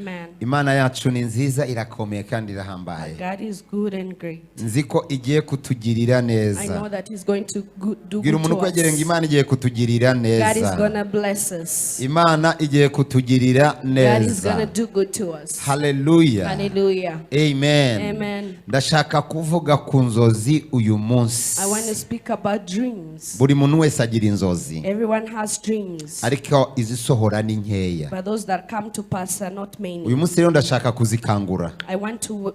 Amen. Imana yacu ni nziza, irakomeye kandi irahambaye. God is good and great. Nzi ko igiye kutugirira I neza. know that He's going to do Bwira good umuntu to ukwegereye ngo us. Imana igiye kutugirira God is neza. gonna bless us. Imana igiye kutugirira God is neza. gonna do good to us. Haleluya. Hallelujah. Amen. Amen. Ndashaka kuvuga ku nzozi uyu munsi. I want to speak about dreams. Buri muntu wese agira inzozi, Everyone has dreams, ariko izisohora ni nkeya. But those that come to pass are not many. Uyu munsi rero ndashaka kuzikangura. I want to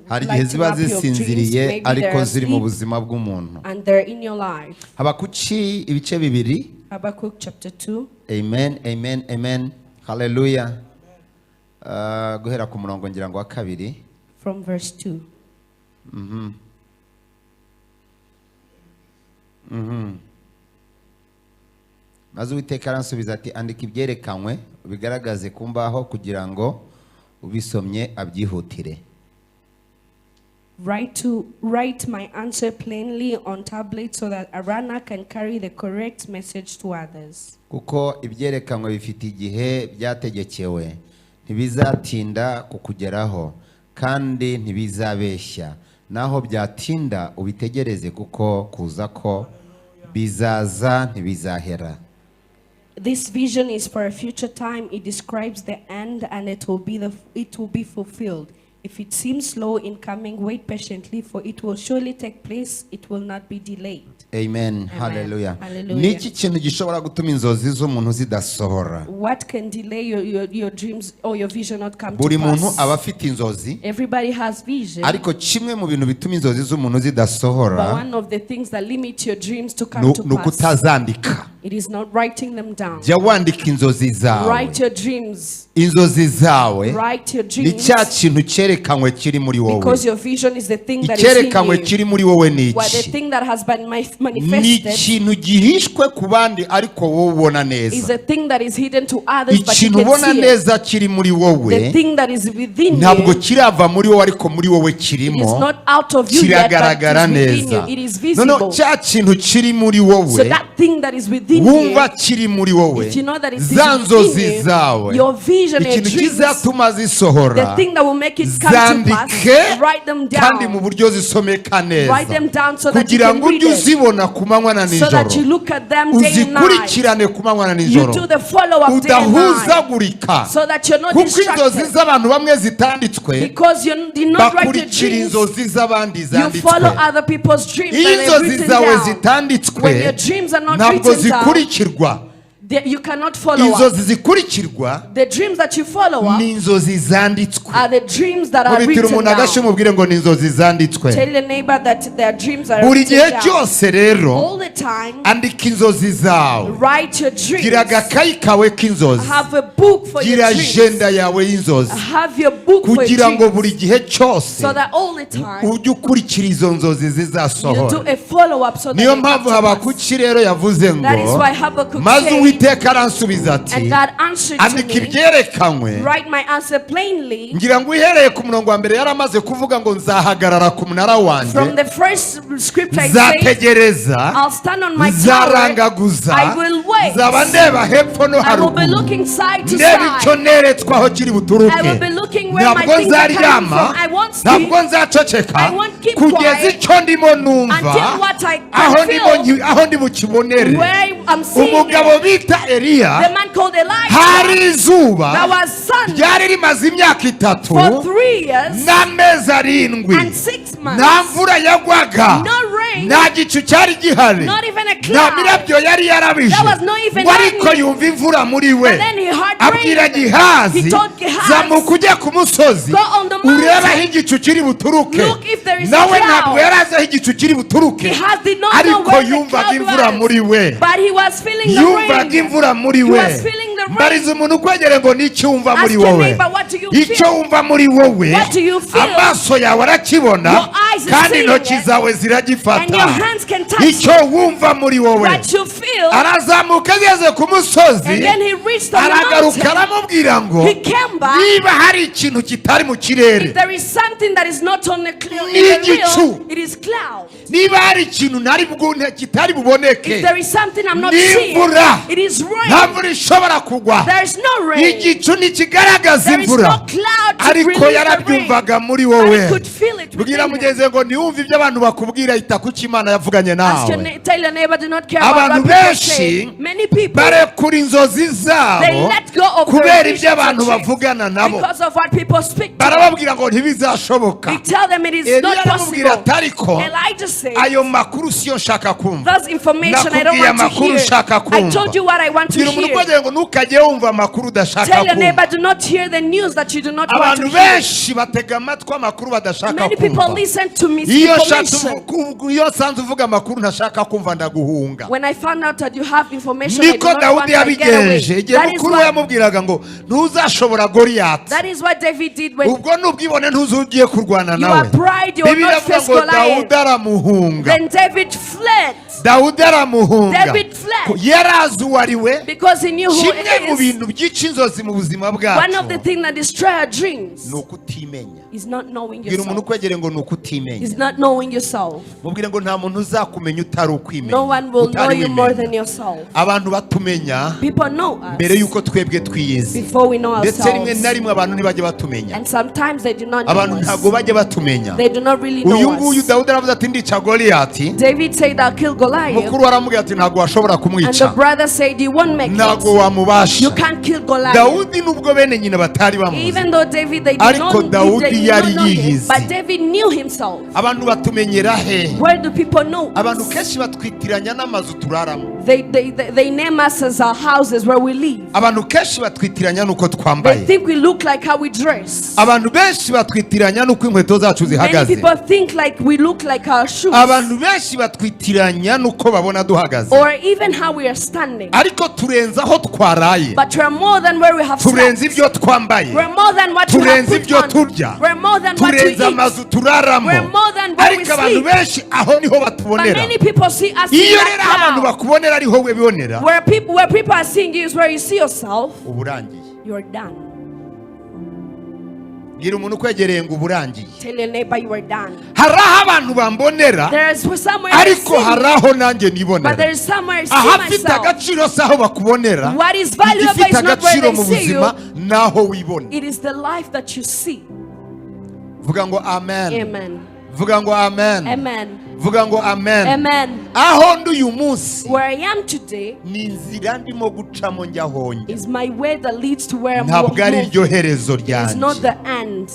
Hari igihe lighten ziba up your dreams. zisinziriye, Maybe ariko they're ziri mu asleep buzima bw'umuntu. And they're in your life. Habakuki ibice bibiri. Habakkuk chapter 2. Amen, amen, amen, haleluya. Guhera ku murongo ngira ngo wa kabiri. From verse 2. Maze Uwiteka aransubiza ati: "Andika ibyerekanywe, ubigaragaze ku mbaho, kugira ngo ubisomye abyihutire." Write my answer plainly on tablet so that a runner can carry the correct message to others. Kuko ibyerekanywe bifite igihe byategekewe, ntibizatinda kukugeraho kandi ntibizabeshya. Naho byatinda, ubitegereze, kuko kuza ko bizaza, ntibizahera. This vision is for a future time. It describes the end and it will be fulfilled. If it seems slow in coming, wait patiently, for it will surely take place. It will not be delayed. Amen, haleluya. Hallelujah. Ni iki kintu gishobora gutuma inzozi z'umuntu zidasohora? What can delay your dreams or your vision not come Buri to muntu pass? Aba afite inzozi, Everybody has vision. Ariko kimwe mu bintu bituma inzozi z'umuntu zidasohora But one of the things that limit your dreams to come ni to ni pass, ukutazandika. it is not writing them down. Jya wandika inzozi zawe. Write your dreams. Inzozi zawe Write your ni dreams. cya kintu cyerekanywe kiri muri wowe. Because your vision is the thing that is in Icyerekanywe you. kiri muri wowe ni What the iki? thing that has been Ni manifested ikintu gihishwe ku bandi, ariko wowe ubona is neza. a thing that is hidden to others, but you Ikintu can ubona see it. neza kiri muri wowe The thing that is within ntabwo you, kirava muri wowe, ariko muri wowe it is kirimo, not out of you yet, but kiragaragara it is within neza. you. It is Noneho visible. cya kintu kiri muri wowe, So that thing that is within wumva you, kiri muri wowe, if you know that it is za within nzozi you, zawe, your vision and ikintu dreams, kizatuma zisohora, the thing that will make it come to pass, zandike write them kandi mu down. buryo zisomeka neza, Write them down so that you kugira can ngo read ujye it. uzibona ku manywa na So that you nijoro, look at them day and night. uzikurikirane ku manywa na You nijoro, do the follow-up day and night. udahuzagurika, So that you're not kuko inzozi distracted. z'abantu bamwe zitanditswe, Because you did not write your bakurikira dreams. inzozi z'abandi You zanditswe. follow other people's dreams Iyo that they've inzozi written zawe down. zitanditswe, When your dreams are not ntabwo written down, zikurikirwa. You cannot follow up. Inzozi zikurikirwa The dreams that you follow up ni inzozi zanditswe. Are the dreams that are Mubitira written umuntu agashyi, down. umubwire ngo ni inzozi zanditswe. Tell your neighbor that their dreams are Buri written gihe down. cyose rero, All the time, andika inzozi zawe. Write your dreams. Gira agakayi kawe k'inzozi. Have a book for your Gira dreams. ajenda yawe y'inzozi, Have your book for your kugira ngo dreams. buri gihe cyose So that all the time, ujye ukurikira izo nzozi you do zizasohora. A follow up so that Niyo they come mpamvu to pass. Habakuki rero yavuze ngo: That is why Habakkuk "Maze said, Uwiteka aransubiza ati: And God answered to andika me, ibyerekanywe." write my answer plainly. Ngira ngo uhereye ku murongo wa mbere, yaramaze kuvuga ngo: "Nzahagarara ku munara wanjye, From the first scripture it says, nzategereza, I'll stand on my tower, nzarangaguza, I will wait. nzaba ndeba hepfo no I will be haruguru, looking side to ndeba icyo side. neretswe aho kiri buturuke. I will be looking where my Ntabwo things are coming nzaryama, from. I won't sleep ntabwo nzaceceka I won't keep kugeza quiet icyo ndimo numva until what I can aho ndimo feel, aho ndi bukibonere." where I'm seeing Umugabo it. bita Eliya, The man called Elijah, hari izuba there was sun ryari rimaze imyaka 3 for 3 years n'amezi 7, and 6 months. nta mvura yagwaga, No rain, nta gicu cyari gihari, not even a nta cloud. mirabyo yari yarabije. There was no even Ngo ariko lightning. yumva imvura muri we. But then he heard Abwira rain. Gihazi: He told Gehazi, "Zamuka ujye ku musozi, Go on the mountain. urebe aho igicu kiri buturuke." Look if there is a Nawe cloud. ntabwo yari azi aho igicu kiri buturuke, Gehazi did not know ariko where the yumvaga cloud imvura was, muri we. but he was feeling the Yumvaga rain. imvura muri He we. Was feeling the rain. Mbariza umuntu ukwegere ngo: "N'icyo wumva Ask muri your wowe?" neighbor, what do you Icyo feel? wumva muri wowe, What do you feel? amaso yawe arakibona, Your eyes is kandi seeing intoki it, zawe ziragifata. and your hands can touch Icyo wumva muri wowe, What you feel. hill Arazamuka ageze ku musozi, and then he reached on the aragaruka mountain. aramubwira ngo He came back. niba hari ikintu kitari mu kirere, If there is something that is not on the clear, in Ni the igicu. real, it is cloud. Niba hari ikintu ntari kitari buboneke, If there is something I'm not ni seeing, imvura. it is Nta rain. mvura ishobora kugwa. There is no rain. Igicu ntikigaragaza There is imvura, no cloud to ariko release the rain. yarabyumvaga muri But wowe. he could feel it Bwira within him. mugenzi we ngo ntiwumve ibyo abantu bakubwira, ita ku cyo Imana yavuganye Ask your nawe. tell your neighbor, do not care about Abantu what people benshi say. Many people, barekura inzozi zabo they let go of kubera their ibyo visions and abantu dreams bavugana nabo. because of what people speak to them. Barababwira ngo ntibizashoboka. They tell them it is Eliya not aramubwira possible. ati ariko Elijah said, ayo makuru siyo nshaka kumva. those information I don't Nakubwiye want to amakuru hear. nshaka I kumva. told you what I want to Bwira umuntu hear. ukwegereye ngo ntukajye wumva amakuru udashaka Tell your kumva. neighbor, do not hear the news that you do not want Abantu to hear. benshi batega amatwi amakuru badashaka Many people kumva. listen to Iyo nshatse misinformation. iyo nsanze uvuga amakuru ntashaka kumva, ndaguhunga. When I found out that you have information I do Niko not want, Dawudi I get away. yabigenje igihe That is mukuru we what, yamubwiraga ngo ntuzashobora Goliyati. that is what David did when Ubwo nubwibone ntuzugiye kurwana you nawe. are pride, you will Bibiliya not iravuga face ngo Goliath. Dawudi aramuhunga. Then David fled Dawudi aramuhunga. David fled. Ko yarazi uwo ari we. Because he knew who Kimwe mu he is. bintu byica inzozi mu buzima One of the bwacu things that destroy our dreams ni ukutimenya. is not knowing Bwira umuntu yourself. ukwegereye ngo ni ukutimenya. Is not knowing yourself. Mubwire ngo nta muntu uzakumenya utari ukwimenya, No one will know utari you more wimenya. than yourself. Abantu batumenya People know mbere us y'uko twebwe twiyizi, before we know ndetse rimwe na ourselves. rimwe abantu ntibajya batumenya. And sometimes they do not know Abantu ntabwo us. bajya batumenya. They do not really Uyu know nguyu us. Dawudi aravuze ati ndica Goliyati. David said, I'll kill Goliath. Mukuru we aramubwira ati ntabwo washobora And the kumwica, brother said, you won't make ntabwo it. wamubasha. You can't kill Goliath. Dawudi nubwo bene nyina batari bamuzi, Even though David, they did ariko not, Dawudi they did yari not know him, yiyizi. but David knew himself. Abantu batumenyera he? Where do people know Abantu us? kenshi batwitiranya n'amazu turaramo. They name us as our houses where we live. Abantu kenshi batwitiranya n'uko They twambaye. think we look like how we dress. Abantu benshi batwitiranya n'uko inkweto zacu Many zihagaze. people think like we look like our shoes Abantu benshi batwitiranya n'uko babona duhagaze, or even how we are standing. ariko turenze aho twaraye, But we are more than where we have turenze slept. ibyo twambaye, We're more than what we have turenze put ibyo on. turya, We're more than what we turenze eat. amazu turaramo. We're more than where we Ariko abantu sleep. benshi aho niho But batubonera. many people see us in Iyo that rero aho abantu cloud. bakubonera ariho we bibonera, Where people are seeing you is where you see yourself. uba urangiye. You're done. Bwira umuntu ukwegereye ngo uba urangiye. Tell your neighbor you are done. Hari aho abantu bambonera, There is somewhere I ariko see me, hari aho nanjye but nibonera. there is somewhere I see Ahafite myself. agaciro si aho bakubonera. What is valuable Igifite is not where agaciro they mu see you. buzima ni aho wibona. It is the life that you see. Vuga ngo amen. Amen. Vuga ngo amen. Amen. Vuga ngo amen. Amen. Aho ndi uyu munsi Where I am today ni inzira ndimo gucamo njya aho njya, is my way that leads to where I'm ntabwo ari moving. ryo herezo It's not ryanjye. the end.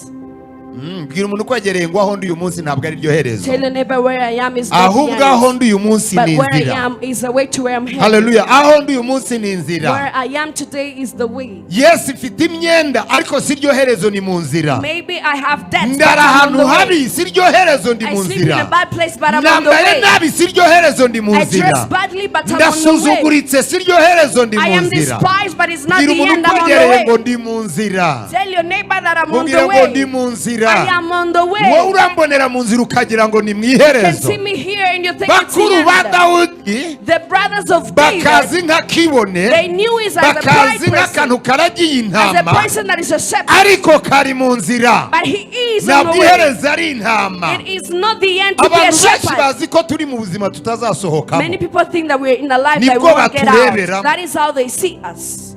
Bwira umuntu ukwegereye ngo aho ndi uyu munsi ntabwo ari ryo herezo, Tell your neighbor where I am is not the ahubwo aho end. ndi uyu munsi But ni where I inzira. am is the way to where I'm headed. Haleluya, aho ndi uyu munsi ni inzira. Where I am today is the way. Yesu ifite imyenda ariko si ryo herezo, ni mu nzira. Maybe I have debts, but Ndara I'm on ahantu the way. habi, si ryo herezo, ndi I mu sleep in a nzira. bad place, but I'm on the Nambaye way. nabi, si ryo herezo, ndi mu I nzira. dress badly, but I'm on the way. Ndasuzuguritse, si ryo herezo, ndi I mu am nzira. despised, but it's not Bwira the umuntu end. I'm on the ukwegereye ngo way. ndi mu nzira. Tell your neighbor that I'm on Mubwire the ngo ndi way. mu nzira. I am on the Wowe way. urambonera mu nzira ukagira ngo ni mu You can iherezo. see me here and you think it's Bakuru the ba end. Dawudi The brothers of David, bakazi nk'akibone, they knew is as a pride bakazi person, nk'akantu karagiye as a intama, person that is a shepherd, ariko kari mu nzira. but he is on Ntabwo the way. iherezo ari intama. It is not the end to be a Abantu benshi shepherd. bazi ko turi mu buzima tutazasohokamo. Many people think that we're in a life that we Nibwo won't get out. batureberamo. That is how they see us.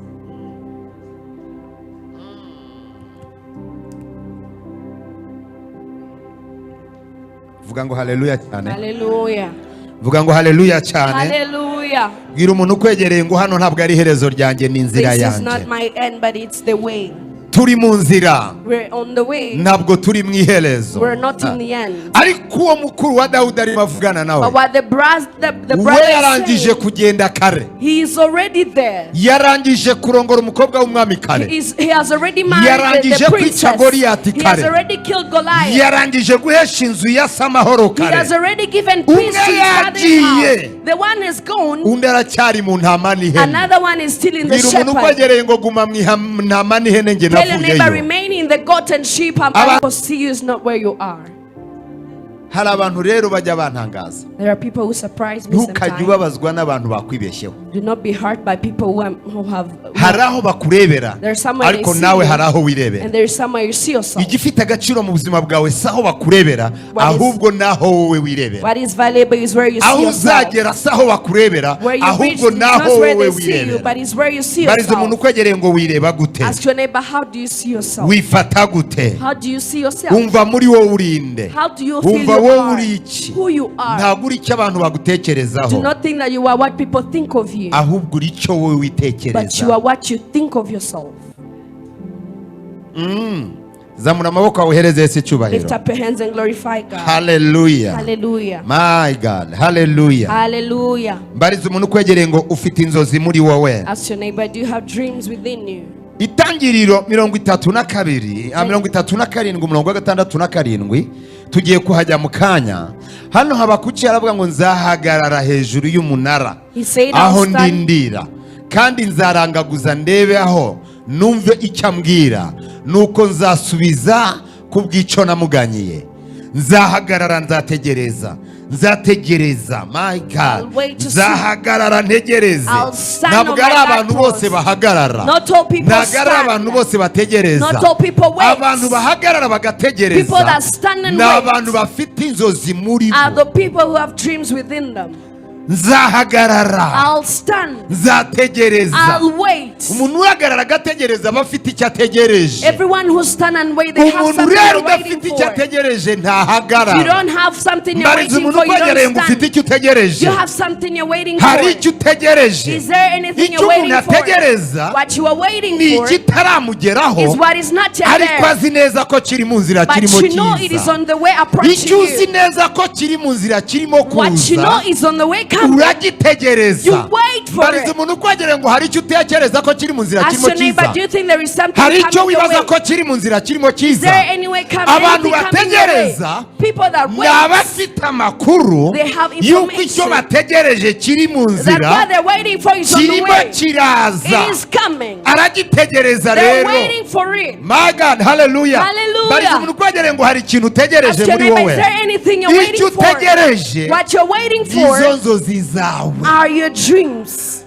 Vuga ngo haleluya cyane. Hallelujah. Vuga ngo haleluya cyane. Hallelujah. Bwira umuntu ukwegereye ngo hano ntabwo ari iherezo ryanjye, ni inzira This is not yanjye. my end, but it's the way. Turi mu nzira, We're on the way. ntabwo turi mu iherezo. We're not in the end. Ariko uwo mukuru wa Dawudi arimo avugana nawe, But what the brother, the we brother is yarangije saying, kugenda kare, he is already there. yarangije kurongora umukobwa w'umwami kare, He has already married the Yarangije kwica princess. Goliyati He has kare. already killed Goliath. Yarangije guhesha inzu ya se amahoro He has kare. already given peace to his father's yagiye. house. The one is gone. Undi aracyari mu ntama n'ihene. Another one is still in the Bwira umuntu shepherd. ukwegereye ngo guma mu ntama n'ihene, njye Tell your neighbor, navuyeyo. remain in the goat and sheep. I'm see you is not where you are. Hari abantu rero bajya bantangaza. There are people who surprise me Ntukajye sometimes. ubabazwa n'abantu bakwibeshyeho. Do not be hurt by people who have. Hari aho bakurebera, There's somewhere ariko they see nawe you, hari aho wirebera. and there's somewhere you see yourself. Igifite agaciro mu buzima bwawe si aho bakurebera, ahubwo n'aho wowe wirebera. What is valuable is where you see Aho yourself. uzagera si aho bakurebera, Where you reach ahubwo is n'aho not where wowe they see you, wirebera. but it's where you see Mbariza umuntu yourself. ukwegereye ngo wireba gute? Ask your neighbor, how do you see yourself? Wifata gute? How do you see yourself? Wumva muri wowe urinde? How do you feel Wumva you wowe are? uri iki? Who you are? Ntabwo uri icyo abantu bagutekerezaho, Do not think that you are what people think of you, ahubwo uri icyo wowe but you witekereza. are what you think of yourself. Zamura amaboko yawe uhereze Yesu icyubahiro. Lift up your hands and glorify God. Haleluya. Hallelujah. My God, haleluya. Hallelujah. Mbariza umuntu ukwegereye ngo ufite inzozi muri wowe. Ask your neighbor, do you have dreams within you? Itangiriro 32, 37, umurongo wa 67, tugiye kuhajya mu kanya. Hano Habakuki aravuga ngo nzahagarara hejuru y'umunara He said, aho "I'll stand." ndindira, kandi nzarangaguza ndebe aho numve icyo ambwira, nuko nzasubiza ku bw'icyo namuganyiye. Nzahagarara, nzategereza, nzategereza. My God. I'll wait to see. Nzahagarara ntegereze. I'll stand Ntabwo on ari my abantu guard bose post. bahagarara. Not all people Ntabwo ari stand. abantu bose bategereza. Not all people wait. Abantu bahagarara bagategereza People that stand and ni wait abantu bafite inzozi muri are bo. the people who have dreams within them. Nzahagarara, I'll stand. nzategereza. I'll wait. Umuntu uhagarara agategereza aba afite icyo ategereje. Everyone who stand and wait, they have Umuntu something rero they're waiting udafite icyo for. ategereje You ntahagarara. don't have something you're Mbariza waiting umuntu for, you ukwegereye don't ngo ufite stand. icyo utegereje? You have something you're waiting Hari for. icyo utegereje? Is there anything Icyo you're waiting umuntu for? ategereza What you are waiting ni for ikitaramugeraho, is what is not yet ariko there. azi neza ko kiri mu nzira, But kirimo you know it is kiza. on the way approaching Icyo uzi you. neza ko kiri mu nzira, kirimo What you know kuza, is on the way coming. uragitegereza. You wait for Mbariza it. umuntu ukwegereye ngo hari icyo utekereza ko kiri mu nzira, Ask kirimo your neighbor, kiza? do you think there is something Hari icyo coming your wibaza way? ko kiri mu nzira, kirimo Is kiza? there any way coming, Abantu anything coming your way? bategereza People that ni wait, abafite amakuru They have y'uko icyo information bategereje kiri mu that nzira, what they're waiting for is on the kirimo way. kiraza. It is coming. Aragitegereza They're rero. waiting for it. My God, haleluya. Hallelujah. Mbariza umuntu ukwegereye ngo hari ikintu utegereje Ask your muri neighbor, wowe? is there anything you're Icyo waiting for? utegereje What you're waiting izo for nzozi zawe. are your dreams.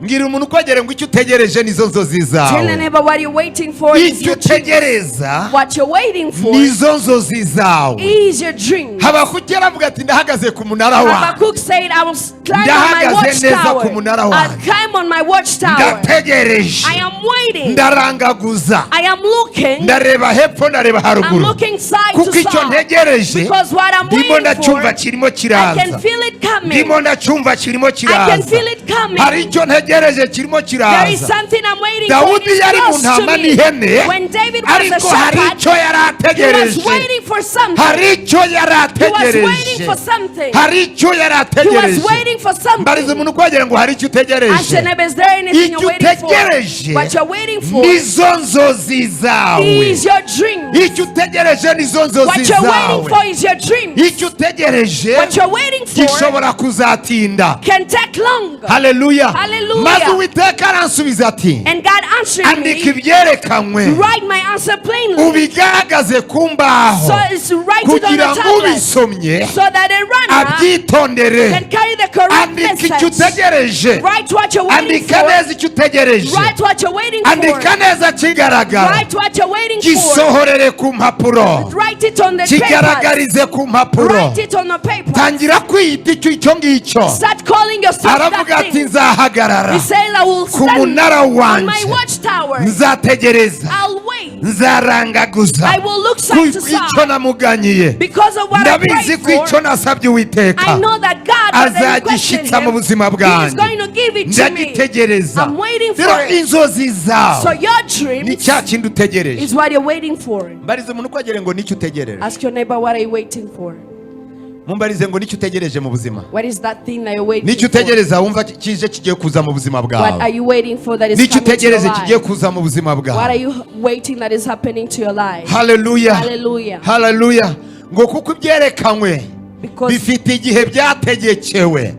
Mbwira umuntu ukwegereye ngo icyo utegereje nizo nzozi Tell your zawe. neighbor what you're waiting for is Icyo your dreams. utegereza What you're waiting for nizo nzozi zawe. is your dreams. Habakuki aravuga ati ndahagaze ku munara wawe. Habakkuk said, I will climb on my Ndahagaze neza watchtower. ku munara I'll wanjye. climb on my watchtower. Ndategereje. I am waiting. Ndarangaguza. I am looking. Ndareba hepfo, ndareba I'm haruguru, looking side kuko to icyo side. ntegereje Because what I'm ndimo waiting ndacyumva for, kirimo I kiraza. can feel it coming. Ndimo ndacyumva kirimo I can kiraza. feel it coming. Hari icyo ntegereje kirimo There is kiraza. something I'm waiting for. It Dawudi is yari mu close to ntama me. n'ihene, When David was a ariko hari shepherd, icyo yari he was ategereje. waiting for something. Hari icyo yari He was waiting ategereje. for something. Hari icyo yari He was ategereje. waiting for Mbariza something. umuntu ukwegereye ngo hari icyo Ask your utegereje? neighbor, is there anything Icyo you're waiting for? utegereje What you're waiting for nizo nzozi zawe. is your dream. Icyo utegereje nizo nzozi What you're waiting zawe. for is your dream. Icyo utegereje What you're waiting for gishobora kuzatinda. can take longer. Haleluya. Hallelujah. Maze Uwiteka aransubiza ati And God answered andika me, ibyerekanywe, write my answer plainly. ubigaragaze ku mbaho, So it's write it on kugira the ngo tablet ubisomye so that a runner abyitondere. can carry the correct Andika icyo message. utegereje. Write what you're waiting Andika for. neza icyo utegereje. Write what you're waiting for. Andika neza kigaragara. Write what you're waiting for. Gisohorere ku mpapuro. Write it on the paper. Kigaragarize ku mpapuro. Write it on the paper. Tangira kwiyita icyo icyo ngicyo. Start calling yourself Aravuga that ati thing. nzahagarara He said, I will ku stand munara on my wanjye, watchtower. nzategereza, I'll wait. nzarangaguza I will look side to ku icyo side. namuganyiye. Because of what I Ndabizi prayed ko icyo for, nasabye Uwiteka I know that God, what I requested azagishyitsa mu him, buzima He is bwanjye. going to give it to me. Ndagitegereza. I'm waiting for Rero it. inzozi So zawe your ni dreams cya kindi utegereje. is what you're waiting for. Mbarize umuntu ukwegereye ngo nicyo utegereje. Ask your neighbor, what are you waiting for? Mumbarize ngo nicyo utegereje mu buzima. What is that thing that you're waiting Nicyo for? utegereza wumva kije kigiye kuza mu buzima What are bwawe. you waiting for that is Nicyo coming to your utegereze kigiye life? kuza mu buzima What are bwawe. you waiting that is happening to your life? Haleluya. Hallelujah. Haleluya. Ngo kuko ibyerekanywe Because bifite igihe byategekewe,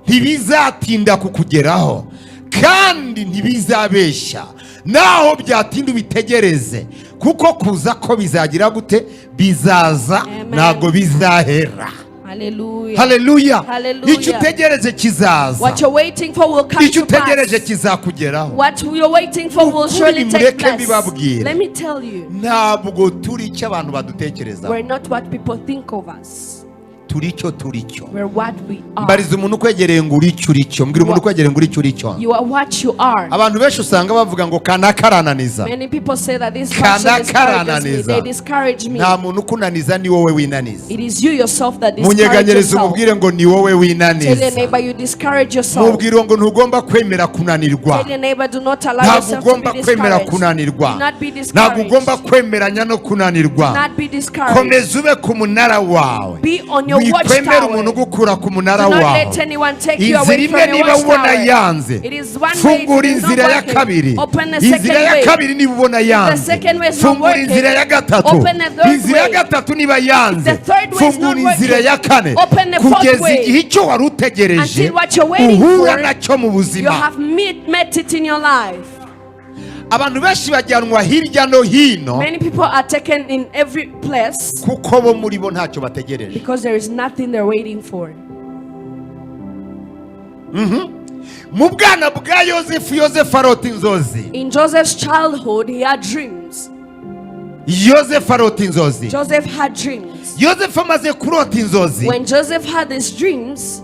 ntibizatinda kukugeraho kandi ntibizabeshya. Naho byatinda ubitegereze, Kuko kuza ko bizagira gute? Bizaza. Amen. Ntabwo bizahera. Hallelujah. Haleluya. Hallelujah. Icyo utegereje kizaza. What you're waiting for will come Icyo to pass. utegereje kizakugeraho. What you're waiting for will Ukuri surely take mureke place. mbibabwire. Let me tell you, Ntabwo turi icyo abantu badutekerezaho. We're not what people think of us. Turi icyo turi cyo. We're what we are. Mbariza umuntu ukwegereye ngo uri icyo uri cyo. Mbwira umuntu ukwegereye ngo uri icyo uri cyo. You are what you are. Abantu benshi usanga bavuga ngo kanaka arananiza. Many people say that this person discourages me. Kanaka They discourage me. Nta muntu ukunaniza, ni wowe winaniza. It is you yourself that discourage Munyeganyereze yourself. umubwire ngo ni wowe Tell your winaniza. neighbor you discourage yourself. Mubwire ngo ntugomba kwemera kunanirwa. Tell your neighbor, do not allow Ntabwo yourself to ugomba be kwemera discouraged. kunanirwa. Do not be Ntabwo discouraged. ugomba kwemeranya no Do kunanirwa. not be discouraged. Komeza ube ku munara wawe. Be on your Wikwemera watchtower. umuntu ugukura ku munara Do not wawe. let anyone take you Inzira away imwe from your niba ubona watchtower. yanze, It is one way if fungura it is not inzira ya working. kabiri. Open the Inzira second ya way. kabiri niba ubona yanze, Second way is not fungura working. inzira ya gatatu. Open the third Inzira ya way. gatatu niba yanze, The third way is fungura not inzira working. ya kane, Open the fourth kugeza way. igihe icyo wari utegereje Until what you're waiting uhura for, nacyo mu you buzima. have met it in your life. Abantu benshi bajyanwa hirya no hino Many people are taken in every place kuko bo muri bo ntacyo bategereje. Because there is nothing they're waiting for. Mu bwana bwa Yosefu, Yosefu arota inzozi. In Joseph's childhood, he had dreams. Yosefu arota inzozi. Joseph had dreams. Yosefu amaze kurota inzozi, When Joseph had these dreams,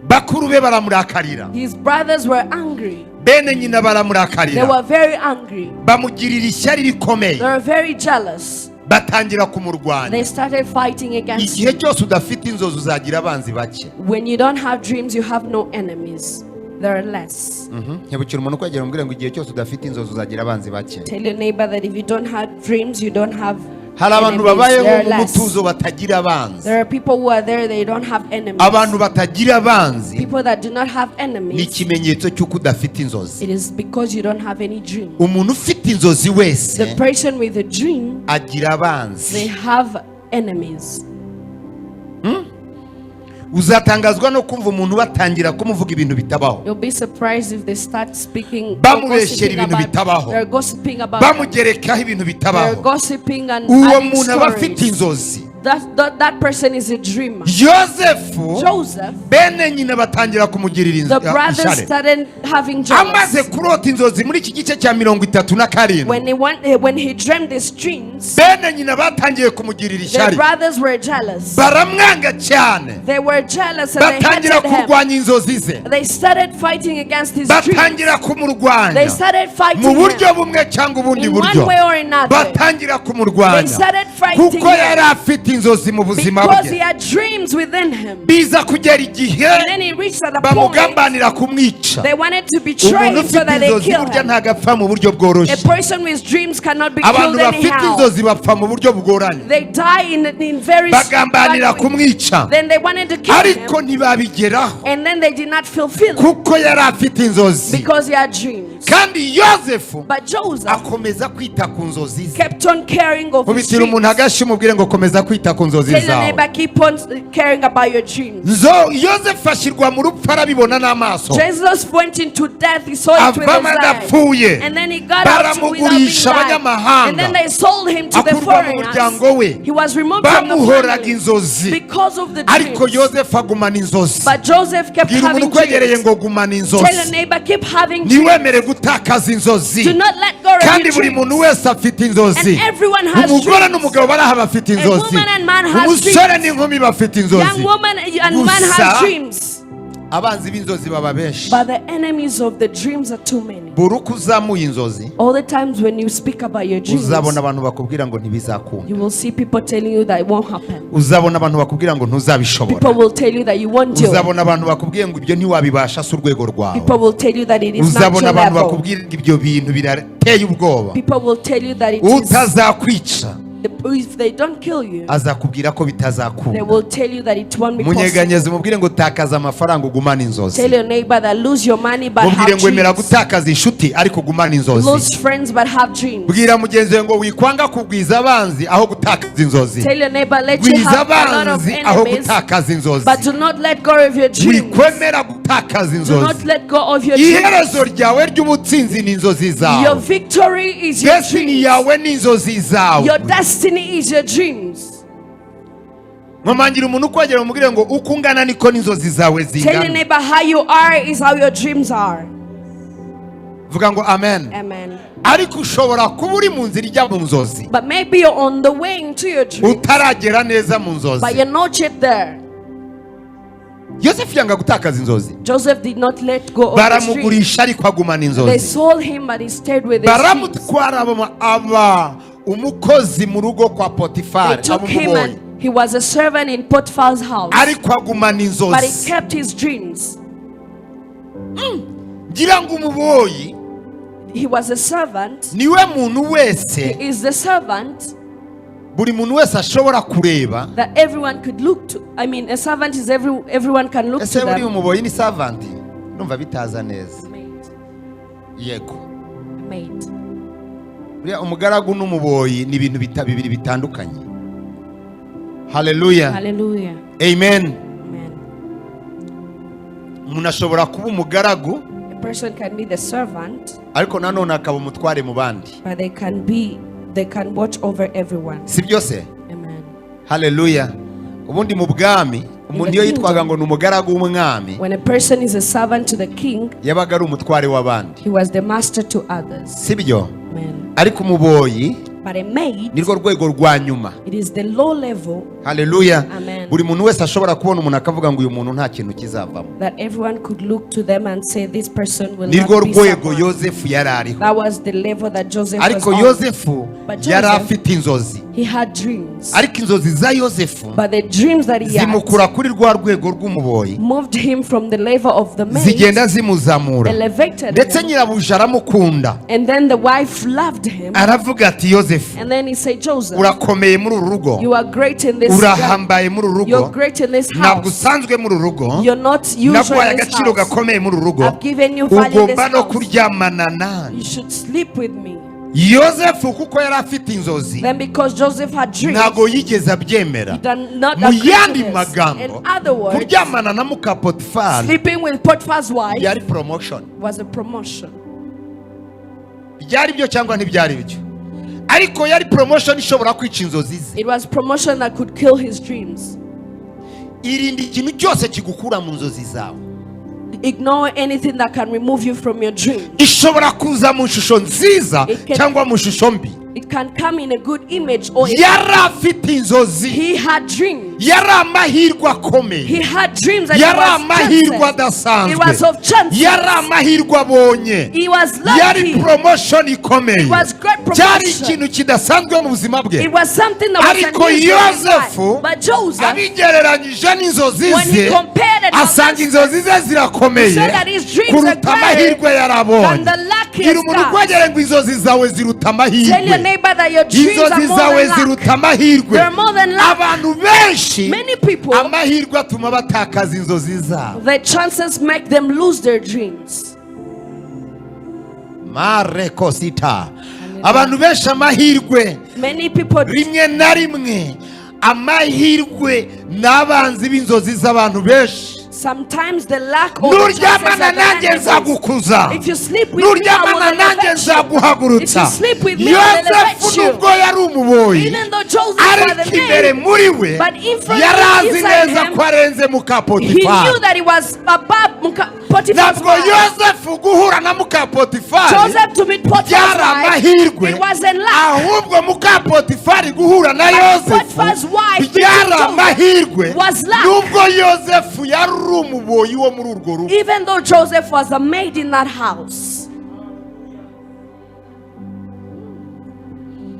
bakuru be baramurakarira. His brothers were angry. Bene nyina They baramurakarira. Were very angry. Bamugirira ishyari rikomeye. They were very jealous. Batangira kumurwanya. They started fighting against Igihe him. Cyose udafite inzozi uzagira abanzi bake. When you don't have dreams, you have no enemies. There are less. Nkebukira umuntu ukwegera umubwire ngo igihe cyose udafite inzozi uzagira abanzi bake. Tell your neighbor that if you don't have dreams, you don't have Hari abantu enemies. babayeho There are mu less. mutuzo batagira abanzi. There are people who are there, they don't have enemies. Abantu batagira abanzi People that do not have ni enemies, ikimenyetso cy'uko udafite inzozi. It is because you don't have any dream. Umuntu ufite inzozi wese The person with a dream, agira abanzi. They have enemies. Uzatangazwa no kumva umuntu batangira kumuvuga ibintu bitabaho. You'll be surprised if they start speaking or Bamubeshyera gossiping ibintu about, bitabaho. They're gossiping about them. Bamugerekaho ibintu They're bitabaho. Gossiping and Uwo adding muntu aba afite stories. inzozi. That person is a dreamer. Yosefu, Joseph, bene nyina batangira kumugirira the brothers ishyari. Started having Amaze jealous. Kurota inzozi muri iki gice cya 37, When he dreamed these dreams, bene nyina batangiye kumugirira the ishyari. Brothers were jealous. Baramwanga cyane. They were jealous and they Batangira hated him. kurwanya inzozi ze. They started fighting against his dreams. Batangira kumurwanya They started fighting mu buryo him. Bumwe cyangwa ubundi In buryo. one way or another. Batangira kumurwanya They started fighting kuko him. Yari afite inzozi mu buzima Because bwe. he had dreams within him. Biza kugera igihe And then he reached at the point bamugambanira kumwica. They wanted to betray Umuntu him so ufite that they inzozi kill burya him. ntabwo apfa mu buryo A bworoshye. Person with dreams cannot be Abantu killed bafite anyhow. inzozi bapfa mu buryo bugoranye. They die in very Bagambanira bad way. kumwica, Then they wanted to kill ariko him. ntibabigeraho And then they did not fulfill it kuko yari afite inzozi. Because he had dreams. Kandi Yosefu But Joseph akomeza kwita ku nzozi ze. Kept on caring of his Kubitira umuntu dreams. agashyi umubwire ngo komeza kwita ku nzozi Tell your zawe. Neighbor, keep on caring about your dreams. Nzo Yosefu ashyirwa mu rupfu arabibona n'amaso. Jesus went into death. He saw it with Avamo his eyes. adapfuye. And then he got out without being Baramugurisha died. abanyamahanga. And then they sold him to the Akurwa mu muryango foreigners. we. He was removed from the Bamuhoraga family inzozi. Because of the Ariko dreams. Yosefu agumana inzozi. But Joseph kept Bwira umuntu having ukwegereye dreams. ngo gumana Tell your inzozi. Neighbor, keep having dreams. Ntiwemere gutakaza inzozi. Do not let go of Kandi your buri dreams. Muntu wese afite inzozi. And everyone has Umugore dreams. N'umugabo baraha bafite inzozi. Woman and man has Umusore dreams. N'inkumi bafite inzozi. Young woman and man Gusa has dreams. Abanzi b'inzozi baba benshi. But the enemies of the dreams are too many. Buri uko uzamuye inzozi, All the times when you speak about your dreams, uzabona abantu bakubwira ngo ntibizakunda. You will see people telling you that it won't happen. Uzabona abantu bakubwira ngo ntuzabishobora. People will tell you that you won't do it. Uzabona abantu bakubwiye ngo ibyo ntiwabibasha si urwego rwawe. People will tell you that it is not Uzabona your abantu level. bakubwira ngo ibyo bintu birateye ubwoba. People will tell you that it is. Utazakwica If they don't kill you, azakubwira ko they bitazakunda. Will tell you that it won't be possible. Munyeganyeze umubwire ngo takaza amafaranga ugumane inzozi. Tell your neighbor that lose your money but Mubwire have ngo emera dreams. Gutakaza inshuti ariko ugumane inzozi. Lose friends but have dreams. Bwira mugenzi wawe ngo wikwanga kugwiza abanzi aho gutakaza inzozi. Tell your neighbor, let you Gwiza have a lot of abanzi aho enemies, gutakaza inzozi. But do not let go of your dreams. Wikwemera gutakaza gutakaza Do inzozi. not let go of your dreams. Iherezo ryawe ry'ubutsinzi ni inzozi Your zawe. victory is your Destiny dreams. yawe ni inzozi zawe. Your destiny is your dreams. Nkomangira umuntu ukwegera umubwire ngo uko ungana niko n'inzozi zawe Tell your zingana. neighbor, how you are is how your dreams are. Vuga ngo amen. Amen. Ariko ushobora kuba uri mu nzira ijya mu nzozi, But maybe you're on the way into your dream, utaragera neza mu but nzozi. you're not yet there. Yosefu yanga gutakaza inzozi. Joseph did not let go of his dream. Baramugurisha ariko agumana They inzozi. sold him, but he stayed with his dreams. Baramutwara aba umukozi mu rugo kwa They Potifari, took him abumuboyi, and he was a servant in Potiphar's house. ariko agumana But he inzozi. kept his dreams. Ngira ngo umuboyi He was a servant. niwe muntu wese, He is the servant buri muntu wese ashobora kureba. That everyone could look to. I mean, a servant is everyone can look Ese to buriya them. umuboyi ni servant? Numva bitaza neza. Maid. Yego. Maid. Buriya umugaragu n'umuboyi ni ibintu bibiri bitandukanye. Haleluya. Hallelujah. Amen. Amen. Umuntu ashobora kuba umugaragu, A person can be the servant, ariko nanone akaba umutware mu bandi. But they can watch over everyone. Si byose? Amen. Haleluya. Ubundi mu bwami umuntu iyo yitwaga ngo ni umugaragu w'umwami, When a person is a servant to the king, yabaga ari umutware w'abandi. He was the master to others. Si byo? Amen. Ariko umuboyi But a maid, nirwo rwego rwa nyuma. It is the low level Haleluya. Amen. Buri muntu wese ashobora kubona umuntu akavuga ngo uyu muntu nta kintu kizavamo. That everyone could look to them and say, "This person will Nirwo not be rwego someone." Yosefu yari ariho. That was the level that Joseph was Ariko on. Yosefu But yari Joseph, afite inzozi, he had dreams. ariko inzozi za Yosefu But the dreams that he had zimukura kuri rwa rwego rw'umuboyi, moved him from the level of the maid, zigenda zimuzamura, elevated ndetse him. nyirabuja aramukunda. And then the wife loved him. Aravuga ati Yosefu, And then he said, "Joseph, urakomeye muri uru rugo, you are great in this urahambaye muri uru You're rugo, great in this ntabwo house. usanzwe muri uru rugo, You're not usual naguhaye in this agaciro house. gakomeye muri uru rugo, I've given you value in this ugomba no house. kuryamana nanjye." You should sleep with me." Yosefu kuko yari afite inzozi, Then because Joseph had dreams, ntabwo yigeze abyemera. He did not Mu agree to yandi this. magambo, In other words, kuryamana na muka Potifari sleeping with Potiphar's wife yari promotion. Was a promotion. Byari byo cyangwa ntibyari byo? Ariko yari promotion ishobora kwica inzozi ze. It was promotion that could kill his dreams. Irinde ikintu cyose kigukura mu nzozi zawe. Ignore anything that can remove you from your dream. Ishobora kuza mu shusho nziza cyangwa mu shusho mbi. It can come in a good image or Yari afite inzozi. He had dreams. Yari amahirwe akomeye. He had dreams and it Yari was amahirwe chances. It adasanzwe. was of chances. Yari amahirwe abonye. He was Yari lucky. promotion ikomeye. It was great Cyari promotion. ikintu kidasanzwe mu buzima bwe. It was something that was Ariko unusual in his life. Yosefu But Joseph, abigereranyije n'inzozi when ze, he compared it, asanga inzozi ze zirakomeye he saw that his dreams kuruta are greater amahirwe yarabonye. than the luck he Gira has umuntu got. ukwegere ngo inzozi zawe ziruta Tell your amahirwe. neighbor that your dreams are Inzozi more zawe than luck. ziruta amahirwe. They're more than luck. Abantu benshi, Many people, amahirwe atuma batakaza inzozi zabo. The chances make them lose their dreams. Marekosita, abantu benshi amahirwe, Many people, rimwe na rimwe amahirwe ni abanzi b'inzozi z'abantu benshi. Sometimes the lack of the chances Nuryamana are the nanjye enemies. nzagukuza. If you sleep with me, I will Nuryamana nanjye elevate you. nzaguhagurutsa. If you sleep with me, I will Yosefu elevate you. nubwo yari umuboyi, Even though Joseph was ariko the imbere maid, muri we but in front yari azi inside neza him, ko arenze muka he Potifari. knew that he was above Potiphar's Ntabwo wife. Yosefu guhura na muka Potifari Joseph to meet Potiphar's byari wife, amahirwe, it wasn't luck. ahubwo muka Potifari guhura na But Yosefu Potiphar's wife meeting byari Joseph amahirwe, was luck. nubwo Yosefu yari umuboyi wo muri urwo rugo. Even though Joseph was a maid in that house.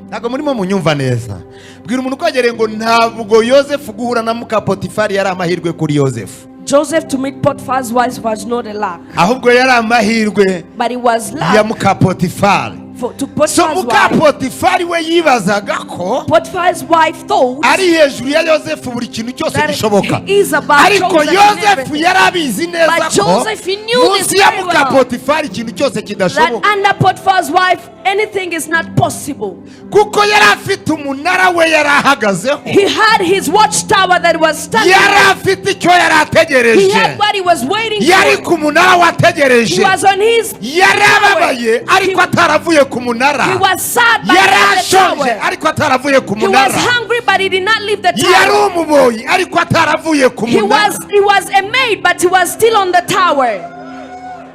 Ntabwo murimo munyumva neza. Bwira umuntu ukwegereye ngo ntabwo Yosefu guhura na muka Potifari yari amahirwe kuri Yosefu, Joseph to meet Potiphar's wife was not a luck, ahubwo yari amahirwe but it was ya luck muka Potifari. For, to So Potiphar's muka wife. Potifari we yibazaga ko Potiphar's wife thought ari hejuru ya Yosefu buri kintu cyose that gishoboka, he is above ariko Joseph in Yosefu everything. yari abizi neza But ko Joseph, he knew this munsi ya very muka well. Potifari ikintu cyose That kidashoboka, under Potiphar's wife, anything is not possible. Kuko yari afite umunara we yari ahagazeho. He had his watchtower that was standing. Yari afite icyo yari He ategereje. had what he was waiting Yari for. ku munara wategereje. He was on his Yari tower. ababaye ariko ataravuye ku munara. He was sad, but he Yari left the ashonje tower. ariko ataravuye ku He was munara. hungry, but he did not leave the Yari tower. umuboyi ariko ataravuye ku He munara. was a maid, but he was still on the tower.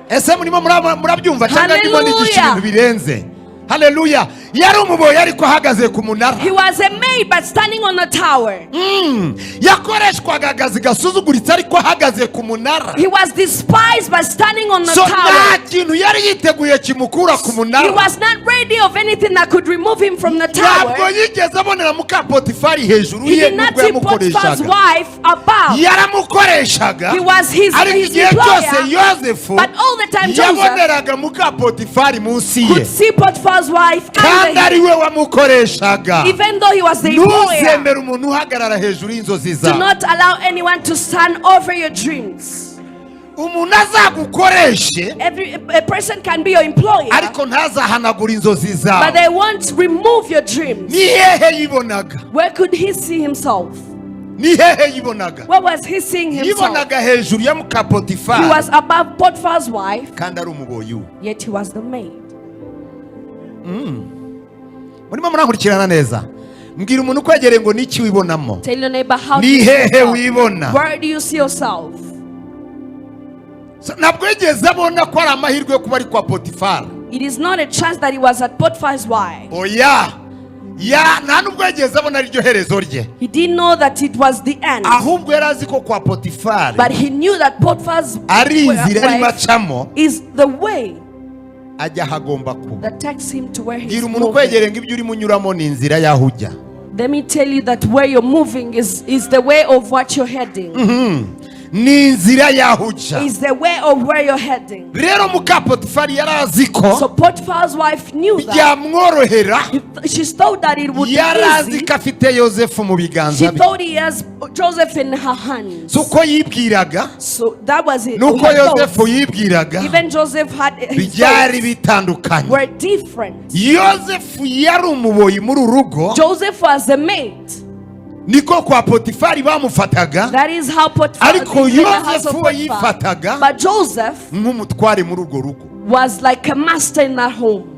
Ese murimo murabyumva cyangwa ndimo nigisha Hallelujah. ibintu birenze? Haleluya! Yari umuboyi ariko ahagaze ku munara. He was a maid, but standing on the tower. Yakoreshwaga akazi gasuzuguritse ariko ahagaze ku munara. He was despised, but standing on the So nta tower. kintu yari yiteguye kimukura ku He munara. was not ready of anything that could remove him from the Ntabwo tower. yigeze abonera muka Potifari hejuru He ye did not nubwo see Potiphar's yamukoreshaga. wife above. Yaramukoreshaga, He was his, ariko his igihe cyose employer. Yosefu But all the time Joseph yaboneraga muka Potifari munsi ye, could see Potiphar's wife kandi under ari him, we wamukoreshaga. even though he was the employer. Ntuzemere umuntu uhagarara hejuru y'inzozi Do zawe. not allow anyone to stand over your dreams. Umuntu azagukoreshe, Every a person can be your employer, ariko ntazahanagura inzozi but zawe. they won't remove your dreams. Ni hehe yibonaga? Where could he see himself? Ni hehe yibonaga? Where was he seeing himself? Yibonaga hejuru ya muka He Potifari, was above Potiphar's wife, kandi ari umuboyi we. Yet he was the maid. Murimo murankurikirana neza? Mbwira umuntu ukwegereye ngo niki wibonamo? Tell your neighbor, how do Ni you see hehe yourself? wibona? Where do you see yourself? So, ntabwo yigeze abona ko ari amahirwe yo kuba ari kwa Potifari. It is not a chance that he was at Potiphar's wife. Oya ya, nta nubwo yigeze abona ariryo herezo rye. He didn't know that it was the end, Ahubwo yari azi ko kwa Potifari but he knew that Potiphar's ari inzira arimo wife acamo is the way ajya aho agomba kuba. That takes him to where he's Bwira umuntu moving. ukwegereye ngo ibyo urimo unyuramo ni inzira y'aho ujya. Let me tell you that where you're moving is the way of what you're heading. Ni inzira y'aho ujya. Is the way of where you're heading. Rero muka Potifari yari azi ko So Potiphar's wife knew that. byamworohera. She thought that it would be Yari azi easy. ko afite Yosefu mu She biganza bye. thought he has Joseph in her hands. Si uko yibwiraga So that was it. nuko Her thoughts. Yosefu yibwiraga Even Joseph had his byari thoughts bitandukanye. were different. Yosefu yari umuboyi muri uru rugo. Joseph was a maid. Niko kwa Potifari bamufataga That is how Potiphar, Ariko in the house of Yosefu we Potiphar. yifataga But Joseph nk'umutware muri urwo rugo. Was like a master in that home.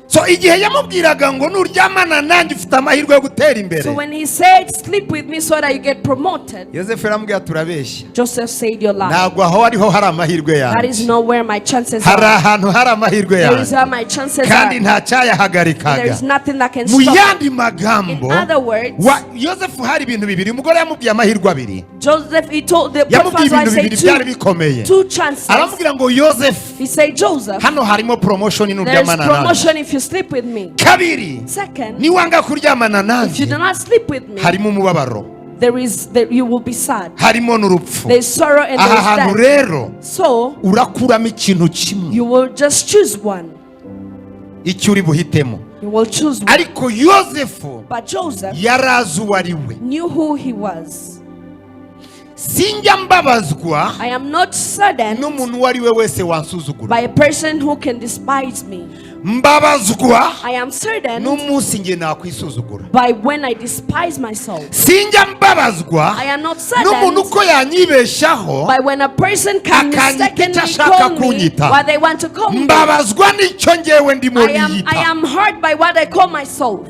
So igihe yamubwiraga ngo nuryamana nanjye ufite amahirwe yo gutera imbere, So when he said, "Sleep with me so that you get promoted," Yosefu yaramubwira turabeshya. Joseph said, "You're lying." Ntabwo aho ariho hari amahirwe That is yanjye. not where my chances Hari are. ahantu hari amahirwe There is yanjye, where my chances kandi are. nta There cyayahagarikaga. is nothing that can Mu stop. yandi magambo, In other words, Yosefu hari ibintu bibiri umugore yamubwiye, amahirwe abiri. Joseph, he told the Yamubwiye Potiphar's wife, ibintu said bibiri byari bikomeye. two chances. Aramubwira ngo Yosefu, He said, "Joseph, hano harimo promotion there is nuryamana nanjye. Promotion if you sleep with me. Kabiri, Second, niwanga kuryamana if you nanjye, do not sleep with me, harimo umubabaro, you will be sad. Harimo n'urupfu. There is sorrow and Aha there is hantu death. rero So urakuramo ikintu kimwe, you will just choose one. Icyo uri buhitemo." You will choose one. Ariko Yosefu But Joseph yari azi uwo ari we. Knew who he was. Sinjya mbabazwa I am not saddened n'umuntu uwo ari we wese wansuzugura. By a person who can despise me. Mbabazwa I am saddened n'umunsi nge nakwisuzugura. By when I despise myself. Sinjya mbabazwa I am not n'umuntu saddened uko yanyibeshaho by when a person can akanyita icyo mistakenly ashaka call me kunyita. What they want to call me. Mbabazwa n'icyo ngewe ndimo I niyita. Am hurt by what I call myself.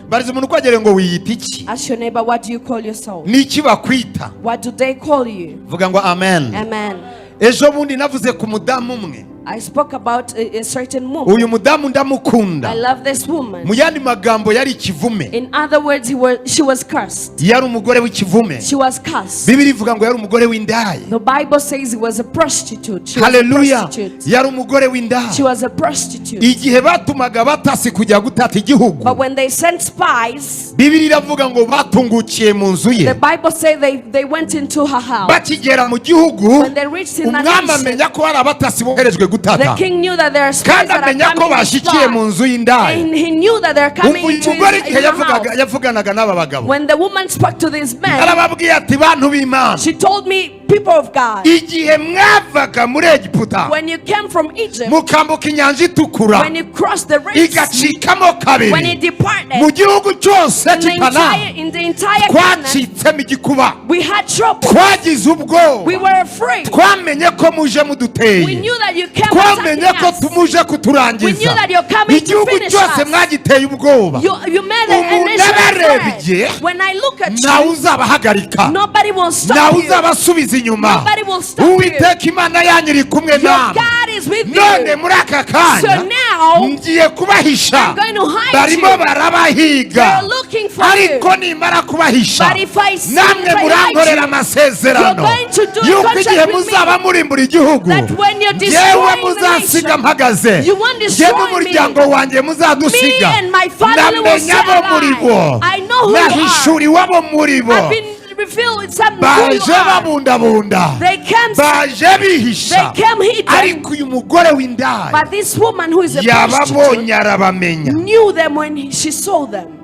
Bariza umuntu ukwegereye ngo wiyita iki? Ask your neighbor, what do you call yourself? Niki bakwita? What do they call you? Vuga ngo amen. Amen. Ejo bundi navuze ku mudamu umwe. I spoke about a certain woman. Uyu mudamu ndamukunda. I love this woman. Mu yandi magambo yari ikivume. In other words, she was cursed. Yari umugore w'ikivume. She was cursed. Bibiliya ivuga ngo yari umugore w'indaya. The Bible says he was a prostitute. She was a Haleluya. prostitute. Yari umugore w'indaya. She was a prostitute. Igihe batumaga abatasi kujya gutata igihugu, But when they sent spies, Bibiliya iravuga ngo batungukiye mu nzu ye. The Bible says they went into her house. Bakigera mu gihugu, When they reached in the umwami nation, amenya ko hari abatasi boherejwe the gutata, king knew that there are spies kandi that are amenya ko coming to bashyikiye mu spy. nzu y'indaya. And he knew that they are coming Umva uyu into mugore his, igihe in her yavugaga house. Yavuganaga n'aba bagabo, When the woman spoke to these men, arababwiye ati bantu b'Imana, she told me, "People of God, igihe mwavaga muri Egiputa, when you came from Egypt, mukambuka inyanja itukura, when you crossed the Red Sea, igacikamo when kabiri, it departed, mu gihugu cyose in the cy'i Kanani entire Canaan, twacitsemo igikuba, we had trouble. Twagize ubwoba, We were afraid. Twamenye ko muje We muduteye, knew that you came twamenye attacking ko us. tumuje We kuturangiza, knew that you're coming to igihugu finish cyose us. mwagiteye ubwoba. You made a Umuntu nation abarebye, afraid. When I look at ntawe you, uzabahagarika, nobody will stop ntawe you. uzabasubiza inyuma. Nobody will stop you. Uwiteka Imana yanyu iri kumwe Your namwe. God is with None you. muri aka kanya So now, ngiye kubahisha. I'm going to hide Barimo you. barabahiga, They're looking for ariko you. nimara kubahisha, But if I see, namwe if I hide murankorera you, amasezerano you're going to do a yuko contract igihe with me muzaba murimbura igihugu, that when you're yewe destroying the muzasiga nation, mpagaze, you won't jye destroy n'umuryango me. wanjye muzadusiga. Me and my family will Namenya stay abo muri bo, alive. I know who you are. nahishuriwe abo muri bo. I've been revealed with something who you Baje are." babundabunda, They came, baje bihisha, they came hidden. Ariko uyu mugore w'indaya But this woman who is a prostitute yababonye arabamenya. Knew them when she saw them.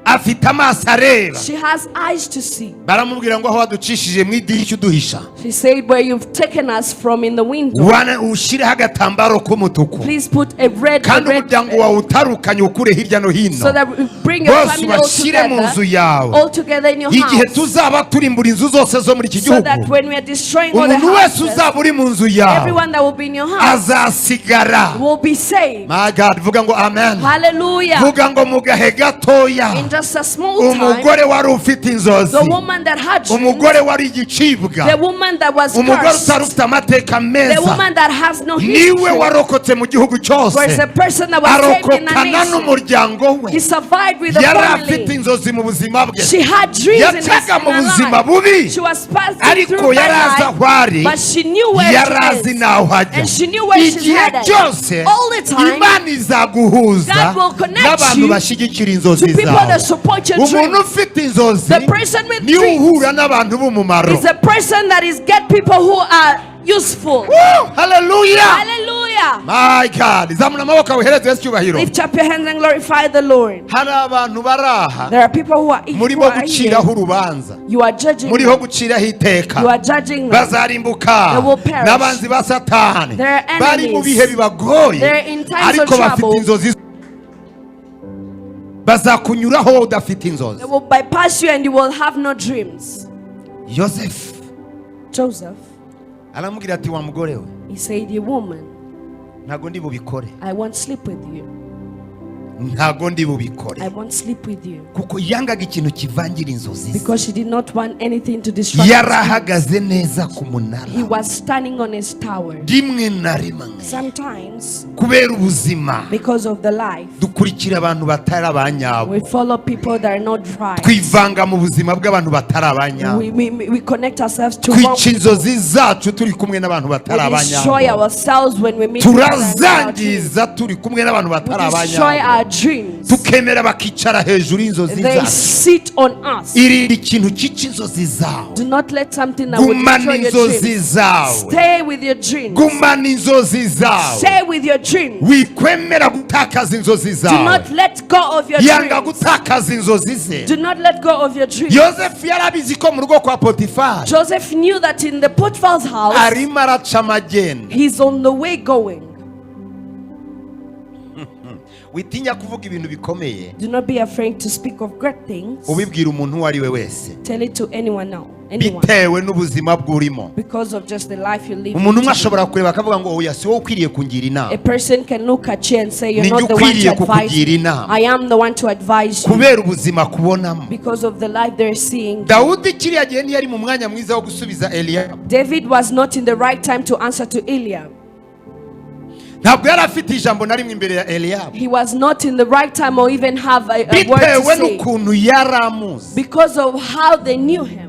Afite amaso areba. She has eyes to see. Baramubwira ngo aho waducishije mu idirishya uduhisha, She said, "Where you've taken us from in the window, wana ushyireho agatambaro k'umutuku, please put a kandi red umuryango wawe utarukanye ukure hirya no hino, so that we bring your bose family all ubashyire mu nzu together, yawe. all together in your Igihe house, tuzaba turimbura inzu zose zo muri iki so gihugu, that when we are destroying all the umuntu wese houses, uzaba uri mu nzu yawe everyone that will be in your house azasigara." will be saved." My God, vuga ngo amen. Hallelujah. Vuga ngo mu gahe gatoya, In just a small time, umugore wari ufite inzozi, the woman that had dreams, umugore wari igicibwa, the woman that was umugore cursed, utari ufite amateka the meza, woman that has no niwe history, warokotse mu gihugu cyose, was a person that was saved in the arokokana nation. N'umuryango we. He survived with the Yari afite family. Inzozi mu buzima bwe. She had dreams in, Yacaga in mu her buzima life. Bubi, She was passing ariko through yari azi bad aho life, ari, but she knew where yari azi she is. n'aho ajya. And she knew where she's Igihe headed. Cyose All the time, Imana izaguhuza God will connect n'abantu you bashyigikira inzozi to people zawe. that support your Umuntu dreams. ufite inzozi The person with niwe dreams uhura n'abantu b'umumaro. is a person that is get people who are useful. Woo! Hallelujah! Hallelujah. My God, zamura amaboko awuhereze Yesu icyubahiro. Lift up your hands and glorify the Lord. Hari abantu bari aha There are people who are, who murimo are here. Guciraho urubanza, You are judging muriho them. Guciraho iteka, You are judging them. Bazarimbuka, They will perish. N'abanzi ba Satani Their bari mu enemies. Bihe bibagoye, They're in times ariko of bafite trouble. Inzozi bazakunyuraho wowe udafite inzozi. They will bypass you and you will have no dreams. Yosefu Joseph, aramubwira ati wa mugore we, he said, "You woman, ntabwo ndi bubikore, I won't sleep with you. Ntabwo ndi bubikore." I won't sleep with you." Kuko yangaga ikintu kivangira inzozi ze. Because she did not want anything to distract his Yari dreams. ahagaze neza ku munara. He was standing on his tower. Rimwe na rimwe, Sometimes, kubera ubuzima, because of the life, dukurikira abantu batari abanyabo, we follow people that are not right. Twivanga mu buzima bw'abantu batari abanyabo, We connect ourselves to wrong twica inzozi zacu turi kumwe n'abantu batari We destroy abanyabo, ourselves when we meet people that are not our dreams. Turazangiza turi kumwe n'abantu We batari destroy abanyabo, our dreams. Tukemera bakicara hejuru y'inzozi They zacu. Sit on us. Irinde ikintu cyica inzozi zawe. Do not let something that will Gumana destroy your inzozi dreams. Zawe. Stay with your dreams. Gumana inzozi zawe. Stay with your dreams. Wikwemera gutakaza inzozi Do zawe. not let go of your Yanga dreams. Gutakaza inzozi ze. Do not let go of your dreams. Yosefu yarabizi ko mu rugo kwa Potifari Joseph knew that in the Potiphar's house, arimo araca amagenda. He's on the way going. Witinya kuvuga ibintu bikomeye. Do not be afraid to speak of great things. Ubibwira umuntu uwo ari we wese, Tell it to anyone now. Anyone. Bitewe n'ubuzima bw'urimo. Because of just the life you live. Umuntu umwe ashobora kureba akavuga ngo oya si wowe ukwiriye kungira inama. A person can look at you and say, "You're Ni not njye the one to ukwiriye advise kukugira me. inama. I am the one to advise you." Kubera ubuzima kubonamo. Because of the life they're seeing. Dawudi kiriya gihe ntiyari mu mwanya mwiza wo gusubiza Eliya. David was not in the right time to answer to Eliab. Ntabwo yari afite ijambo na rimwe imbere ya Eliyabu. He was not in the right time or even have a word Bitewe to say n'ukuntu yari amuzi. Because of how they knew him.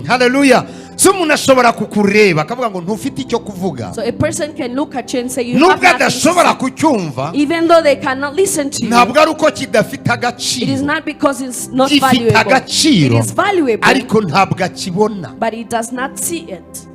Haleluya. Si umuntu ashobora kukureba akavuga ngo ntufite icyo kuvuga, So a person can look at you and say you have nubwo nothing to adashobora say. Kucyumva, Even though they cannot listen to you, ntabwo ari uko kidafite it is agaciro. not because it's not Gifite valuable. It agaciro, is valuable, ariko ntabwo akibona. But he does not see it.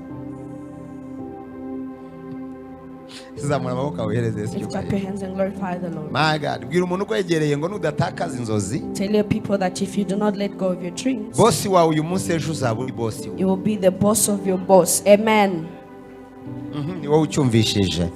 Zamura amaboko awohereze Yesu Lift up icyubahiro. your hands and glorify the Lord. My God, bwira umuntu ukwegereye ngo nudatakaza inzozi, Tell your people that if you do not let go of your dreams, bosi wawe uyu munsi ejo uzaba uri bosi we. You will be the boss of your boss. Amen. Ni wowe ucyumvishije,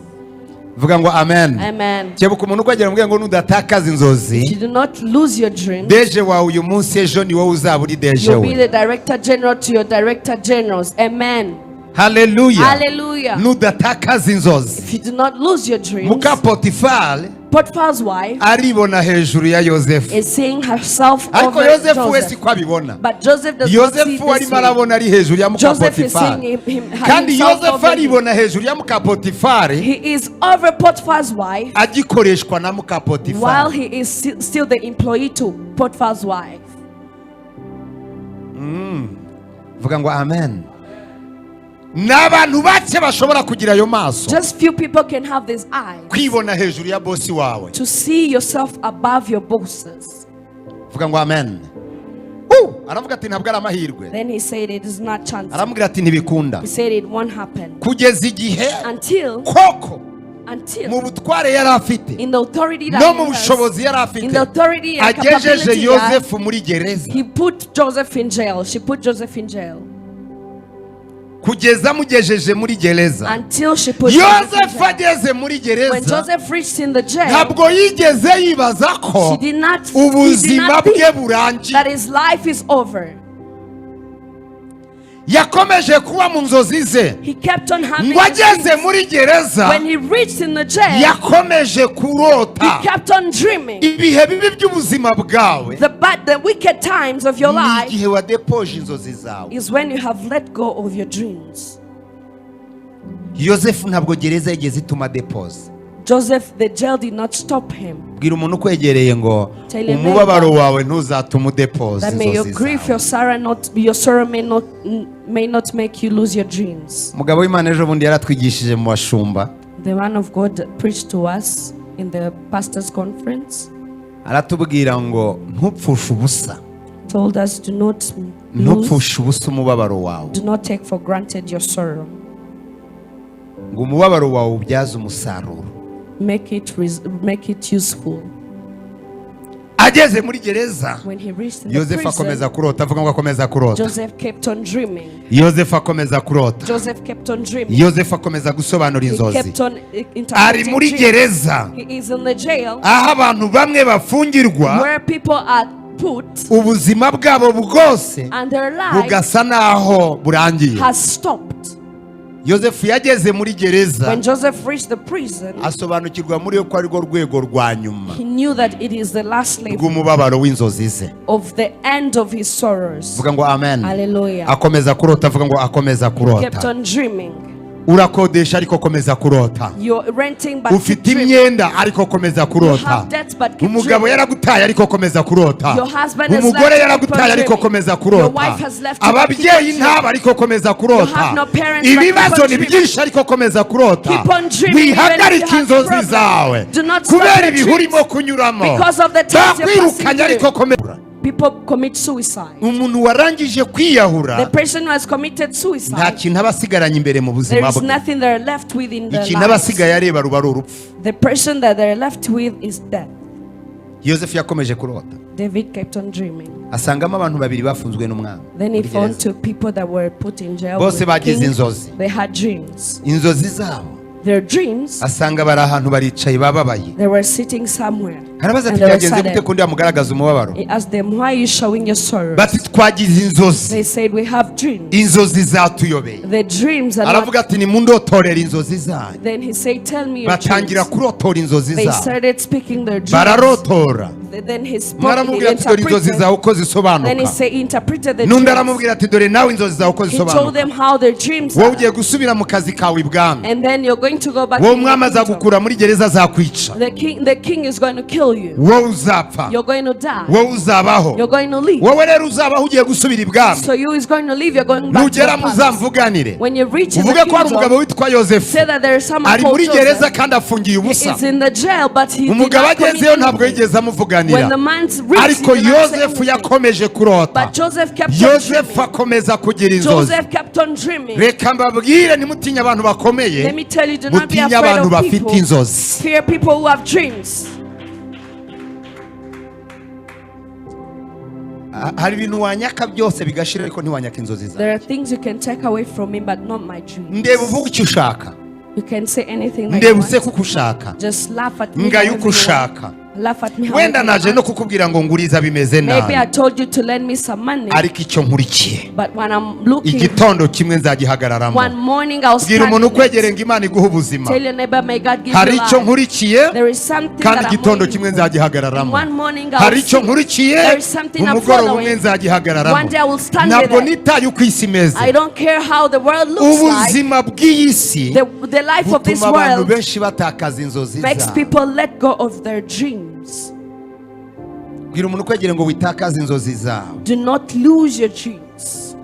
vuga ngo amen. Amen. Kebuka umuntu ukwegereye umubwire ngo nudatakaza inzozi, If you do not lose your dreams, DG wawe uyu munsi ejo ni wowe uzaba uri DG you'll be we. The director general to your director generals. Amen. Haleluya. Hallelujah. Nudatakaza inzozi, If you do not lose your dreams, muka Potifari Potiphar's wife aribona hejuru ya Yosefu, is seeing herself ariko over Yosefu we Joseph. siko abibona. But Joseph does not see Yosefu this arimo way. arabona ari hejuru ya muka Joseph is Potifari, seeing kandi himself Yosefu over him. aribona hejuru ya muka Potifari, He is over Potiphar's wife agikoreshwa na muka while Potifari. he is still the employee to Potiphar's wife. Vuga ngo amen. Ni abantu bake bashobora kugira ayo maso, Just few people can have these eyes kwibona hejuru ya bosi wawe. To see yourself above your bosses. Vuga ngo amen. Aravuga ati ntabwo ari amahirwe. Then he said it is not chance. Aramubwira ati ntibikunda. He said it won't happen Kugeza igihe until koko until mu butware yari afite, in the authority that no mu he has, bushobozi yari afite, in the authority and agejeje capability he has, Yosefu muri gereza. he put Joseph in jail. She put Joseph in jail Kugeza amugejeje muri gereza, until she put Joseph in Yosefu jail. ageze muri When gereza, Joseph reached in the jail, ntabwo yigeze yibaza ko she did not, he did ubuzima not bwe think burangiye. that his life is over. Yakomeje kuba mu nzozi ze. He kept on having Ngo his ageze dreams. muri gereza, When he reached in the jail, yakomeje kurota. he kept on dreaming. Ibihe bibi by'ubuzima bwawe The bad, the wicked times of your ni life igihe wadepoje inzozi zawe. Is when you have let go of your dreams. Yosefu ntabwo gereza yigeze ituma depoza. Joseph, the jail did not stop him. Bwira umuntu ukwegereye ngo Tell your umubabaro wawe ntuzatuma udepoza That may your inzozi grief, zawe. your sorrow not your sorrow may not make you lose your dreams. Umugabo w'Imana ejo bundi yaratwigishije mu bashumba, The man of God preached to us in the pastors' conference, aratubwira ngo ntupfushe ubusa, told us, do not lose, ntupfushe ubusa umubabaro wawe, do not take for granted your sorrow. Ngo umubabaro wawe ubyaze umusaruro. Make it useful. Ageze muri gereza, When he reached in the Yosefu prison, akomeza kurota. Avuga ngo akomeza kurota. Joseph kept on dreaming. Yosefu akomeza kurota. Joseph kept on dreaming. Yosefu akomeza gusobanura He inzozi. kept on Ari interpreting muri dreams. gereza, He is in the jail aho abantu bamwe bafungirwa, where people are put ubuzima bwabo bwose and their life bugasa naho burangiye. Has stopped. Yosefu yageze muri gereza, When Joseph reached the prison, asobanukirwa muri yo ko arirwo rwego rwa nyuma he knew that it is the last level rw'umubabaro w'inzozi ze. Of the end of his sorrows. Vuga ngo amen. Hallelujah. Akomeza kurota. Avuga ngo akomeza Kept kurota. on dreaming. Urakodesha ariko komeza kurota. You're renting, but keep Ufite dreaming. imyenda ariko komeza You kurota. have debts, but keep Umugabo dreaming. yaragutaye ariko komeza kurota. Your husband has Umugore left you, yaragutaye keep on ariko dreaming. komeza Your kurota. wife has left you, but keep on Ababyeyi dreaming. ntabo ariko komeza kurota. You have no parents, but keep Ibibazo on ni dreaming. byinshi ariko komeza kurota. Keep on dreaming even if you Wihagarike have inzozi problems. zawe Do not stop kubera your ibihe dreams. urimo kunyuramo. Because of the times you're Bakwirukanye passing ariko through. komeza. People commit suicide. Umuntu warangije kwiyahura, The person who has committed nta suicide, kintu aba asigaranye imbere mu there buzima is bwe. Nothing they're left with in their Ikintu aba lives. asigaye areba ruba ari urupfu. The person that they're left with is death. Yosefu yakomeje kurota, David kept on dreaming. Asangamo abantu babiri bafunzwe n'umwami Then he muri found gereza. two people that were put in jail Bose with the bagize king. inzozi. They had dreams. Inzozi zabo, Their dreams, asanga bari ahantu baricaye bababaye. They were sitting somewhere Arabaza and ati they were byagenze gute saddened. ko ndi bamugaragaza umubabaro? He asked them, "Why are you showing your sorrow?" Bati twagize inzozi, They said, "We have dreams." inzozi zatuyobeye. The dreams are not. Aravuga ati nimundotorere inzozi zanyu. Then he said, "Tell me your Batangira dreams." kurotora inzozi They zabo. started speaking their dreams. Bararotora. Then he spoke, Umwe he aramubwira ati dore inzozi interpreted. zawe uko Then he zisobanuka. said, he interpreted the N'undi dreams. aramubwira ati dore nawe inzozi zawe uko He told zisobanuka. them how their dreams Wowe are. ugiye gusubira mu kazi kawe ibwami. And then you're going to go back Wowe in the umwami kingdom. azagukura muri gereza azakwica. The king is going to kill you. Wowe uzapfa. You're going to die. Wowe uzabaho. You're going to leave. Wowe rero uzabaho ugiye gusubira ibwami. So you is going to leave. You're going back to the Nugera palace. muzamvuganire. When you reach in the Uvuge ko hari umugabo kingdom, witwa Yozefu say that there is someone ari called muri gereza Joseph. kandi afungiye He ubusa. is in the jail, but he did Umugabo not commit agezeyo ntabwo anything. yigeze amuvuganira. When the man's reached, Ariko he did not say Yozefu anything. yakomeje kurota. But Joseph kept on Yozefu dreaming. akomeza kugira inzozi. Joseph kept on dreaming. Reka mbabwire, ntimutinye abantu bakomeye, Let me tell you, do not be mutinye afraid abantu of bafite people. inzozi. Fear people who have dreams. Hari ibintu wanyaka byose bigashira, ariko ntiwanyaka inzozi zawe. There are things you can take away from me, but not my dreams. Ndeba uvuga icyo ushaka. You can say anything that you Ndeba want. useke uko ushaka. Just laugh at me Ngayo however uko you want. ushaka. Laugh at me however Wenda you naje no want. kukubwira ngo nguriza bimeze Maybe I nabi, told you to lend me some money, ariko icyo nkurikiye, but when I'm looking, igitondo kimwe nzagihagararamo. one morning I'll Bwira stand umuntu in it. ukwegereye ngo Imana iguhe ubuzima. Tell your neighbor, may God give Hari you icyo life. nkurikiye, There is something kandi that I'm igitondo waiting kimwe for. nzagihagararamo. One morning I'll Hari icyo see. nkurikiye, There is something I'm umugoroba umwe following. nzagihagararamo. One day I will stand Ntabwo with it. nitaye uko isi imeze. I don't care how the world looks like. Ubuzima bw'iyi si The life of this butuma abantu world benshi batakaza inzozi makes zabo. people let go of their dreams. Bwira umuntu ukwegereye ngo witakaze inzozi zawe. Do not lose your dreams.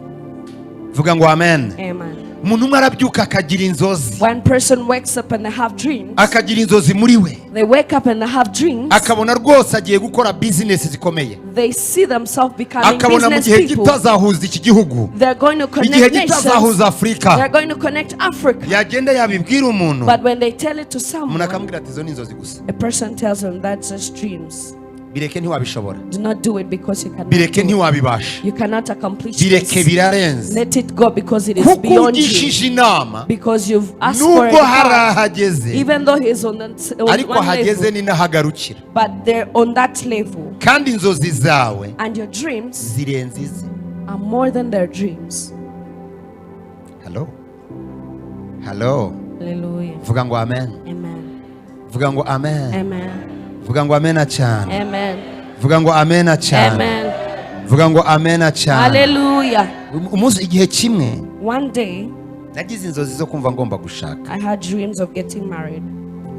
Vuga ngo amen. Amen. Umuntu umwe arabyuka akagira inzozi, One person wakes up and they have dreams. akagira inzozi muri we, They wake up and they have dreams. akabona rwose agiye gukora bizinesi zikomeye, They see themselves becoming akabona mu business gihe gito people. azahuza iki gihugu, They're going to igihe connect gito nations. azahuza Afurika. They're going to connect Africa. Yagenda yabibwira umuntu, But when they tell it to umuntu someone, akamubwira ati izo ni inzozi gusa, a person tells them that's just dreams. Bireke, ntiwabishobora. Do not do it because you cannot Bireke, do it. ntiwabibasha. You cannot accomplish Bireke, this. birarenze. Let it go because it is Kuko beyond you. ugishije inama, Because you've asked for nubwo hari it. ahageze, Even though he's on ariko one ahageze level, ni n'ahagarukira. but they're on that level. Kandi inzozi zawe And your dreams zirenze ize. are more than their dreams. Hello, hello. Hallelujah. Vuga ngo amen. Amen. Vuga ngo amen. Amen. Vuga ngo amena cyane. Amen. Vuga ngo amena cyane. Amen. Vuga ngo amena cyane. Hallelujah. Umunsi, igihe kimwe, One day, nagize inzozi zo kumva ngomba gushaka. I had dreams of getting married.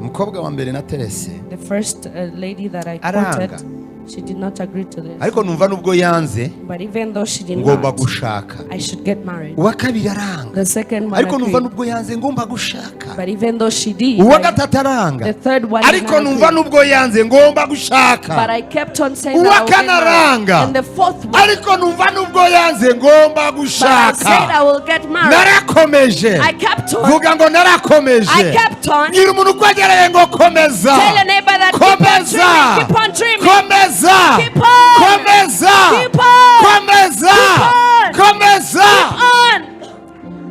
Umukobwa wa mbere naterese, The first lady that I Aranga. courted, she did not agree to this. Ariko numva nubwo yanze, But even though she did ngomba not, gushaka. I should get married. Uwa kabiri aranga, The second one ariko numva agreed. nubwo yanze ngomba gushaka. But even though she did, Uwa gatatu aranga, the third one did ariko not numva agree. nubwo yanze ngomba gushaka. But I kept on saying that I Uwa will get kane married. aranga, And the fourth one, ariko numva nubwo yanze ngomba but I said gushaka. I will get married. Narakomeje. I kept on. Vuga ngo narakomeje. I kept on. Bwira umuntu ukwegereye ngo komeza. Tell your neighbor that keep on Komeza. dreaming, keep on dreaming. Komeza. Keep on. Komeza. Keep on. Komeza. Keep on. Komeza. Keep on.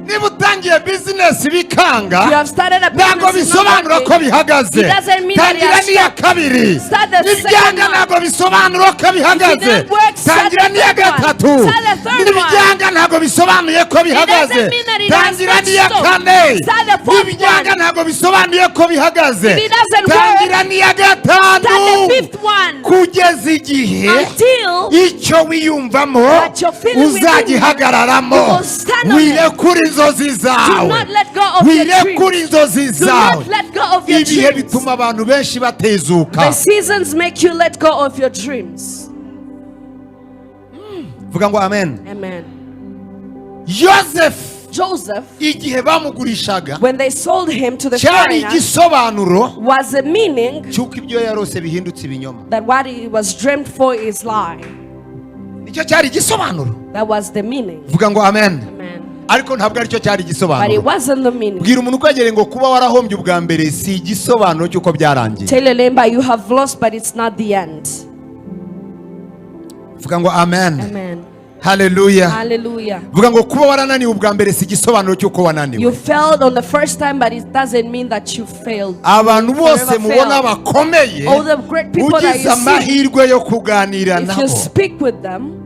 Niba utangiye bizinesi bikanga, You have started a ntabwo business, it's not bisobanura ko working. bihagaze. It doesn't mean that Tangira it has n'iya kabiri. Start the second Nibyanga, one. ntabwo bisobanura ko bihagaze. If it didn't work, start Tangira the n'iya third one. gatatu. Start the third one. Nibyanga, ntabwo bisobanuye ko bihagaze. Doesn't mean that it has Tangira not n'iya stopped. kane. Start the fourth Nibyanga, one. ntabwo bisobanuye ko bihagaze. If it doesn't work, Tangira n'iya start gatanu, the fifth one. kugeza igihe Until icyo wiyumvamo that you're feeling within you, uzagihagararamo. you will stand on it. Wirekure inzozi Do zawe. not let go of your Wirekure dreams. inzozi Do zawe. not let go of your Ibihe dreams. bituma abantu benshi batezuka. The seasons make you let go of your dreams. Vuga ngo amen. Amen. Yosefu, Joseph, igihe bamugurishaga, when they sold him to the cyari foreigner, igisobanuro was a meaning cy'uko ibyo yarose bihindutse ibinyoma. That what he was dreamed for is lie. Nicyo cyari igisobanuro. That was the meaning. Vuga ngo amen. Amen. Ariko ntabwo aricyo cyari But it igisobanuro. Wasn't the meaning. Bwira umuntu ukwegereye ngo kuba warahombye ubwa mbere si igisobanuro cy'uko byarangiye. Tell your neighbor you have lost, but it's not the end. Vuga ngo amen. Amen. Haleluya. Hallelujah. Vuga ngo kuba warananiwe ubwa mbere si igisobanuro cy'uko wananiwe. You failed on the first time, but it doesn't mean that you failed. Abantu bose Forever mubona failed. bakomeye, All the great people that ugize you see, amahirwe yo kuganira if you nabo, speak with them,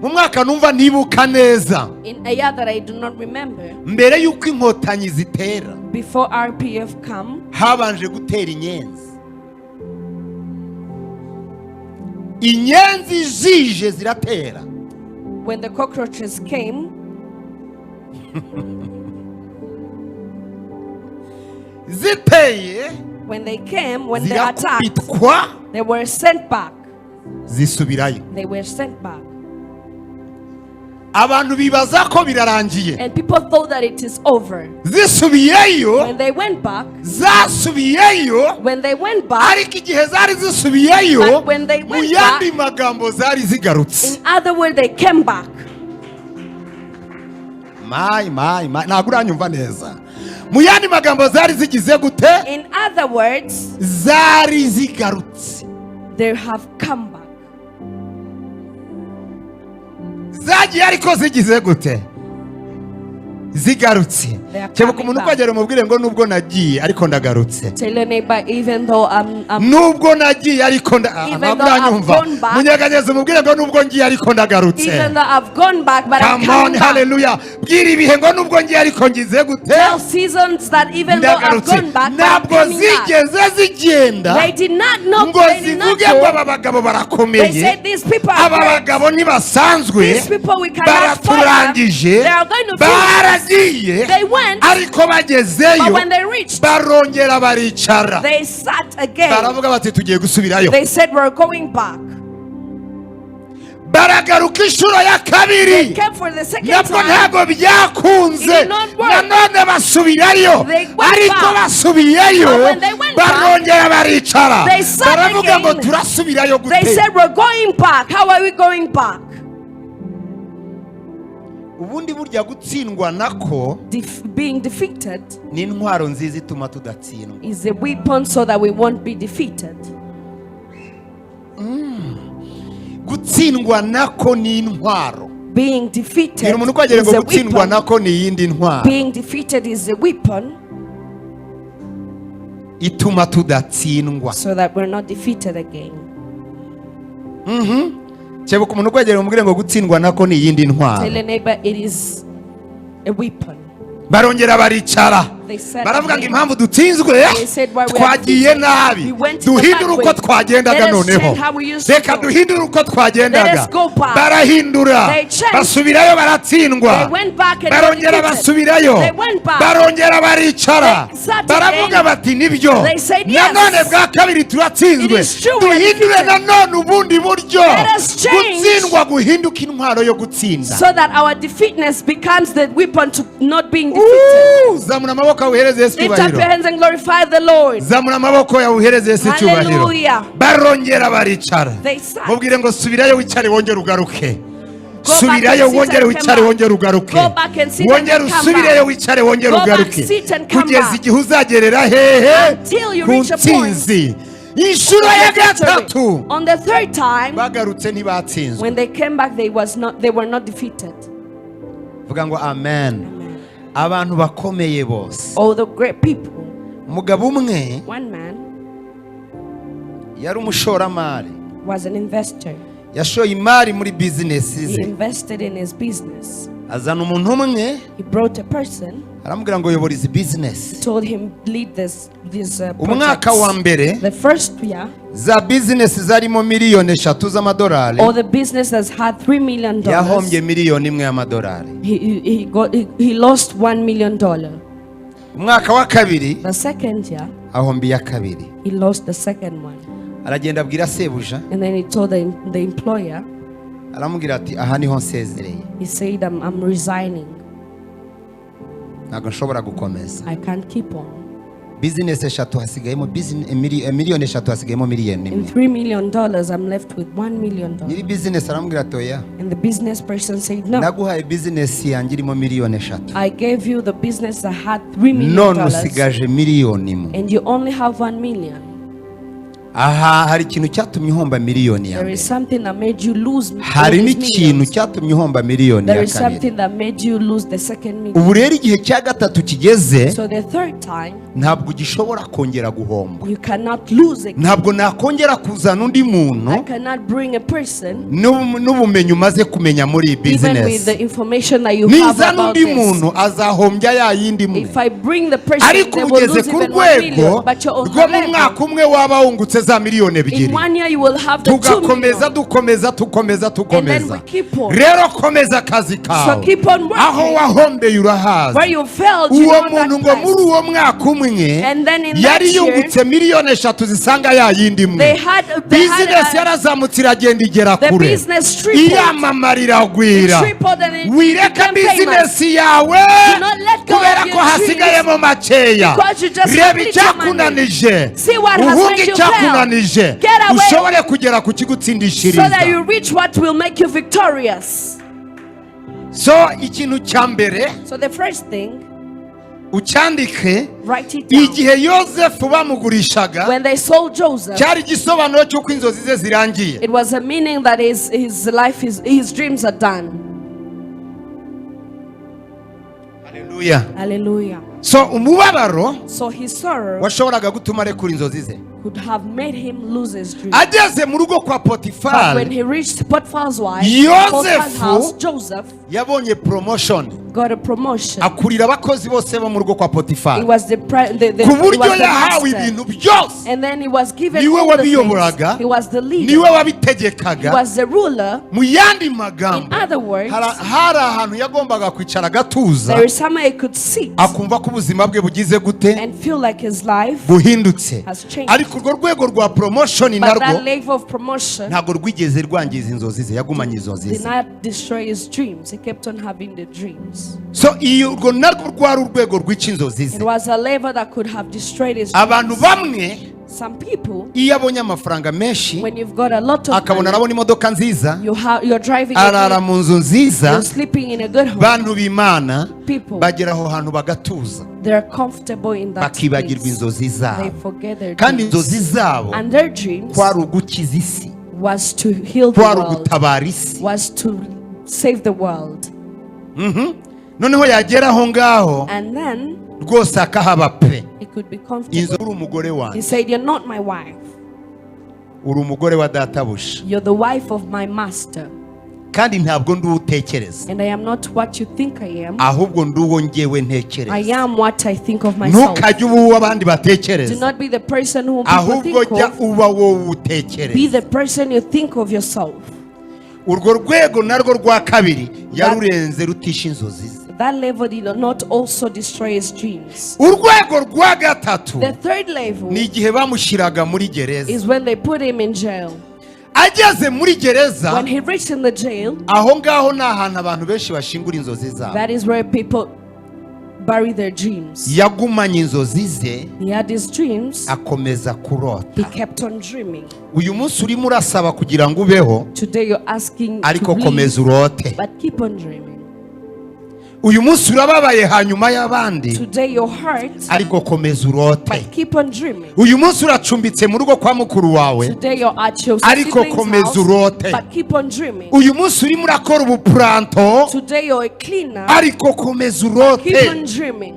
mu mwaka numva nibuka neza, in a year that I do not remember, mbere y'uko Inkotanyi zitera, before RPF come, habanje gutera Inyenzi. Inyenzi zije ziratera. When the cockroaches came, Ziteye, when they came, when they attacked, zirakubitwa, they were sent back. Zisubirayo. They were sent back. Abantu bibaza ko birarangiye. And people thought that it is over. Zisubiyeyo, When they went back, zasubiyeyo, when they went back, ariko igihe zari zisubiyeyo, But when they mu went yandi magambo zari zigarutse. In other words, they came back. My, my, my, ntabwo uranyumva neza. Mu yandi magambo zari zigize gute? In other words, Zari zigarutse. They have come back. Zagiye ariko zigize gute? Zigarutse. They are Kebuka coming umuntu back. ukwegera umubwire ngo nubwo nagiye ariko ndagarutse. Tell your neighbor, even though I'm Nubwo nagiye ariko nda- ah, Even ntabwo though I've uranyumva. gone back. Munyeganyeze umubwire ngo nubwo ngiye ariko ndagarutse. Even though I've gone back, but I'm Come on, coming back. hallelujah. Bwira ibihe ngo nubwo ngiye ariko ngize gute? Tell seasons that even though I've Ndagarutse. gone back, but I'm Ntabwo coming back. zigeze zigenda They did not know. ngo They did not zivuge ngo go. aba bagabo They barakomeye, said these people are aba great. bagabo ntibasanzwe, These people, we cannot fight them. baraturangije. They are going to finish us. Baragiye, They went, ariko bagezeyo but when they reached, barongera baricara, they sat again. baravuga bati tugiye gusubirayo. They said, "We're going back." Baragaruka inshuro ya kabiri. Came for the second Nabwo time. ntabwo byakunze. It did not work. Nanone basubirayo, They went ariko back. basubiyeyo But when they went back, barongera baricara, they sat baravuga ngo again. turasubirayo They gute? said, "We're going back. How are we going back?" Ubundi burya gutsindwa nako Being defeated ni intwaro nziza ituma tudatsindwa. Is a weapon so that we won't be defeated. Gutsindwa nako ni intwaro. Being defeated Bwira umuntu ukwegere is ngo a gutsindwa weapon. nako ni iyindi ntwaro Being defeated is a weapon ituma tudatsindwa. So that we're not defeated again. Kebuka umuntu ukwegere umubwire ngo gutsindwa nako ni iyindi ntwaro. Tell your neighbor it is a weapon. Barongera baricara, They said baravuga ngo again. Impamvu dutsinzwe, They said why we are twagiye defeated. nabi, We went in the duhindure bad uko way. twagendaga Let us noneho, change how we used to reka go. duhindure uko twagendaga. Let us go back. Barahindura, They changed. basubirayo baratsindwa. They went back and were Barongera defeated. basubirayo, They went back. barongera baricara, They sat baravuga again. bati nibyo, They said yes. nanone bwa kabiri turatsinzwe, It is true, we are duhindure defeated. nanone ubundi buryo. Let us change. Gutsindwa guhinduka intwaro yo gutsinda. So that our defeatness becomes the weapon to not being defeated. Ooh, zamura amaboko yawe uhereze Yesu Lift up your icyubahiro. hands and glorify the Lord. Zamura amaboko yawe uhereze Yesu icyubahiro. Hallelujah. Barongera baricara. They sat. Mubwire ngo subirayo wicare wongere ugaruke. Go back Subirayo and sit wongere and wicare come back. wongere ugaruke. Go back and sit and Wongere come usubireyo back. wicare wongere Go back, ugaruke sit and come kugeza back. igihe uzagerera hehe? Until you Ku reach a point. ntsinzi inshuro ya gatatu. On the third time, Bagarutse ntibatsinzwe. when they came back, they were not defeated. Vuga ngo amen. Abantu bakomeye bose, All the great people. umugabo umwe One man yari umushoramari. Was an investor. Yashoye imari muri bizinesi He ze. Invested in his business. Azana umuntu umwe, He brought a person, aramubwira ngo yobora izi bizinesi. Told him, "Lead this Umwaka wa projects." mbere, The first year, za bizinesi zarimo miliyoni 3 z'amadolari, all the businesses had $3 million. yahombye miliyoni 1 y'amadolari. He lost $1 million. Umwaka wa kabiri, The second year, ahomba iya kabiri. He lost the second one. Aragenda abwira sebuja, And then he told the employer, aramubwira ati aha niho nsezereye, he said, I'm resigning. Ntabwo nshobora gukomeza. I can't keep on." Bizinesi eshatu hasigayemo miliyoni 3 hasigayemo miliyoni In imwe $3 million, I'm left with $1 million. Nyiri bizinesi aramubwira ati oya, And the business person said, "No, naguhaye bizinesi yanjye irimo miliyoni 3, I gave you the business that had $3 million, none usigaje miliyoni 1." and you only have 1 million. Aha hari ikintu cyatumye uhomba miliyoni ya There mbere, is something that made you lose all hari these n'ikintu millions. cyatumye uhomba miliyoni There ya is kabiri. Something that made you lose the second million. Ubu rero igihe cya gatatu kigeze, So the third time, Ntabwo ugishobora kongera guhomba. You cannot lose again. Ntabwo nakongera kuzana undi muntu I cannot bring a person n'ubumenyi umaze kumenya muri iyi even with bizinesi. the information that you have Nizana about undi this. muntu azahombya ya yindi imwe. If I bring the person, Ariko they will ugeze lose ku even 1 rwego million. But you're on rwo the mu level. mwaka umwe waba wungutse za miliyoni In 2. one year, you will have the 2 Tugakomeza, million. dukomeza, tukomeza, tukomeza. We keep on. Rero komeza akazi kawe. So keep on working. Aho wahombeye urahazi. Where you failed, you Uwo know muntu that ngo muri place. uwo mwaka umwe And then in that yari year, yungutse miliyoni 3 zisanga ya yindi imwe. They had Bizinesi yarazamutse iragenda igera the kure, business tripled. iramamara, iragwira. It tripled and it Wireka became famous. bizinesi yawe Do not let go kubera of ko your hasigayemo makeya. because you just Reba have little icyakunanije, See what has uhunge made you icyakunanije, fail. Get away. ushobore kugera ku So kigutsindishiriza. that you reach what will make you victorious. So ikintu cya mbere, So the first thing, ucyandike, write it down. igihe Yosefu bamugurishaga, When they sold Joseph, cyari igisobanuro cy'uko inzozi ze zirangiye. it was a meaning that his life, his dreams are done. Haleluya. Hallelujah. So umubabaro So his sorrow washoboraga gutuma arekura inzozi ze. could have made him lose his dream. Ageze mu rugo kwa But when Potifari, he reached Potiphar's wife, Yosefu Potiphar's house, Joseph yabonye promotion, got a promotion. akurira abakozi bose bo mu rugo kwa He Potifari, was the, pre- the, ku he buryo was the yahawe master. ibintu byose. And then he was given Niwe all the things. wabiyoboraga, He was the leader. niwe He wabitegekaga. was the ruler. Mu yandi magambo, In other words, hari ahantu yagombaga kwicara agatuza, there is somewhere he could sit akumva ko ubuzima bwe bugize gute? and feel like his life Buhindutse. has changed. Ariko urwo rwego rwa promotion But narwo that level of promotion ntabwo rwigeze rwangiza inzozi ze, yagumanye inzozi did ze. not destroy his dreams. He kept on having the dreams. So iyo urwo narwo rwari urwego rwica inzozi ze. It was a level that could have destroyed his Abantu dreams. bamwe, Some people, iyo abonye amafaranga menshi, when you've got a lot of akabona money, arabona imodoka nziza, you're driving a arara good, mu nzu nziza, you're sleeping in a good home. bantu b'Imana People, bagera aho hantu bagatuza, they're comfortable in that bakibagirwa place. inzozi They zabo. forget their Kandi dreams. inzozi zabo And their dreams kwari ugukiza isi, was to heal the kwari world, ugutabara isi. was to save the world. Noneho yagera aho ngaho And then rwose akahaba pe. he could be Inzu comfortable. uri umugore He wanjye, said, "You're not my wife. uri umugore wa databuja, You're the wife of my master. kandi ntabwo ndi uwo utekereza, And I am not what you think I am. ahubwo ndi uwo ngewe I ntekereza." am what I think of myself." Ntukajye uba uwo abandi Do batekereza, not be the person whom people ahubwo think jya of. uba wowe Be utekereza. the person you think of yourself. Urwo rwego narwo rwa kabiri yarurenze rutisha inzozi ze. That level did not also destroy his dreams. Urwego rwa gatatu The third level ni igihe bamushyiraga muri gereza. is when they put him in jail. Ageze muri gereza, When he reached in the jail, aho ngaho ni ahantu abantu benshi bashingura inzozi zabo. that is where people bury their dreams. Yagumanye inzozi ze, He had his dreams, akomeza he kurota. kept on dreaming. Uyu munsi urimo urasaba kugira ngo ubeho, Today you're asking to ariko live, komeza urote. but keep on dreaming. Uyu munsi urababaye hanyuma y'abandi, Today your heart, ariko komeza urote. but keep on dreaming. Uyu munsi uracumbitse mu rugo kwa mukuru wawe, Today you're at your ariko sibling's komeza house, urote. but keep on dreaming. Uyu munsi urimo urakora ubupuranto, Today you're a cleaner, ariko komeza keep urote. on dreaming.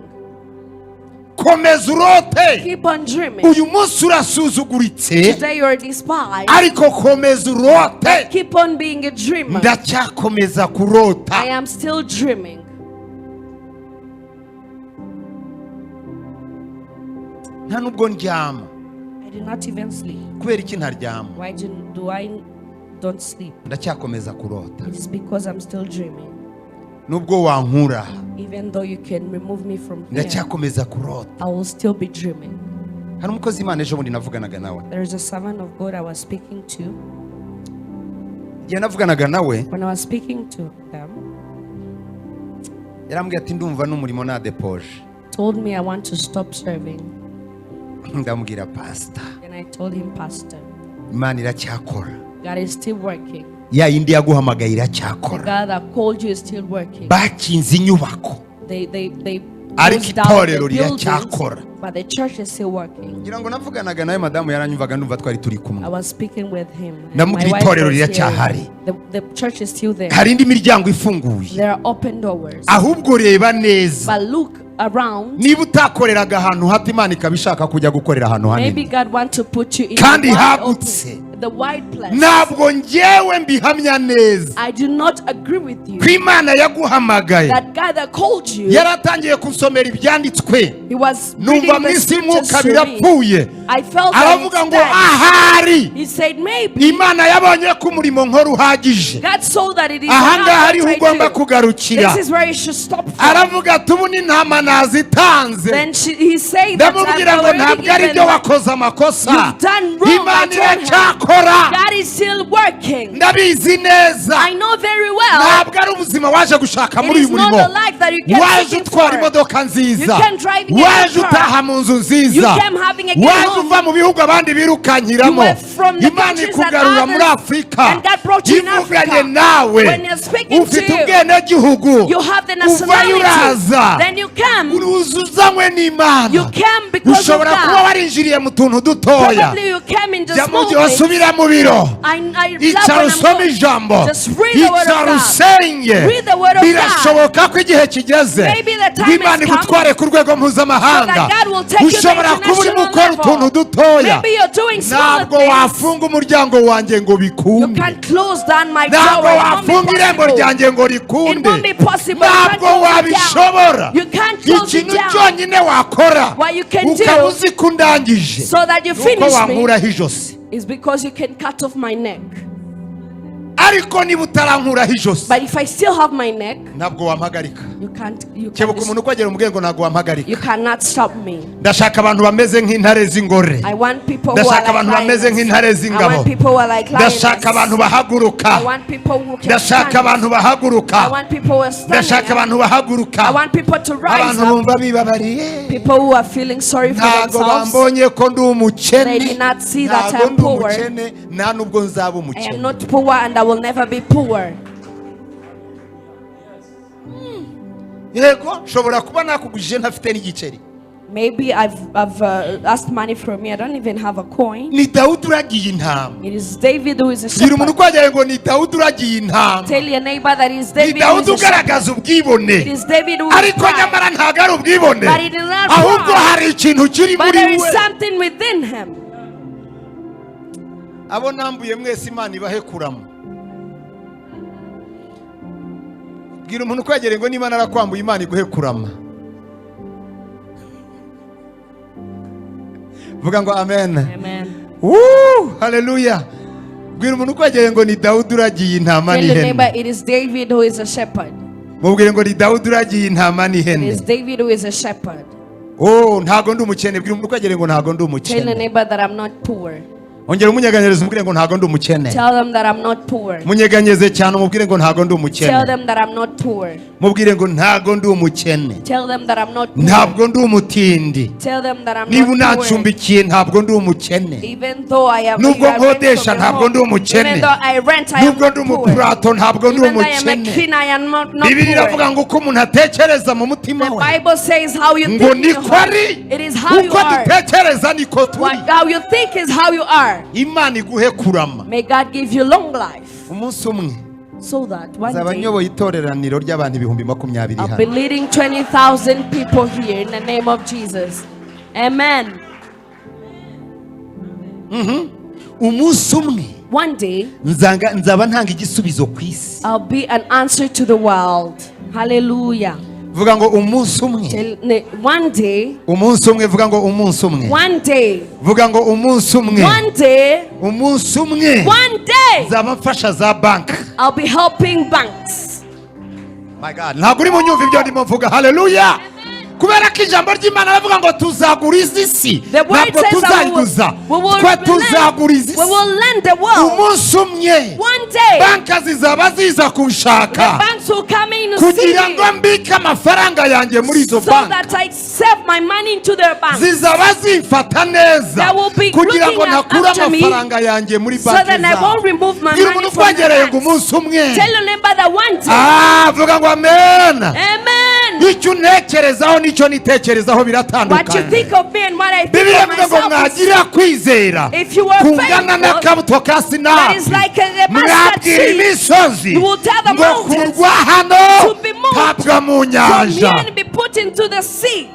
Komeza urote. Keep on dreaming. Uyu munsi urasuzuguritse, Today you're despised, ariko komeza urote. keep on being a dreamer. Ndacyakomeza kurota. I am still dreaming. Nta nubwo ndyama. I do not even sleep. Kubera iki ntaryama? Why do I don't sleep? Ndacyakomeza kurota. It is because I'm still dreaming. Nubwo wankura, Even though you can remove me from here, ndacyakomeza kurota. I will still be dreaming. Hari umukozi Imana ejo bundi navuganaga nawe. There is a servant of God I was speaking to. Igihe navuganaga nawe, When I was speaking to them, yarambwiye ati ndumva n'umurimo nadepoje. Told me I want to stop serving. Ndamubwira, pasita, Then I told him, "Pastor, Imana iracyakora. God is still working. Ya yindi yaguhamagaye iracyakora. God that called you is still working." Bakinze inyubako, They ariko closed down the itorero buildings, riracyakora. but the church is still working. Ngira ngo navuganaga nawe, madamu yaranyumvaga, ndumva twari turi kumwe. I was speaking with him and my Ndamubwira wife itorero was here. riracyahari. The church is still there. Hari indi miryango ifunguye. There are open doors. Ahubwo reba neza But look around. Niba utakoreraga ahantu hato, Imana ikaba ishaka kujya gukorera ahantu Maybe hanini God wants to put you in kandi the wide hagutse. open, the wide place. Ntabwo ngewe mbihamya neza I do not agree with you ko Imana yaguhamagaye. that God that called you, Yaratangiye kunsomera ibyanditswe, He was reading numva mu the isi y'umwuka scriptures to me. birapfuye. I felt that Aravuga it's ngo dead. ahari He said maybe Imana yabonye ko umurimo nkora uhagije, God saw that it is ahangaha enough ariho what I ugomba do. kugarukira. This is where you should stop from. Aravuga ati ubu n'intama nazitanze. Then he said that I've Ndamubwira ngo already ntabwo ari given. byo, wakoze amakosa. You've done wrong. Imana I told him. iracyakora. God is still working. Ndabizi neza. I know very well. Ntabwo ari ubuzima waje gushaka It muri uyu is not murimo. the life that you kept Waje seeking utwara for. imodoka nziza, You can drive in a waje car. utaha mu nzu nziza, You came having a good waje home. uva mu bihugu abandi birukankiramo. You were from the Imana countries that ikugarura muri others- Afurika. and God brought you in Ivuganye Africa. nawe, When you're speaking to ufite you, ubwenegihugu, you have the uvayo nationality. uraza, Then you come. uzanywe n'Imana. You came because of Ushobora kuba God. warinjiriye mu tuntu dutoya. Probably you came in the Jya mu small gihe things. wasubira mu biro, I love icara when I'm usome going. ijambo, Just read the word of icara God. usenge. Read the word of God. Birashoboka ko igihe kigeze Maybe the time Imana has come igutware ku rwego mpuzamahanga. so that God will take you to Ushobora kuba urimo international ukora level. utuntu dutoya. Maybe you're doing smaller Ntabwo things. wafunga umuryango wanjye ngo You bikunde. can't close down my door. Ntabwo It won't be wafunga irembo possible. ryanjye ngo It rikunde. won't be possible. You can't Ntabwo close it down. wabishobora. You can't close it Ikintu down. cyonyine wakora What you can do ukaba uzi ko undangije so that you nuko finish me wankuraho ijosi. is because you can cut off my neck. Ariko niba utarankuraho ijosi, But if I still have my neck, ntabwo wampagarika. you can't you Kebuka can't, umuntu ukwegera umubwire ngo ntabwo wampagarika. you cannot stop me. Ndashaka abantu bameze nk'intare z'ingore. I want people who are Ndashaka like abantu bameze lioness. nk'intare I z'ingabo. want people who are like Ndashaka abantu lioness. bahaguruka. I want people who can Ndashaka stand. abantu bahaguruka. I want people who are standing Ndashaka up. abantu bahaguruka. I want people to rise Abantu up. bumva bibabariye. People who are feeling sorry for Ntabwo themselves. bambonye ko ndi umukene. They did not see that Ntabwo I'm ndi poor. umukene, nta nubwo nzaba I am umukene. not poor and I will never be poor. Yego, nshobora kuba nakugujije ntafite n'igiceri. Maybe I've asked money from me. I don't even have a coin. Ni Dawudi uragiye intama. It is David who is a Bwira umuntu shepherd. ukwegereye ngo ni Dawudi uragiye intama. Tell your neighbor that it is Ni David who Dawudi is a shepherd. ugaragaza ubwibone, It is David who is ariko proud. nyamara ntabwo ari ubwibone, But it is not ahubwo pride. hari ikintu kiri But muri there is we. something within him. Abo nambuye mwese, Imana ibahe kurama. Bwira umuntu ukwegereye ngo niba narakwambuye, Imana iguhe kurama. Vuga ngo amen. Amen. Woo, haleluya. Bwira umuntu ukwegereye ngo ni Dawudi uragiye intama Tell your n'ihene. neighbor it is David who is a shepherd. Mubwire ngo ni Dawudi uragiye intama It n'ihene. is David who is a shepherd. Oh, ntabwo ndi umukene. Bwira umuntu ukwegereye ngo ntabwo ndi Tell your umukene. neighbor that I'm not poor. Ongera umunyeganyereze umubwire ngo ntabwo ndi umukene. Tell them that I'm not poor. Munyeganyeze cyane umubwire ngo ntabwo ndi Tell umukene. them that I'm not poor. Mubwire ngo ntabwo ndi umukene. Tell them that I'm not poor. Ntabwo ndi umutindi. Tell them that I'm Niba not poor. unancumbikiye, ntabwo ndi umukene. Even though I am Nubwo you are rent nkodesha, from your ntabwo home. ndi umukene. Even though I rent, I am Nubwo not ndi poor. umupurato, ntabwo ndi Even though I am a umukene. cleaner, I am not Bibiliya iravuga poor. ngo uko umuntu atekereza mu mutima The we, Bible says how you ngo think in your niko heart. ari. It is how you Uko are. dutekereza niko turi. How you think is how you are. Imana iguhe kurama. May God give you long life Umunsi umwe so that one nzaba day nyoboye itoreraniro ry'abantu 20,000 I'll be hano. leading 20,000 people here in the name of Jesus. Amen. Umunsi umwe One day nzanga nzaba ntanga igisubizo ku isi. I'll be an answer to the world. Hallelujah. Vuga ngo umunsi umwe. One day, Umunsi umwe. Vuga ngo umunsi umwe. one day, Vuga ngo umunsi umwe. one day, Umunsi umwe one day, nzaba mfasha za banki. I'll be helping banks. My God, ntabwo uri munyumva ibyo ndimo mvuga. Haleluya! Kubera ko ijambo ry'Imana baravuga ngo tuzagura izi si. The word Ntabwo says that we will, tuzayiguza, we will, twe tuzagura izi we si. will lend the world. Umunsi umwe One day, banka zizaba ziza the kunshaka banks will come in to see kugira me ngo mbike amafaranga yanjye muri izo so banki. that I save my money into their bank. Zizaba zimfata neza They will be kugira ngo looking ntakure after me amafaranga yanjye muri so banki that I zabo. won't remove my Bwira money umuntu from the ukwegereye ngo banks. umunsi umwe. Tell your neighbor that one day. Ah, vuga ngo amen. Amen. Icyo untekerezaho n'icyo nitekerezaho What you biratandukanye. Think of me and what I think Bibiliya of ivuga ngo myself is mwagira kwizera If you were kungana faithful, n'akabuto ka that sinapi, is like a mustard mwabwira seed. imisozi You will tell the ngo mountains kurwa hano to be moved tabwa mu from nyanja. here and be put into the sea.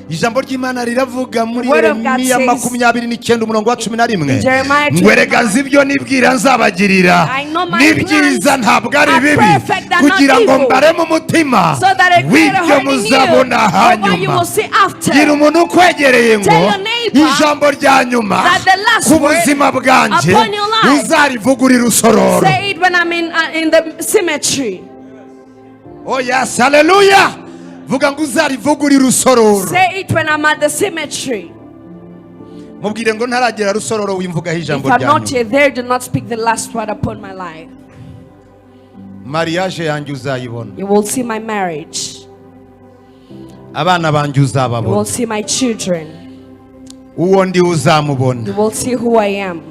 Ijambo ry'Imana riravuga muri The word of God Yeremiya says 29 umurongo wa 11 in Jeremiah ngo erega 29, nzi ibyo nibwira nzabagirira, I know my ni byiza plans ntabwo ari are bibi, perfect and not kugira ngo evil, mbareme umutima so that I create a w'ibyo heart in you muzabona of what you hanyuma. will see after. Gira umuntu ukwegereye ngo Tell your neighbor ijambo rya nyuma that the last ku word buzima bwanjye upon your life, uzarivugurira usororo. say it when I'm in the cemetery. Oh yes, haleluya! Vuga ngo uzarivugurira usororo. Say it when I'm at the cemetery. Mubwire ngo ntaragera Rusororo wimvugaho If ijambo I'm rya not nyuma. yet there, do not speak the last word upon my life. Mariage yanjye uzayibona. You will see my marriage. Abana banjye You uzababona. Will see my children. Uwo ndi uzamubona. You will see who I am.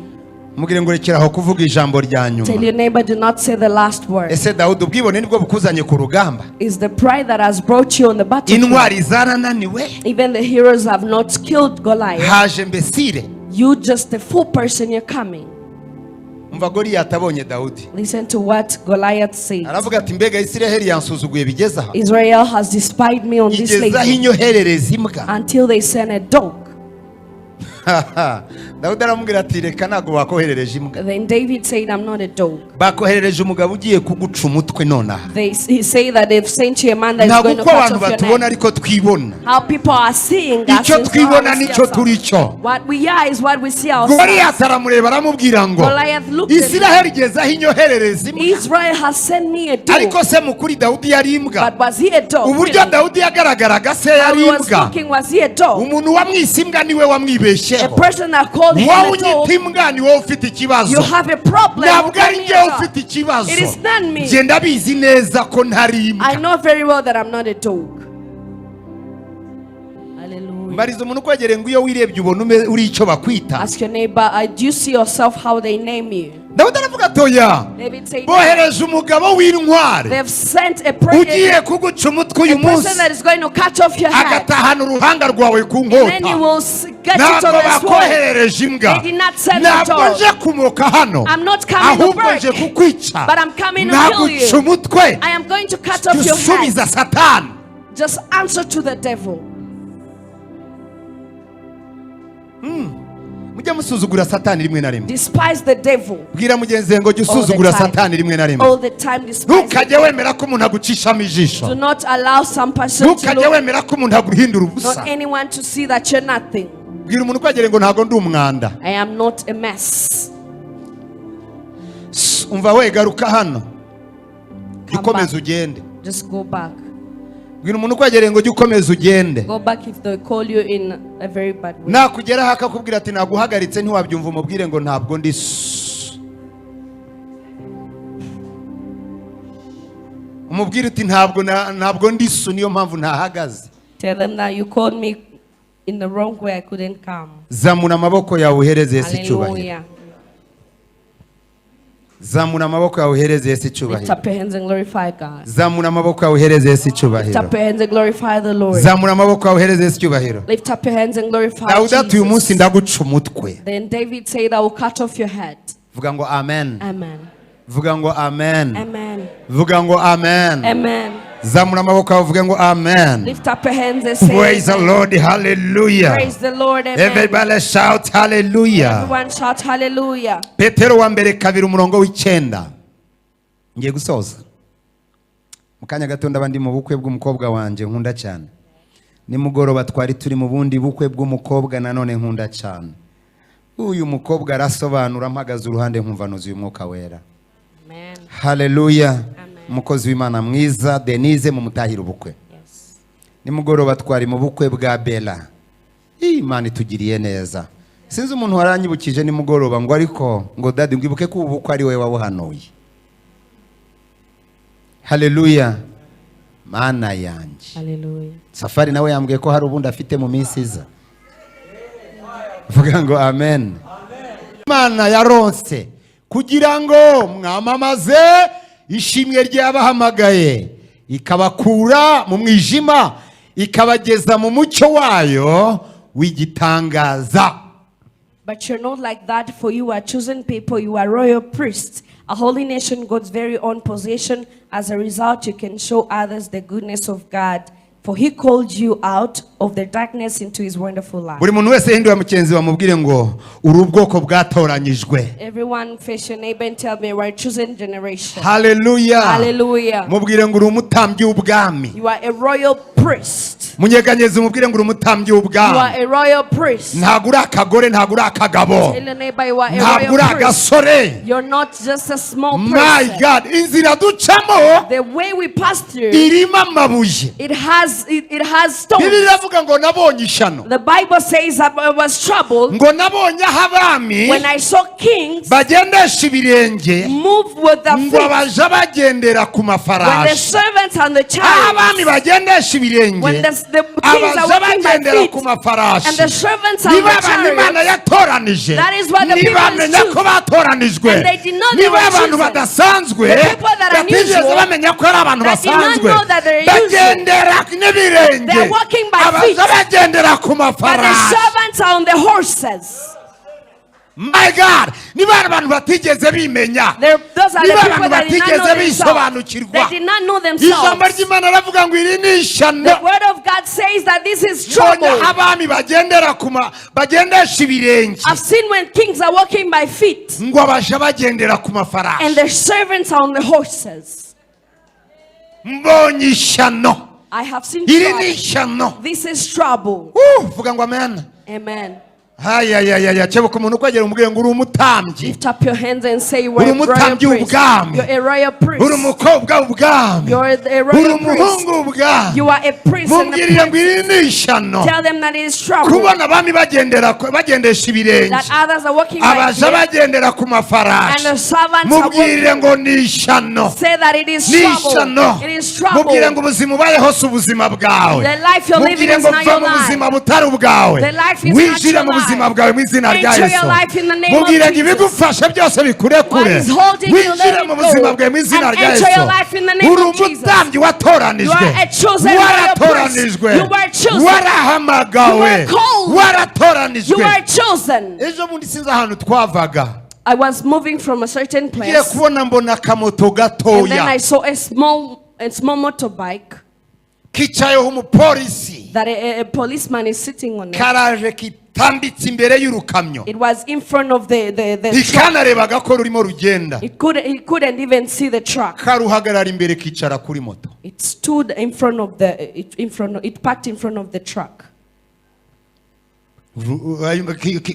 Mubwire ngo rekeraho kuvuga ijambo rya nyuma. Tell your neighbor, do not say the last word. Ese Dawudi, ubwibone nibwo bukuzanye ku rugamba? It's the pride that has brought you on the battlefield. Intwari zarananiwe. Even the heroes have not killed Goliath. Haje imbécile. You just a fool person, you're coming. Umva Goliyati abonye Dawudi, Listen to what Goliath said. Aravuga ati mbega Isiraheli yansuzuguye bigeze aha, Israel has despised me on this igeze aho lady inyoherereza imbwa. Until they send a dog. Dawudi aramubwira ati reka, ntabwo bakoherereje imbwa. Then David said, "I'm not a dog." Bakoherereje umugabo ugiye kuguca umutwe nonaha. He say that they've sent you a man that is Ntabwo going to uko cut abantu off your batubona neck. ariko twibona. How people are seeing us Icyo is not twibona how we see nicyo turi ourselves. cyo. What we are is what we see ourselves. Goliyati aramureba aramubwira ngo Goliath looked at him. Isiraheli igeze aho inyoherereza imbwa. Israel has sent me a dog. Ariko se mukuri Dawudi yari imbwa? But was he a dog? Uburyo Really? Dawudi yagaragaraga se How yari he was imbwa? looking, was he a dog? Umuntu wamwise imbwa niwe A wamwibeshyeho. Person that called him Wowe a dog, unyita imbwa ni wowe ufite ikibazo. you have a problem. Ntabwo Call ari me a njyewe dog. ufite ikibazo. It is not me. Njye ndabizi neza ko ntari imbwa. I know very well that I'm not a dog. Hallelujah. Mbariza umuntu ukwegereye ngo iyo wirebye ubona uri icyo bakwita. Ask your neighbor, do you see yourself how they name you? Dawudi aravuga ati oya, David said, bohereje umugabo w'intwari they've sent a prayer, ugiye kuguca umutwe uyu a person munsi, that is going to cut off your head. agatahana uruhanga rwawe ku And then he nkota. will get it on Ntabwo the sword. bakoherereje imbwa. They did not send the Ntabwo dog. nje kumoka hano, I'm not coming to ahubwo break, nje kukwica. but I'm coming to kill Naguca you. umutwe. I am going to cut off your head. Usubiza Satani. Just answer to the devil. Mujye musuzugura Satani rimwe na rimwe. Despise the devil. Bwira mugenzi wawe ngo jya All the usuzugura time. Satani rimwe na rimwe. All the time despise the Ntukajye devil. wemera ko umuntu agucishamo ijisho. Do not allow some person to Ntukajye look, wemera ko umuntu aguhindura ubusa. not anyone to see that you're nothing. Bwira umuntu ukwegereye ngo ntabwo ndi umwanda. I am not a mess. Sss, umva we, garuka hano, jya Come ukomeza back. ugende. Just go back. Bwira umuntu ukwegereye ngo jya ukomeza ugende. Go back if they call you in a very bad way. Nakugeraho akakubwira ati naguhagaritse ntiwabyumva, umubwire ngo ntabwo ndi su. Umubwire uti ntabwo ndi su, niyo mpamvu ntahagaze. Tell them that you called me in the wrong way, I couldn't come. Zamura amaboko yawe uhereze Yesu icyubahiro. Hallelujah. Zamura amaboko yawe uhereze Yesu Lift icyubahiro. Up your hands and glorify God. Zamura amaboko yawe uhereze Yesu Lift icyubahiro. up your hands and glorify the Lord. Zamura amaboko yawe uhereze Yesu icyubahiro. Lift up your hands and glorify Dawudi ati uyu munsi Jesus. ndaguca umutwe. Then David said, "I will cut off your head." Vuga ngo amen. Amen. Vuga ngo amen. Amen. Vuga ngo amen. Amen. Zamura amaboko yawe uvuge ngo amen. Lift up your hands and say, Praise the "Amen." Lord, hallelujah. Praise the Lord. Amen. Everybody shout hallelujah. Everyone shout hallelujah. Petero wa mbere kabiri umurongo w'icyenda. Ngiye gusoza mu kanya gato, ndaba ndi mu bukwe bw'umukobwa wanjye nkunda cyane. Nimugoroba twari turi mu bundi bukwe bw'umukobwa nanone nkunda cyane. Uyu mukobwa arasobanura mpagaze uruhande nkumva nuzuye Umwuka Wera. Amen. Haleluya. Amen. Umukozi w'Imana mwiza Denise, mumutahira ubukwe. Yes. Nimugoroba twari mu bukwe bwa Bella. Ih, Imana itugiriye neza. Sinzi umuntu waranyibukije nimugoroba ngo ariko ngo daddy, ngwibuke ko ubu bukwe ari wowe wabuhanuye. Haleluya, Mana yanjye. Hallelujah. Safari nawe yambwiye ko hari ubundi afite mu minsi iza. Vuga ngo amen. Imana yaronse kugira ngo mwamamaze ishimwe ry'abahamagaye. Ikabakura mu mwijima ikabageza mu mucyo wayo w'igitangaza. But you're not like that, for you are chosen people, you are royal priests, a holy nation, God's very own possession. As a result, you can show others the goodness of God, for He called you out of the darkness into His wonderful light. Buri muntu wese hindura mugenzi bamubwire ngo uri ubwoko bwatoranyijwe. Everyone, face your neighbor and tell me, we're a chosen generation. Haleluya. Hallelujah. Mubwire ngo uri umutambyi w'ubwami. You are a royal priest. Munyeganyeze umubwire ngo uri umutambyi You w'ubwami. are a royal priest. Ntabwo uri akagore, ntabwo uri akagabo, Tell your neighbor you are a ntabwo uri royal priest. agasore. You're not just a small My person. God, inzira ducamo The way we pass through, irimo amabuye. it has stones. Bibiliya iravuga ngo nabonye ishyano, The Bible says that I was troubled ngo nabonye aho abami when I saw kings bagendesha ibirenge, move with their ngo feet, baja bagendera ku when the mafarashi. servants and the Aho abami chariots, bagendesha ibirenge, when the kings are abaja walking by bagendera feet, ku and mafarashi, the servants are niba the abantu Imana chariots, yatoranije, That is what the people ntibamenya choose. Ko batoranijwe, And they did not they niba were abantu chosen. Badasanzwe, The people that are batigeze unusual, bamenya ko ari abantu that did not basanzwe, know that they're usual. Bagendera n'ibirenge, They are walking by abaja feet. Bagendera ku But the mafarashi. Servants are on the horses. My God, niba hari abantu batigeze bimenya, Those are the niba people abantu that did not batigeze know themselves. bisobanukirwa, They did not know ijambo themselves. ry'Imana aravuga ngo iri ni ishyano. The word of God says that this is Mbonye trouble. aho abami bagendera ku ma bagendesha ibirenge, I've seen when kings are walking by feet ngo abaja bagendera ku mafarashi. And their servants are on the horses. Mbonye ishyano. I have seen Iri ni trouble. Ishyano. This is trouble. Vuga ngo amen. Amen. Hayayayaya, kebuka umuntu ukwegera umubwire ngo uri umutambyi. Lift up your hands and say, "You Uri are a royal umutambyi priest. w'ubwami. You're a royal Uri priest. Umukobwa w'ubwami. You're a Uri royal priest. umuhungu w'ubwami. You are a priest and a Mubwirire ngo princess." iri ni ishyano. Tell them that it is trouble. Kubona abami bagendera bagendesha ibirenge, That others are walking by abaja feet bagendera ku and mafarashi, the servants are mubwirire walking. Ngo ni ishyano. Say that it is Ni trouble. ishyano. It is trouble. Mubwire ngo ubuzima ubayeho si ubuzima bwawe. The life you're living Mubwire is ngo not va your mu life. buzima butari ubwawe, The life is not winjire your mu buzima life. Bwawe mu izina rya Enter Yesu. your life in the name of Mubwire ngo Jesus. ibigufashe byose bikurekure, What is holding you, let winjire it mu buzima go. bwawe mu izina And rya enter Yesu. your life in the name Uri of Jesus. umutambyi watoranijwe. You are a chosen royal priest. Waratoranijwe. You were chosen. Warahamagawe. You were called. Waratoranijwe. You are chosen. Ejo bundi sinzi ahantu twavaga, I was moving from a certain ngiye place, kubona mbona akamoto and then gatoya I saw a small motorbike kicayeho umupolisi, that a policeman is sitting on it. Karaje kitambitse imbere y'urukamyo. It was in front of the truck. Ntikanarebaga ko rurimo rugenda. It couldn't even see the truck. Karuhagarara imbere kicara kuri moto. It stood in front of the it, in front of, it parked in front of the truck.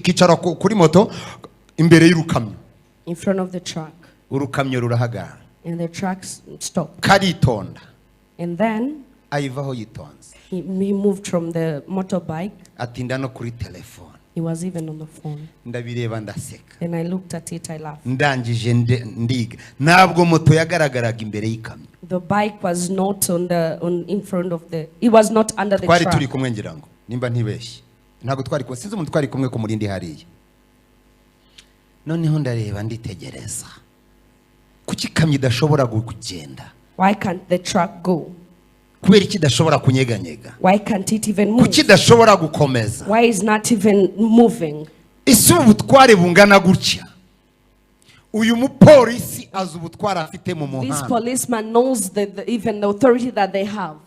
Kicara kuri moto imbere y'urukamyo. In front of the truck. Urukamyo rurahagarara. And the truck stopped. Karitonda. And then Ayivaho yitonze. he moved from the motorbike. Atinda no kuri telefone. He was even on the phone. Ndabireba ndaseka. Then I looked at it, I laughed. Ndangije ndiga ntabwo moto yagaragaraga imbere y'ikamyo. The bike was not on the on in front of the it was not under the Twari turi truck. Kumwe ngira ngo nimba ntibeshye ntabwo twari kumwe, sinzi umuntu twari kumwe ku murindi hariya. Noneho ndareba nditegereza kuki ikamyo idashobora kugenda? Why can't the truck go? Kubera iki idashobora kunyeganyega? Why can't it even move? Kuki idashobora gukomeza? Why is not even moving? Ese ubu butware bungana gutya, uyu mupolisi azi ubutware afite mu This muhanda? Policeman knows even the authority that they have.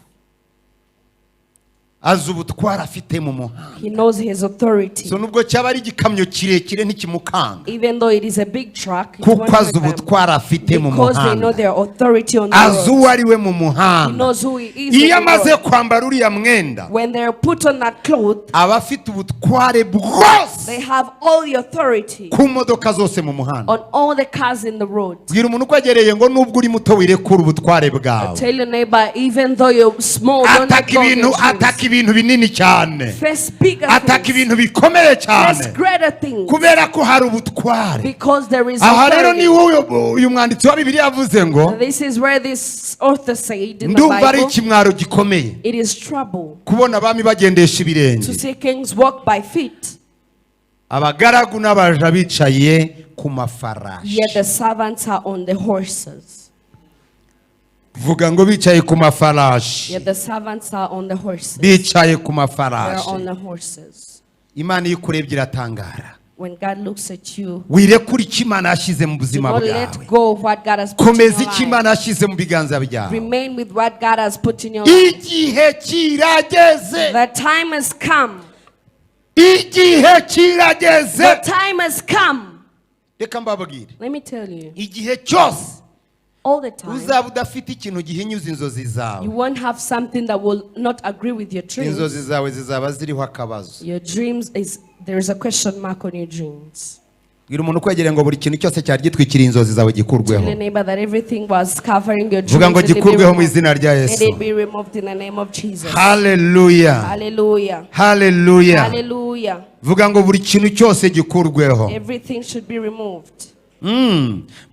Azi ubutware afite mu muhanda. He knows his authority. So nubwo cyaba ari igikamyo kirekire ntikimukanga, Even though it is a big truck, it kuko won't azi hurt them. Ubutware afite mu Because they know muhanda, their authority on the azi road. Uwo ari we mu He muhanda. knows who he is Iyo on the amaze road. kwambara uriya mwenda, When they're put on that cloth, aba afite ubutware bwose they have all the authority ku modoka zose mu muhanda. On all the cars in the road. Bwira umuntu ukwegereye ngo nubwo uri muto wirekure ubutware bwawe. Tell your neighbor, even though you're small, don't let Ataka go of ibintu your dreams. ataka ibintu binini cyane. Face bigger Ataka things. Ibintu bikomeye cyane. Face greater things. Kubera ko hari ubutware. Because there is Aha rero authority. ni wowe uyu mwanditsi wa Bibiliya yavuze ngo This is where this author said in the ndumva ari Bible, ikimwaro gikomeye it is trouble kubona abami bagendesha ibirenge, to see kings walk by feet, abagaragu n'abaja bicaye ku mafarashi. Yet the servants are on the horses. Vuga ngo bicaye ku mafarashi. Yet the servants are on the horses. Bicaye ku They are mafarashi. On the horses. Imana iyo ikurebye iratangara. When God looks at you, Wirekure icyo Imana yashyize mu do buzima not let bwawe. go of what God has put in Komeza your icyo life. Imana yashyize mu biganza byawe. Remain with what God has put in your life. Igihe kirageze. The time has come. Igihe kirageze. The time has come. Reka mbabwire. Let me tell you, Igihe cyose all the time, uzaba udafite ikintu gihinyuza inzozi zawe, you won't have something that will not agree with your dreams. inzozi zawe zizaba ziriho akabazo. Your dreams is there is a question mark on your dreams. Bwira umuntu ukwegereye ngo buri kintu cyose cyari gitwikiriye inzozi zawe Tell your gikurweho. neighbor that everything was covering your dreams. Vuga ngo Let it be gikurweho mu removed. izina rya Let Yesu. it be removed in the name of Jesus. Haleluya. Hallelujah. Haleluya. Hallelujah. Vuga ngo buri kintu cyose gikurweho. Everything should be removed.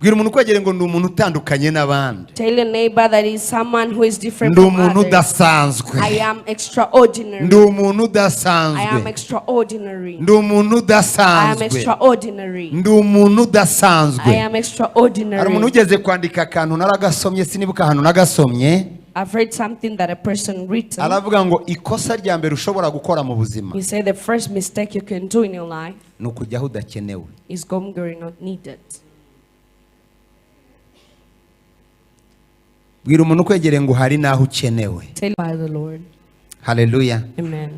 Bwira umuntu ukwegereye ngo ndi umuntu utandukanye n'abandi. Tell your neighbor that is someone who is different Ndi from umuntu others. udasanzwe. I am extraordinary. Ndi umuntu I am udasanzwe. Extraordinary. Ndi umuntu I am udasanzwe. Extraordinary. Ndi umuntu I udasanzwe. am Hari umuntu extraordinary. ugeze kwandika akantu, naragasomye, sinibuka ahantu nagasomye. I've read something that a person written. Aravuga ngo ikosa rya mbere ushobora gukora mu buzima He said the first mistake you can do in your life ni ukujya aho udakenewe. Is going where you're not needed. Bwira umuntu ukwegereye ngo hari n'aho ukenewe. Tell by the Lord. Haleluya. Amen.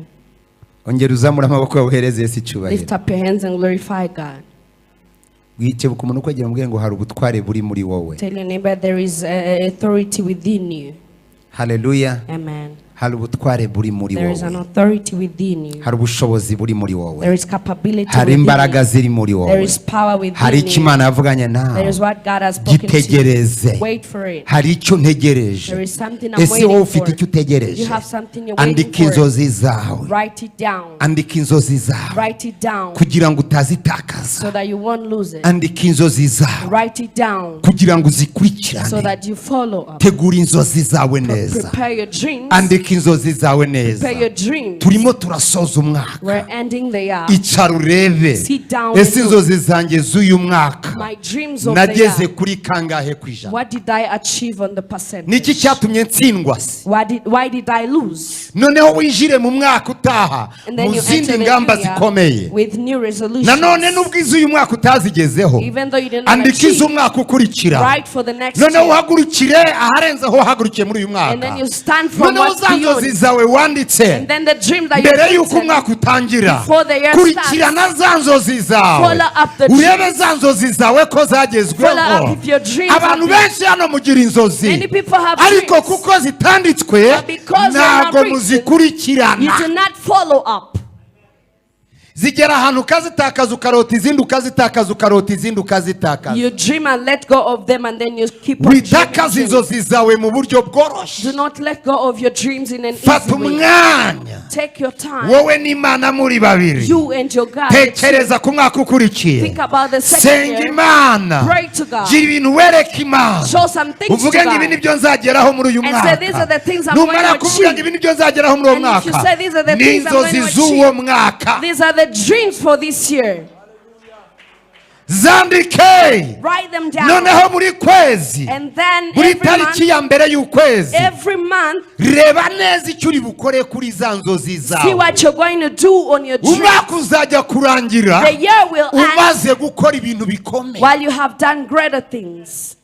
Ongera uzamure amaboko yawe uhereze Yesu icyubahiro. Lift up your hands and glorify God. Kebuka umuntu ukwegereye umubwire ngo hari ubutware buri muri wowe. Tell your neighbor there is authority within you. Haleluya. Amen. Hari ubutware buri muri There is an wowe. Authority within you. Hari ubushobozi buri muri wowe. There is capability Hari within imbaraga you. ziri muri There wowe. is power within Hari icyo you. Imana yavuganye There nawe. is what God has spoken to Gitegereze. you. Wait for it. Hari icyo ntegereje. There is something I'm Ese wowe waiting ufite for. icyo utegereje? You have something you're waiting Andika for. inzozi zawe. Write it down. Andika inzozi zawe Write it down kugira ngo utazitakaza. So that you won't lose it. Andika inzozi zawe Write it down kugira ngo so uzikurikirane. That you follow up. Tegura inzozi zawe neza. Prepare your dreams. Andika inzozi zawe neza. Prepare your dreams. Turimo turasoza umwaka. We're ending the year. Icara urebe, Sit down ese and inzozi zanjye z'uyu mwaka My dreams of the nageze year. kuri kangahe ku ijana? What did I achieve on the Niki percentage? cyatumye ntsindwa se? Why did I lose? Noneho winjire mu mwaka utaha And then mu you zindi enter the ngamba new year zikomeye. with new resolutions. Nanone nubwo iz'uyu mwaka utazigezeho, Even though you did not andika achieve, iz'umwaka ukurikira. write for the next Noneho year. uhagurukire aharenze aho wahagurukiye muri uyu And mwaka. then you stand from Noneho what's za nzozi beyond. zawe wanditse And then the dream that you mbere y'uko written, umwaka utangira, before the year kurikirana za nzozi zawe, Follow up the urebe dreams. za nzozi zawe ko zagezweho. Follow up if your dreams Abantu have been- benshi hano mugira inzozi, Many people have ariko dreams. kuko zitanditswe, But because they are not ntabwo written, muzikurikirana. you do not follow up. Zigera ahantu ukazitakaza, ukarota izindi, ukazitakaza, ukarota izindi, ukazitakaza. You dream and let go of them, and then you keep on dreaming. Witakaza inzozi zawe mu buryo bworoshye. Do not let go of your dreams in an Fata easy way. umwanya, Take your time. wowe n'Imana muri babiri. You and your God. Tekereza ku mwaka ukurikiye. Think about the second Senga year. Imana. Pray to God. Gira ibintu wereka Imana, Show some things uvuge to ngo ibi God. nibyo nzageraho muri uyu And say, "These mwaka. Are the things I'm Numara going to kuvuga ngo achieve." ibi nibyo nzageraho muri uwo And if you mwaka, say, "These are the ni things I'm going inzozi to z'uwo achieve." mwaka. These are the dreams for this year. Zandike. Write them down. Noneho buri kwezi, And then buri every tariki month, ya mbere y'ukwezi, every month, reba neza icyo uri bukore kuri za nzozi see zawe. What you're going to do on your dreams. Umwaka uzajya kurangira The year will end umaze gukora ibintu bikomeye. While you have done greater things.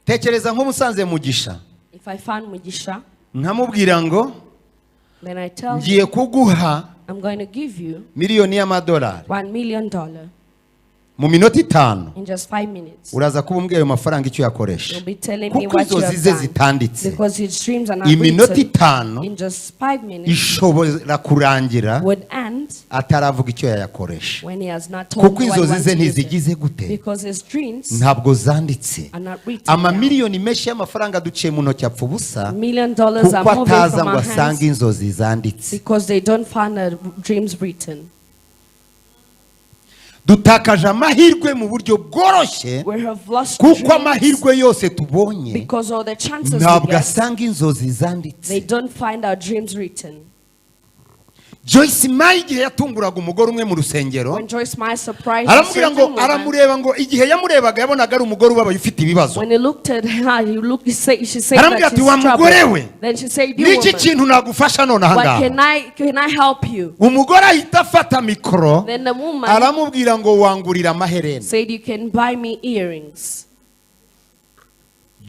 Tekereza nk'umusanze Mugisha, If I found Mugisha, nkamubwira ngo then I tell him, ngiye kuguha I'm going to give you miliyoni y'amadolari $1 million mu minota 5, in just 5 minutes. uraza kuba umbwiye ayo mafaranga icyo yakoresha, You'll be telling me kuko what you inzozi have ze done. zitanditse. Because his dreams are not Iminota written. 5 In just 5 minutes ishobora kurangira would end ataravuga icyo yayakoresha, when he has not told kuko me what he inzozi wants ze to use it. ntizigize gute? Because his dreams Ntabwo zanditse. Are not written down. Amamiliyoni menshi y'amafaranga duciye mu ntoki apfa ubusa, $1 million are kuko moving ataza from ngo our asange hands inzozi zanditse. Because they don't find the dreams written. Dutakaje amahirwe mu buryo bworoshye, We have lost kuko dreams amahirwe yose tubonye because all the chances we ntabwo get, asanga inzozi they zanditse. don't find our dreams written. Joyce Meyer igihe yatunguraga umugore umwe mu rusengero, When Joyce Meyer surprised a aramubwira ngo certain woman, aramureba ngo igihe yamurebaga yabonaga ari umugore ubabaye ufite ibibazo. When he looked at her, he looked, he said, she said Aramubwira that ati, she's "Wa mugore troubled. we, Then she said, "You niki woman, kintu nagufasha none what ahangaha?" can I help you?" Umugore ahita afata mikoro, Then the woman aramubwira ngo wangurira amaherena. Said, "You can buy me earrings."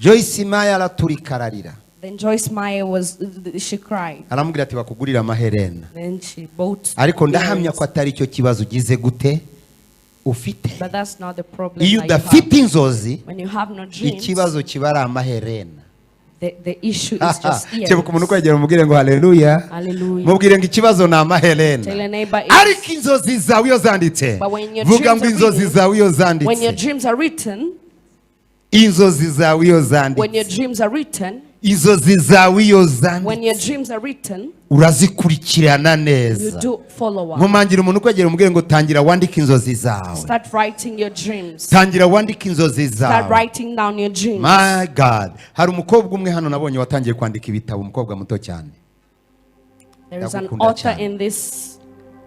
Joyce Meyer araturika ararira. Then Joyce Meyer was, she cried. Aramubwira ati bakugurira amaherena, Then she bought ariko ndahamya earrings. Ko atari cyo kibazo ugize gute ufite. But that's not the problem Iyo that you have. udafite inzozi, When you have no dreams, ikibazo kiba ari amaherena. the issue is just Kebuka umuntu earrings. ukwegera umubwire ngo haleluya. Hallelujah. Mubwire ngo ikibazo ni amaherena. Tell your neighbor Ariko inzozi zawe iyo zanditse, But when your vuga dreams ngo are inzozi written, zawe iyo when your zanditse, dreams are written, inzozi zawe iyo when your zanditse, dreams are written, inzozi zawe iyo when zanditse, your dreams are written, urazikurikirana you neza. do follow up. Nkomangira umuntu ukwegera umubwire ngo tangira wandike inzozi zawe. Start writing your dreams. Tangira wandike inzozi Start zawe. writing down your dreams. My God, hari umukobwa umwe hano nabonye watangiye kwandika ibitabo, umukobwa muto cyane. There is an Ndagukunda author cyane. In this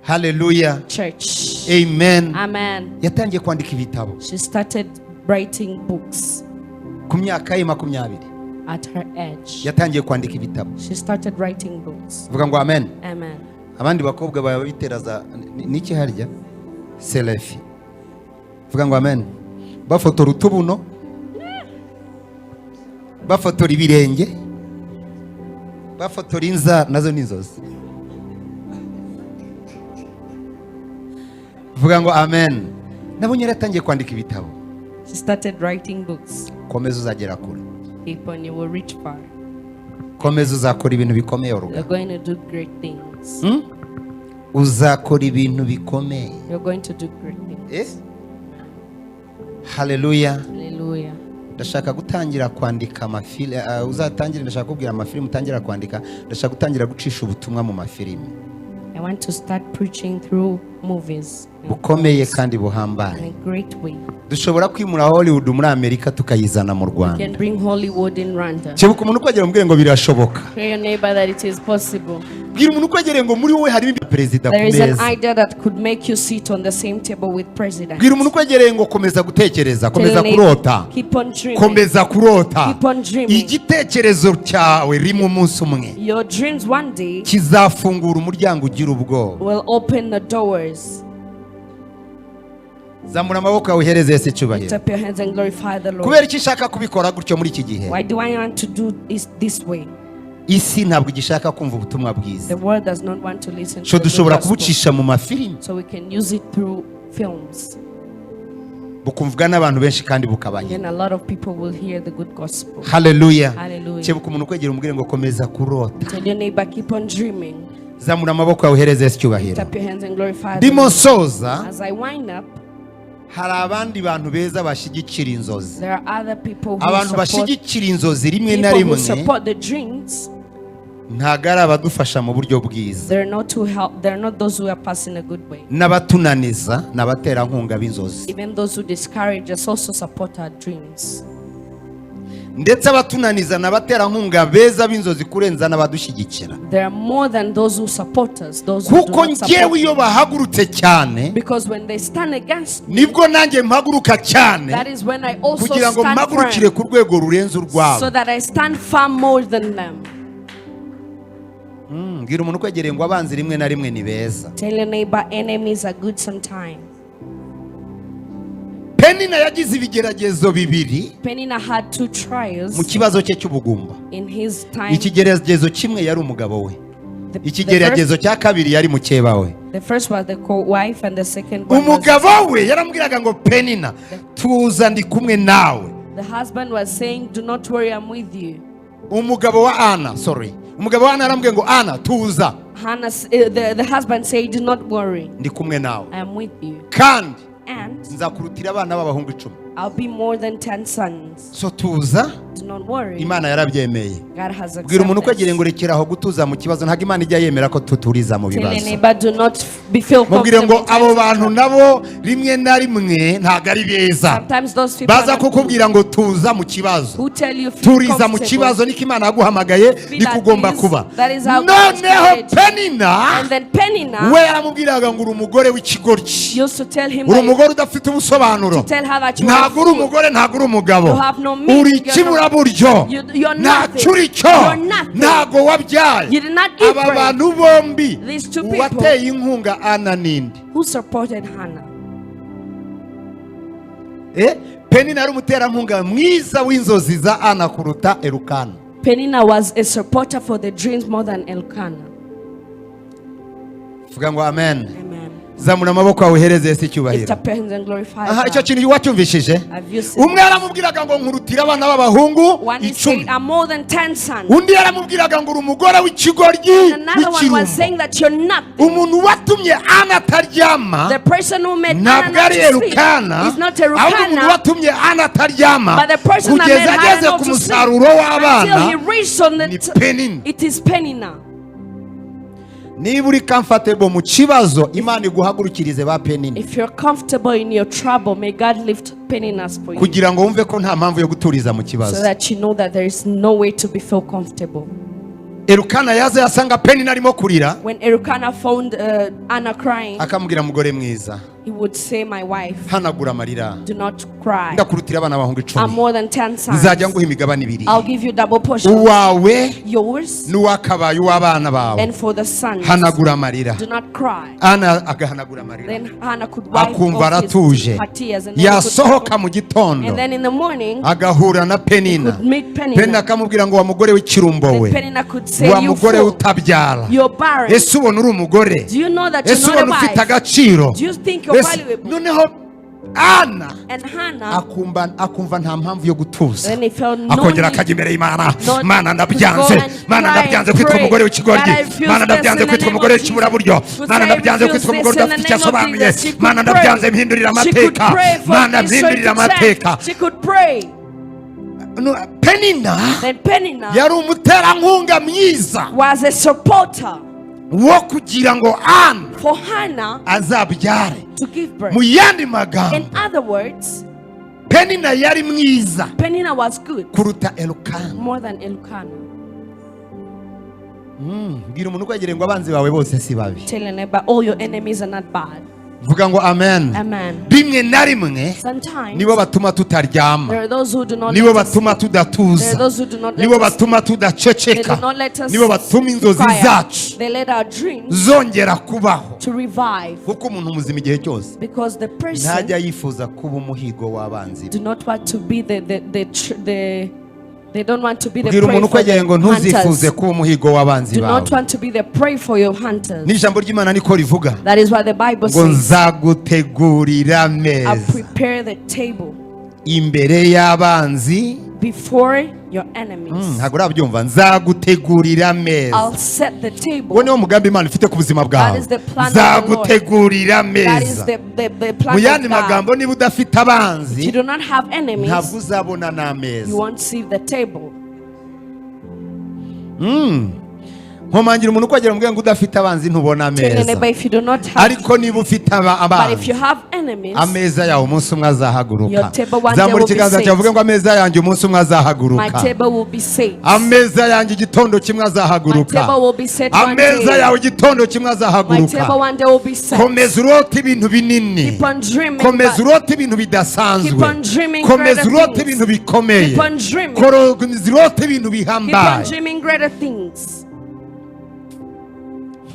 Haleluya. Church. Amen. Amen. Yatangiye kwandika ibitabo She started writing books ku myaka ye 20. At her age. Yatangiye kwandika ibitabo. She started writing books. Vuga ngo amen. Amen. Abandi bakobwa baba bitera za niki harya, selfie. Vuga ngo amen. Bafotora utubuno, bafotora ibirenge, bafotora inzara, nazo ni inzozi. Vuga ngo amen. Nabonye yaratangiye kwandika ibitabo. She started writing books. Komeza uzagera kure. Keep on, you will reach far. Komeza uzakora ibintu bikomeye uruga. You're going to do great things. Uzakora ibintu bikomeye. You're going to do great things. Eh? Haleluya. Hallelujah. Ndashaka gutangira kwandika amafilime, uzatangire, ndashaka kubwira amafilime utangira kwandika, ndashaka gutangira gucisha ubutumwa mu mafilime I want to start preaching through movies bukomeye kandi in buhambaye. A great way. Dushobora kwimura Hollywood muri Amerika tukayizana mu You Rwanda. can bring Hollywood in Rwanda. Kebuka umuntu ukwegera umubwire ngo birashoboka. Tell your neighbor that it is possible. Bwira umuntu ukwegereye ngo muri wowe harimo ibya perezida ku There is an meza. Idea that could make you sit on the same table with president. Bwira umuntu ukwegereye ngo komeza gutekereza, Tell komeza your neighbor, kurota, keep on dreaming. Komeza kurota. Keep on dreaming. Igitekerezo cyawe rimwe umunsi umwe Your dreams one day kizafungura umuryango ugira ubwoba. Will open the doors. Zamura amaboko yawe uhereze Yesu Lift icyubahiro. Up your hands and glorify the Lord. Kubera icyo ishaka kubikora gutyo muri iki gihe? Why do I want to do is this way? Isi ntabwo igishaka kumva ubutumwa bwiza. The world does not want to listen to So the good dushobora gospel. kubucisha mu mafilimi, So we can use it through films. Bukumvwa n'abantu benshi kandi bukabahira. Then a lot of people will hear the good gospel. Haleluya. Hallelujah. Kebuka umuntu ukwegera umubwire ngo komeza kurota. Tell your neighbor, keep on dreaming. Zamura amaboko yawe uhereze Yesu Lift icyubahiro. Up your hands and glorify the Ndimo Lord. nsoza. As I wind up, Hari abandi bantu beza bashyigikira inzozi. There are other people who Abantu support, bashyigikira inzozi rimwe na people who rimwe support the dreams. Ntabwo ari abadufasha mu buryo bwiza. They're not to help. They're not those who are passing a good way. N'abatunaniza ni abaterankunga b'inzozi. Even those who discourage us also support our dreams. Ndetse abatunaniza ni abaterankunga beza b'inzozi kurenza n'abadushyigikira. There are more than those who support us, those who do Kuko not njyewe support iyo us. Bahagurutse cyane, Because when they stand against me, nibwo nanjye mpaguruka cyane that is when I also kugira ngo stand mpagurukire firm, ku rwego rurenze urwabo. So that I stand far more than them. Bwira umuntu ukwegereye ngo abanzi rimwe na rimwe ni beza. Tell your neighbor, enemies are good sometimes. Penina yagize ibigeragezo bibiri Penina had two trials mu kibazo cye cy'ubugumba. In his time. Ikigeragezo kimwe yari umugabo we, The ikigeragezo cya kabiri yari mukeba we. The first was the co-wife and the second one was Umugabo we yaramubwiraga ngo Penina tuza ndi kumwe nawe. The husband was saying, "Do not worry, I'm with you." Umugabo wa Ana, sorry, umugabo wa Ana yaramubwiye ngo Ana tuza, Hannah, the husband said, "Do not worry, ndi kumwe nawe, I am with you. Kandi And nzakurutira abana b'abahungu 10. I'll be more than 10 sons." So tuza. Do not Don't worry. Imana yarabyemeye. God has Bwira umuntu accepted. ukwegereye ngo rekera aho gutuza mu kibazo, ntabwo Imana ijya yemera ko tuturiza mu Tell your bibazo. neighbor, do not be feel Mubwire ngo comfortable. abo bantu nabo rimwe na rimwe ntabwo ari beza. Sometimes those people are Baza not good, kukubwira ngo tuza mu kibazo. who tell you feel Turiza mu comfortable. kibazo, niko Imana yaguhamagaye, Feel niko at ugomba ease. kuba. That is how God has Noneho created you. Penina And then Penina we yaramubwiraga ngo uri umugore w'ikigoryi, used to tell him uri that umugore udafite ubusobanuro, to tell her that you are ntabwo uri a fool. umugore, ntabwo uri umugabo, You have no meaning, uri you're not- ikiburaburyo, You're ntacyo nothing. uri cyo, You're nothing. ntabwo wabyaye. You did not give Aba birth. bantu bombi, These two people. uwateye inkunga Ana ninde? Who supported Hannah? Penina yari umuterankunga mwiza w'inzozi za Ana kuruta Elukana. Penina was a supporter for the dreams more than Elkanah. Vuga ngo amen. Amen. Zamura amaboko yawe uhereze Yesu Lift icyubahiro. up your hands and glorify Aha, icyo God. kintu wacyumvishije? Have you seen? Umwe yaramubwiraga ngo nkurutira abana b'abahungu One is 10. saying, I'm more than 10 sons. Undi yaramubwiraga ngo uri umugore w'ikigoryi, And another one was w'ikirumbo. saying that you're nothing. Umuntu watumye Ana ataryama The person who made Hannah ntabwo not ari to sleep Elukana, is not ahubwo umuntu Elkanah, watumye Ana ataryama but the person that kugeza made Hannah ageze not ku to sleep musaruro until w'abana he reached on the ni Penina. It is Penina. Niba uri comfortable mu kibazo, Imana iguhagurukirize ba Penina If you're comfortable in your trouble, may God lift Peninas for you kugira ngo wumve ko nta mpamvu yo guturiza mu so kibazo. that you know that there is no way to be feel comfortable. Elukana yaza yasanga Penina arimo kurira, When Elkanah found Anna crying, akamubwira mugore mwiza, he would say, My wife, hanagura amarira, do not cry. ndakurutira abana b'abahungu I'm 10, more than 10 sons. nzajya nguha imigabane ibiri, I'll give you double portion. uwawe Yours n'uwakabaye uw'abana bawe. And for the sons. Hanagura amarira. Do not cry. Ana agahanagura amarira, Then Hannah could wipe akumva off his, aratuje. her tears. And then, he could Yasohoka mu gitondo and then in the morning, agahura na Penina. could meet Penina. Penina akamubwira ngo wa mugore w'ikirumbo Then we, Penina could say, wa You mugore fool, utabyara, you're barren. ese ubona uri umugore? Do you know that you're Ese not a ubona ufite wife? agaciro? Do you think you're Ese- valuable? Noneho Ana And Hannah, akumva nta mpamvu yo gutuza, then he felt no akongera need akajya imbere y'Imana. not Mana to ndabyanze, go and Mana cry ndabyanze and kwitwa pray. umugore w'ikigoryi, God, I refuse Mana this ndabyanze in the kwitwa name umugore of Jesus. w'ikiburaburyo, Could Mana say, I ndabyanze refuse kwitwa umugore this in the udafite icyo name of asobanuye, Jesus. She could Mana pray. ndabyanze mpindurira She could amateka, pray for Mana Israel mpindurira to change. amateka. She could pray. No, Penina Then Penina yari umuterankunga mwiza was a supporter wo kugira ngo Ana for Hannah azabyare. to give birth. Mu yandi magambo, In other words, Penina yari mwiza Penina was good kuruta Elukana. more than Elkanah. Bwira umuntu ukwegereye ngo abanzi bawe bose si babi. Tell your neighbor, all your enemies are not bad. Vuga ngo amen. Amen. Rimwe na rimwe Sometimes nibo batuma tutaryama, there are those who do not nibo let us batuma sleep. There are tudatuza, those who do not let nibo us batuma They tudaceceka, do not let us nibo batuma inzozi quiet. zacu They let our dreams zongera kubaho. to revive Kuko umuntu muzima igihe cyose because the person ntajya yifuza kuba umuhigo w'abanzi be. do not want to be the they don't want to be the Bwira prey umuntu for ukwegereye the ngo ntuzifuze hunters. kuba umuhigo w'abanzi Do not bawe. want to be the prey for your hunters. N'ijambo ry'Imana niko rivuga That is what the Bible ngo says. nzagutegurira I ameza prepare the table imbere y'abanzi. before your enemies. Ntabwo urabyumva, nzagutegurira ameza. I'll set the table. Uwo niwo mugambi Imana ifite ku buzima bwawe. That is the plan of the Lord. Nzagutegurira That is ameza. the plan Mu of yandi God. magambo, niba udafite If you abanzi do not have enemies, ntabwo uzabona you n'ameza. won't see the table. Nkomangira umuntu ukwegereye umubwire ngo udafite abanzi ntubona Tell your ameza, neighbor if you do not have, ariko niba ufite but if abanzi you have enemies, ameza yawe umunsi umwe azahaguruka. Your table one day Zamura will be ikiganza set. cyawe uvuge ngo ameza yanjye umunsi umwe my azahaguruka. table will be set. Ameza yanjye igitondo kimwe My azahaguruka. table will be set one Ameza day. yawe igitondo kimwe My azahaguruka. table one day will be set. Komeza urote ibintu binini. Keep on dreaming. Komeza but urote ibintu bidasanzwe. Keep on dreaming Komeza greater urote things. ibintu bikomeye. Keep on dreaming. Komeza urote ibintu Keep on bihambaye. dreaming greater things.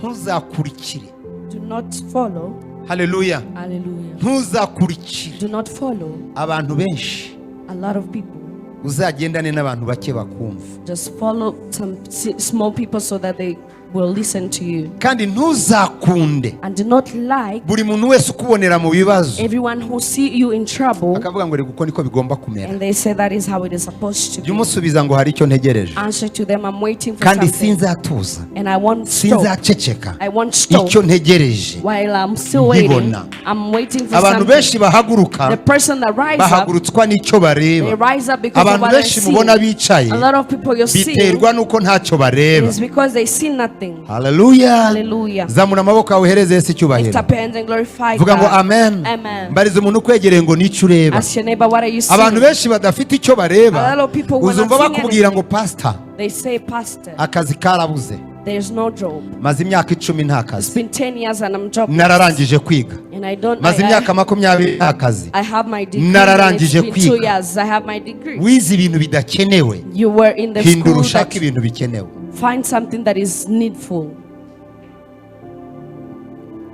Ntuzakurikire. Do not follow. Haleluya. Hallelujah. Ntuzakurikire Do not follow abantu benshi, a lot of people. uzagendane n'abantu bake bakumva. Just follow some small people so that they will listen to you. Kandi ntuzakunde And do not like buri muntu wese ukubonera mu bibazo everyone who see you in trouble akavuga ngo reka uko niko bigomba kumera. And they say that is how it is supposed to Jya be. umusubiza ngo hari icyo ntegereje Answer to them, "I'm waiting for kandi something. sinzatuza, And I won't stop. sinzaceceka I won't stop icyo ntegereje while I'm still waiting. nkibona." I'm waiting for Abantu something." benshi bahaguruka The person that rise up, bahagurutswa n'icyo they bareba. rise up because of Abantu what they benshi see. mubona bicaye A lot of people you see biterwa n'uko ntacyo bareba. is because they see nothing. Haleluya. Hallelujah. Zamura amaboko yawe uhereze Yesu Lift icyubahiro. up your hands and glorify Vuga ngo God. amen. Amen. Mbariza umuntu ukwegereye ngo nicyo ureba. Ask your neighbor, "What are you seeing?" Abantu benshi badafite icyo bareba A lot of people who are uzumva not seeing bakubwira anything. ngo pastor, They say, "Pastor, akazi karabuze, there's no job. Maze imyaka 10 nta It's kazi, been 10 years and I'm jobless. Nararangije kwiga, And I don't maze I, imyaka 20 nta kazi." I have my degree. And it's Nararangije been 2 kwiga. years. I have my degree. Wize ibintu bidakenewe. You were in the Hindura school ushake that ibintu bikenewe. Find something that is needful.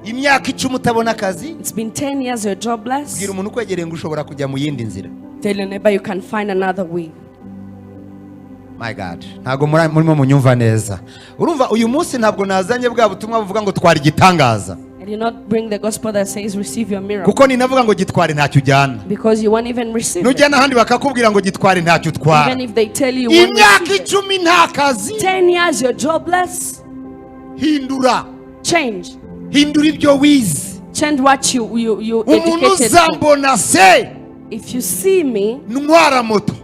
Imyaka 10 utabona akazi. It's been 10 years you're jobless. Bwira umuntu ukwegereye ngo ushobora kujya mu yindi nzira. Tell your neighbor you can find another way. My God, ntabwo murimo munyumva neza. Urumva uyu munsi ntabwo nazanye bwa butumwa buvuga ngo twara igitangaza, I did not bring the gospel that says receive your miracle. Kuko ninavuga ngo gitware ntacyo ujyana. Because you won't even receive it. Nujya n'ahandi bakakubwira ngo gitware ntacyo utwara. Even if they tell you you won't Imyaka receive it. 10 nta kazi. 10 years you're jobless. Hindura. Change. Hindura ibyo wize. Change what you Umuntu educated for. uzambona se If you see me ntwara moto,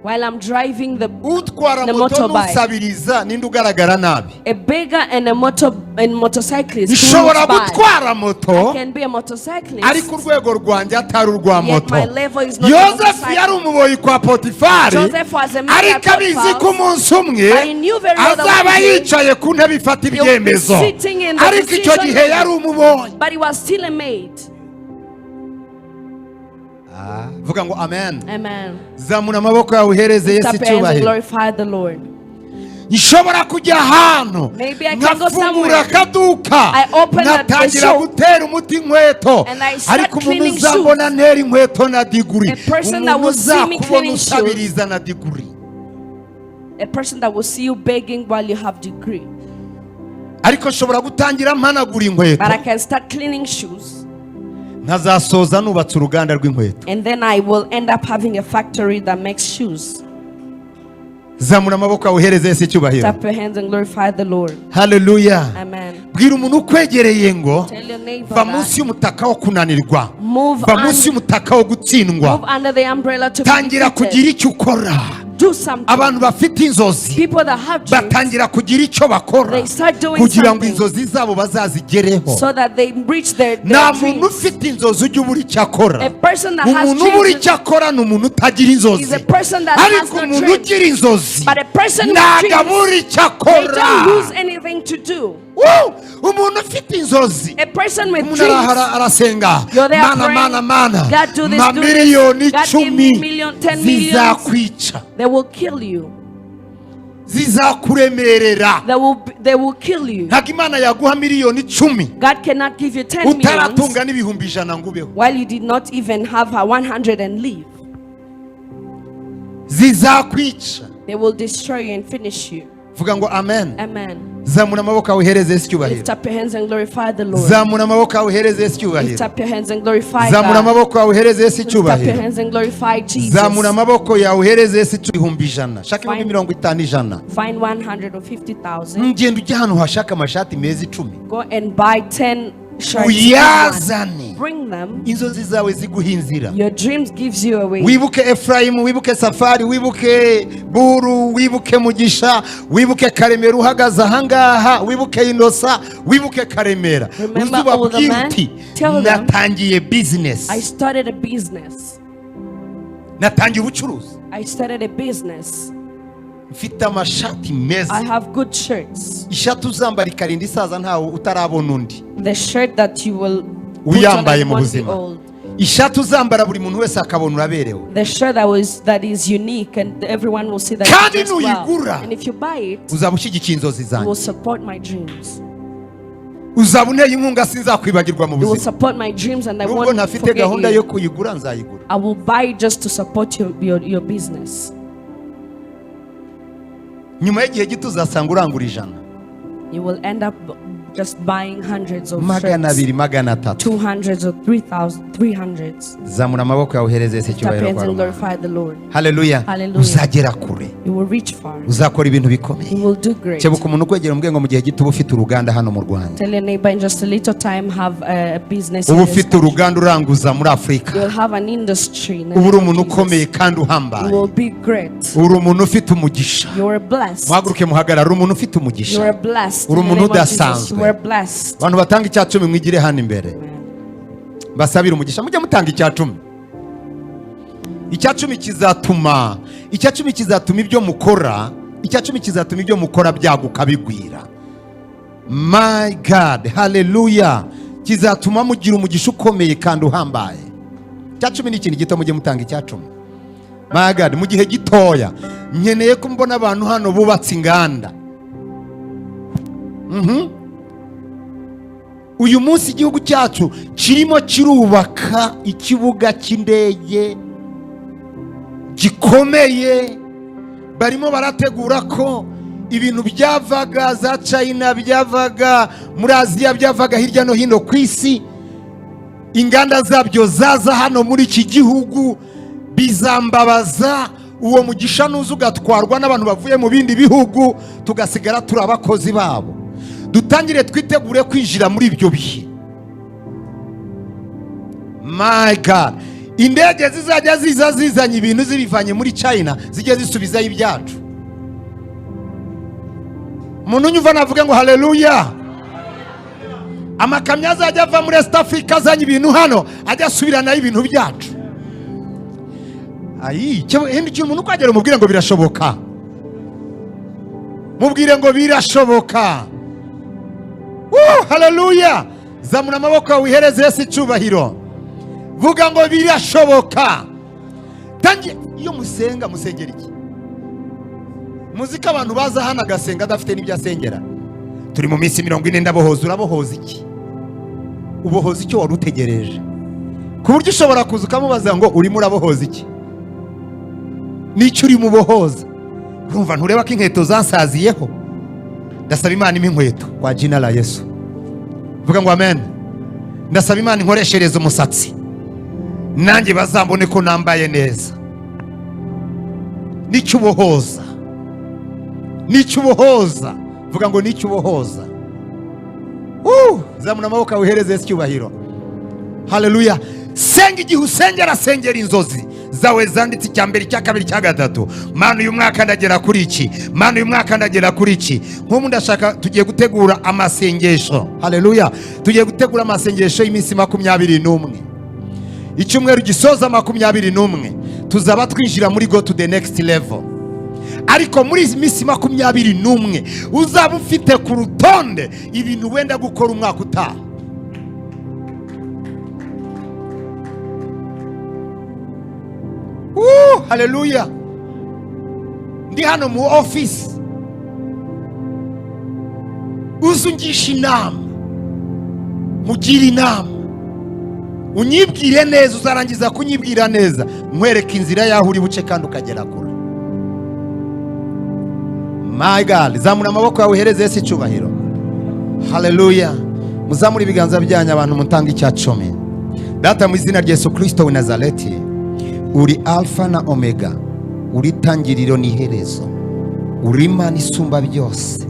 while I'm driving the utwara the moto motorbike, n'usabiriza ninde ugaragara nabi? A beggar and a motor and motorcyclist who Nshobora looks bad. gutwara moto I can be a motorcyclist. ariko urwego rwanjye atari urwa Yet moto. my level is not a Yosefu motorcycle. yari umuboyi kwa Potifari, Joseph was a man ariko at abizi Potiphar's, ko umunsi umwe but he knew very well that azaba one day yicaye ku ntebe ifata he would be ibyemezo, sitting in the ariko icyo decision gihe yari umuboyi. But he was still a maid. Vuga ngo amen. Amen. Zamura amaboko yawe uhereze Lift Yesu up your hands and icyubahiro. glorify the Lord. Nshobora kujya ahantu Maybe I can go nkafungura somewhere. akaduka, I open up the nkatangira shop. gutera umuti inkweto, And I start ariko umuntu cleaning uzambona shoes. ntera inkweto na degree, A person that umuntu will see me uzakubona cleaning shoes. usabiriza na degree, A person that will see you begging while you have degree. Ariko nshobora gutangira mpanagura inkweto, But I can start cleaning shoes. Nkazasoza nubatse uruganda rw'inkweto. And then I will end up having a factory that makes shoes. Zamura amaboko yawe uhereze Yesu icyubahiro. Tap your hands and glorify the Lord. Haleluya. Amen. Bwira umuntu ukwegereye ngo Tell your neighbor va that munsi y'umutaka wo kunanirwa, Move va munsi y'umutaka wo gutsindwa, move under the umbrella to be tangira defeated. Kugira icyo ukora. Do something. Abantu bafite inzozi People that have dreams, batangira kugira icyo bakora they start doing kugira ngo something inzozi zabo bazazigereho. So that they reach their Nta muntu dreams. ufite inzozi ujya ubura icyo akora. A person that has Umuntu ubura dreams icyo akora ni umuntu utagira inzozi, is a person that has ariko no umuntu dreams. Ugira inzozi But a person with ntabwo dreams, abura icyo they akora. don't lose anything to do. Woo! Umuntu ufite inzozi, A person with umuntu dreams, arahara arasenga, you're there mana, praying, mana, mana, "God, do this, ma do this. miliyoni God, give me 10 million, 10 millions." zizakwica, They will kill you. Zizakuremerera. They will kill you. Ntabwo Imana yaguha miliyoni 10 God cannot give you 10 millions utaratunga n'ibihumbi 100 ngo ubeho. While you did not even have a 100 and leave. Zizakwica. They will destroy you and finish you. Vuga ngo amen. Amen. Zamura amaboko yawe uhereze Yesu icyubahiro. Lift up your hands and glorify the Lord. Zamura amaboko yawe uhereze Yesu Lift icyubahiro. up your hands and glorify Zamura God. amaboko yawe uhereze Yesu Lift up your icyubahiro. hands and glorify Jesus. Zamura amaboko yawe uhereze Yesu 100,000, shaka ibihumbi Fine. 50 100. Find 150,000. Ngenda ujya ahantu hashaka amashati meza 10, Go and buy 10 shirts. Uyazane. Bring them. Inzozi zawe ziguha inzira. Your dreams gives you a way. Wibuke Efurayimu, wibuke Safari, wibuke Buru, wibuke Mugisha, wibuke Karemera uhagaze ahangaha, wibuke Inosa, wibuke Karemera. Remember all the Uzubabwire men? uti Tell them, natangiye business, "I started a business. Natangiye ubucuruzi, I started a business. Mfite amashati meza, I have good shirts." Ishati uzambara ikarinda isaza ntawe utarabona undi The shirt that you will put on uyambaye and mu won't be buzima, old. Ishati uzambara buri muntu wese akabona uraberewe. The shirt that is unique and everyone will see that you Kandi dressed well. nuyigura, And if you buy it, uzaba ushyigikiye inzozi you zanjye, will support my dreams. Uzaba unteye inkunga, sinzakwibagirwa mu You will buzima. support my dreams and I Nubwo won't ntafite forget gahunda you. yo kuyigura, nzayigura. I will buy it just to support your business. Nyuma y'igihe gito uzasanga urangura 100. You will end up just buying hundreds of magana shirts, abiri 300. 200 or 3,000, 300s. Zamura amaboko yawe uhereze Yesu Lift up icyubahiro hands kwa and rubanda. glorify the Lord. Haleluya. Hallelujah. Uzagera kure. You will reach far. Uzakora ibintu bikomeye. You will do great. Kebuka umuntu ukwegera umubwire ngo mu gihe gito uba ufite uruganda hano mu Rwanda. Tell your neighbor, in just a little time, have a business Uba in this ufite country. uruganda uranguza muri Afurika. You'll have an industry in the Uba uri name of umuntu Jesus. ukomeye kandi You uhambaye. will be great. Uri umuntu ufite umugisha. You are blessed. Muhaguruke muhagarare. Uri umuntu ufite You umugisha. are blessed. Uri In the umuntu name of Jesus. udasanzwe. You are blessed. Abantu batanga icya cumi mwigire hano imbere. Basabire umugisha. Mujye mutanga icya cumi. Icya cumi kizatuma ibyo mukora, icya cumi kizatuma ibyo mukora byaguka bigwira. My God, haleluya. Kizatuma mugira umugisha ukomeye kandi uhambaye. Icya cumi ni ikintu gito, mujye mutanga icya cumi. My God, mu gihe gitoya nkeneye ko mbona abantu hano bubatse inganda. Uyu munsi igihugu cyacu kirimo kirubaka ikibuga cy'indege gikomeye. Barimo barategura ko ibintu byavaga za China, byavaga muri Aziya, byavaga hirya no hino ku isi, inganda zabyo zaza hano muri iki gihugu. Bizambabaza uwo mugisha nuza ugatwarwa n'abantu bavuye mu bindi bihugu, tugasigara turi abakozi babo. Dutangire twitegure kwinjira muri ibyo bihe. My God, indege zizajya ziza zizanye ibintu zibivanye muri China, zijye zisubizayo ibyacu. Umuntu unyumva navuge ngo haleluya. Amakamyo azajya ava muri East Africa azanye ibintu hano, ajya asubiranayo ibintu byacu. Ayi, hindukira umuntu ukwagera umubwire ngo birashoboka. Mubwire ngo birashoboka. Woo, haleluya. Zamura amaboko yawe wihereze Yesu icyubahiro. Vuga ngo birashoboka. Tangi iyo musenga, musengera iki? Muzi ko abantu baza hano agasenga adafite n'ibyo asengera. Turi mu minsi 40, ndabohoza. Urabohoza iki? Ubohoza icyo wari utegereje, ku buryo ushobora kuza ukamubaza ngo urimo urabohoza iki? N'icyo urimo ubohoza? Urumva ntureba ko inkweto zansaziyeho? Ndasaba Imana impa inkweto kwa jina la Yesu. Vuga ngo amen. Ndasaba Imana inkoreshereze umusatsi, nanjye bazambone ko nambaye neza. N'icyo ubohoza, n'icyo ubohoza. Vuga ngo n'icyo ubohoza. Zamura amaboko yawe uhereze Yesu icyubahiro. Haleluya. Senga. Igihe usengera, sengera inzozi zawe zanditse, icya mbere, icya kabiri, icya gatatu. Mana, uyu mwaka ndagera kuri iki. Mana, uyu mwaka ndagera kuri iki. Nk'ubu ndashaka, tugiye gutegura amasengesho. Haleluya. Tugiye gutegura amasengesho y'iminsi 21. Icyumweru gisoza 21 tuzaba twinjira muri go to the next level. Ariko muri izi minsi 21 uzaba ufite ku rutonde ibintu wenda gukora umwaka utaha. Woo, haleluya. Ndi hano mu office, uze ungisha inama, mugire inama, unyibwire neza. Uzarangiza kunyibwira neza, nkwereka inzira y'aho uri buce kandi ukagera kure. My God, zamura amaboko yawe uhereze Yesu icyubahiro. Haleluya. Muzamure ibiganza byanyu, abantu mutanga icya cumi. Data, mu izina rya Yesu Kristo w'i Nazareti, uri Alfa na Omega, uri itangiriro n'iherezo, uri Imana isumba byose,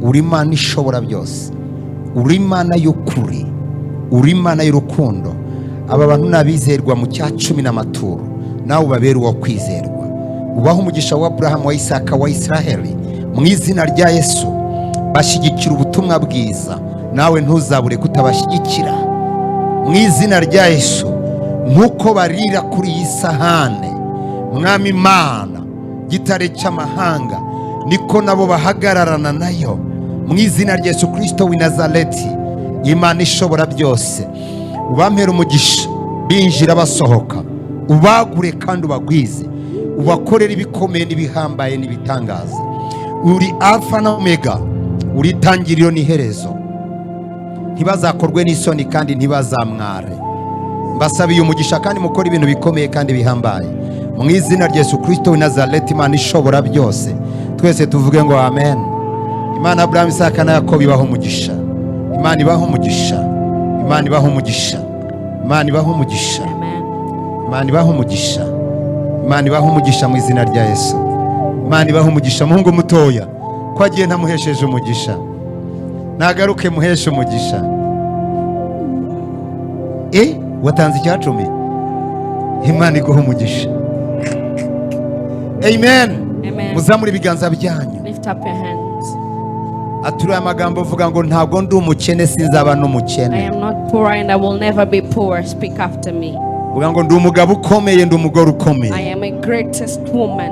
uri Imana ishobora byose, uri Imana y'ukuri, uri Imana y'urukundo. Aba bantu ni abizerwa mu cya cumi n'amaturo, nawe ubabere uwo kwizerwa, ubahe umugisha wa Aburahamu, wa Isaka, wa Israheli. Mu izina rya Yesu, bashyigikira ubutumwa bwiza, nawe ntuzabure kutabashyigikira. Mu izina rya Yesu, nk'uko barira kuri iyi sahane, Mwami Imana, gitare cy'amahanga, niko nabo bahagararana nayo. Mu izina rya Yesu Kirisito w'i Nazareti, Imana ishobora byose, ubampera umugisha binjira basohoka, ubagure kandi ubagwize, ubakorere ibikomeye n'ibihambaye n'ibitangaza. Uri Alfa na Omega, uri itangiriro n'iherezo. Ntibazakorwe n'isoni kandi ntibazamware. Mbasabiye umugisha kandi mukore ibintu bikomeye kandi bihambaye. Mu izina rya Yesu Kirisito w'i Nazareti, Imana ishobora byose, twese tuvuge ngo amen. Imana Aburahamu, Isaka na Yakobo ibaha umugisha. Imana ibaha umugisha. Imana ibaha umugisha. Imana ibaha umugisha. Amen. Imana ibaha umugisha. Imana ibaha umugisha mu izina rya Yesu. Imana ibaha umugisha. Muhungu mutoya ko agiye ntamuhesheje umugisha, nagaruke muheshe umugisha. E, watanze icyacumi, Imana iguha umugisha. Amen. Amen. Muzamure ibiganza byanyu. Lift up your hands. Aturiye amagambo uvuga ngo ntabwo ndi umukene, sinzaba I n'umukene. am not poor and I will never be poor. Speak after me. Uvuga ngo ndi umugabo ukomeye, ndi umugore I ukomeye, am a greatest woman.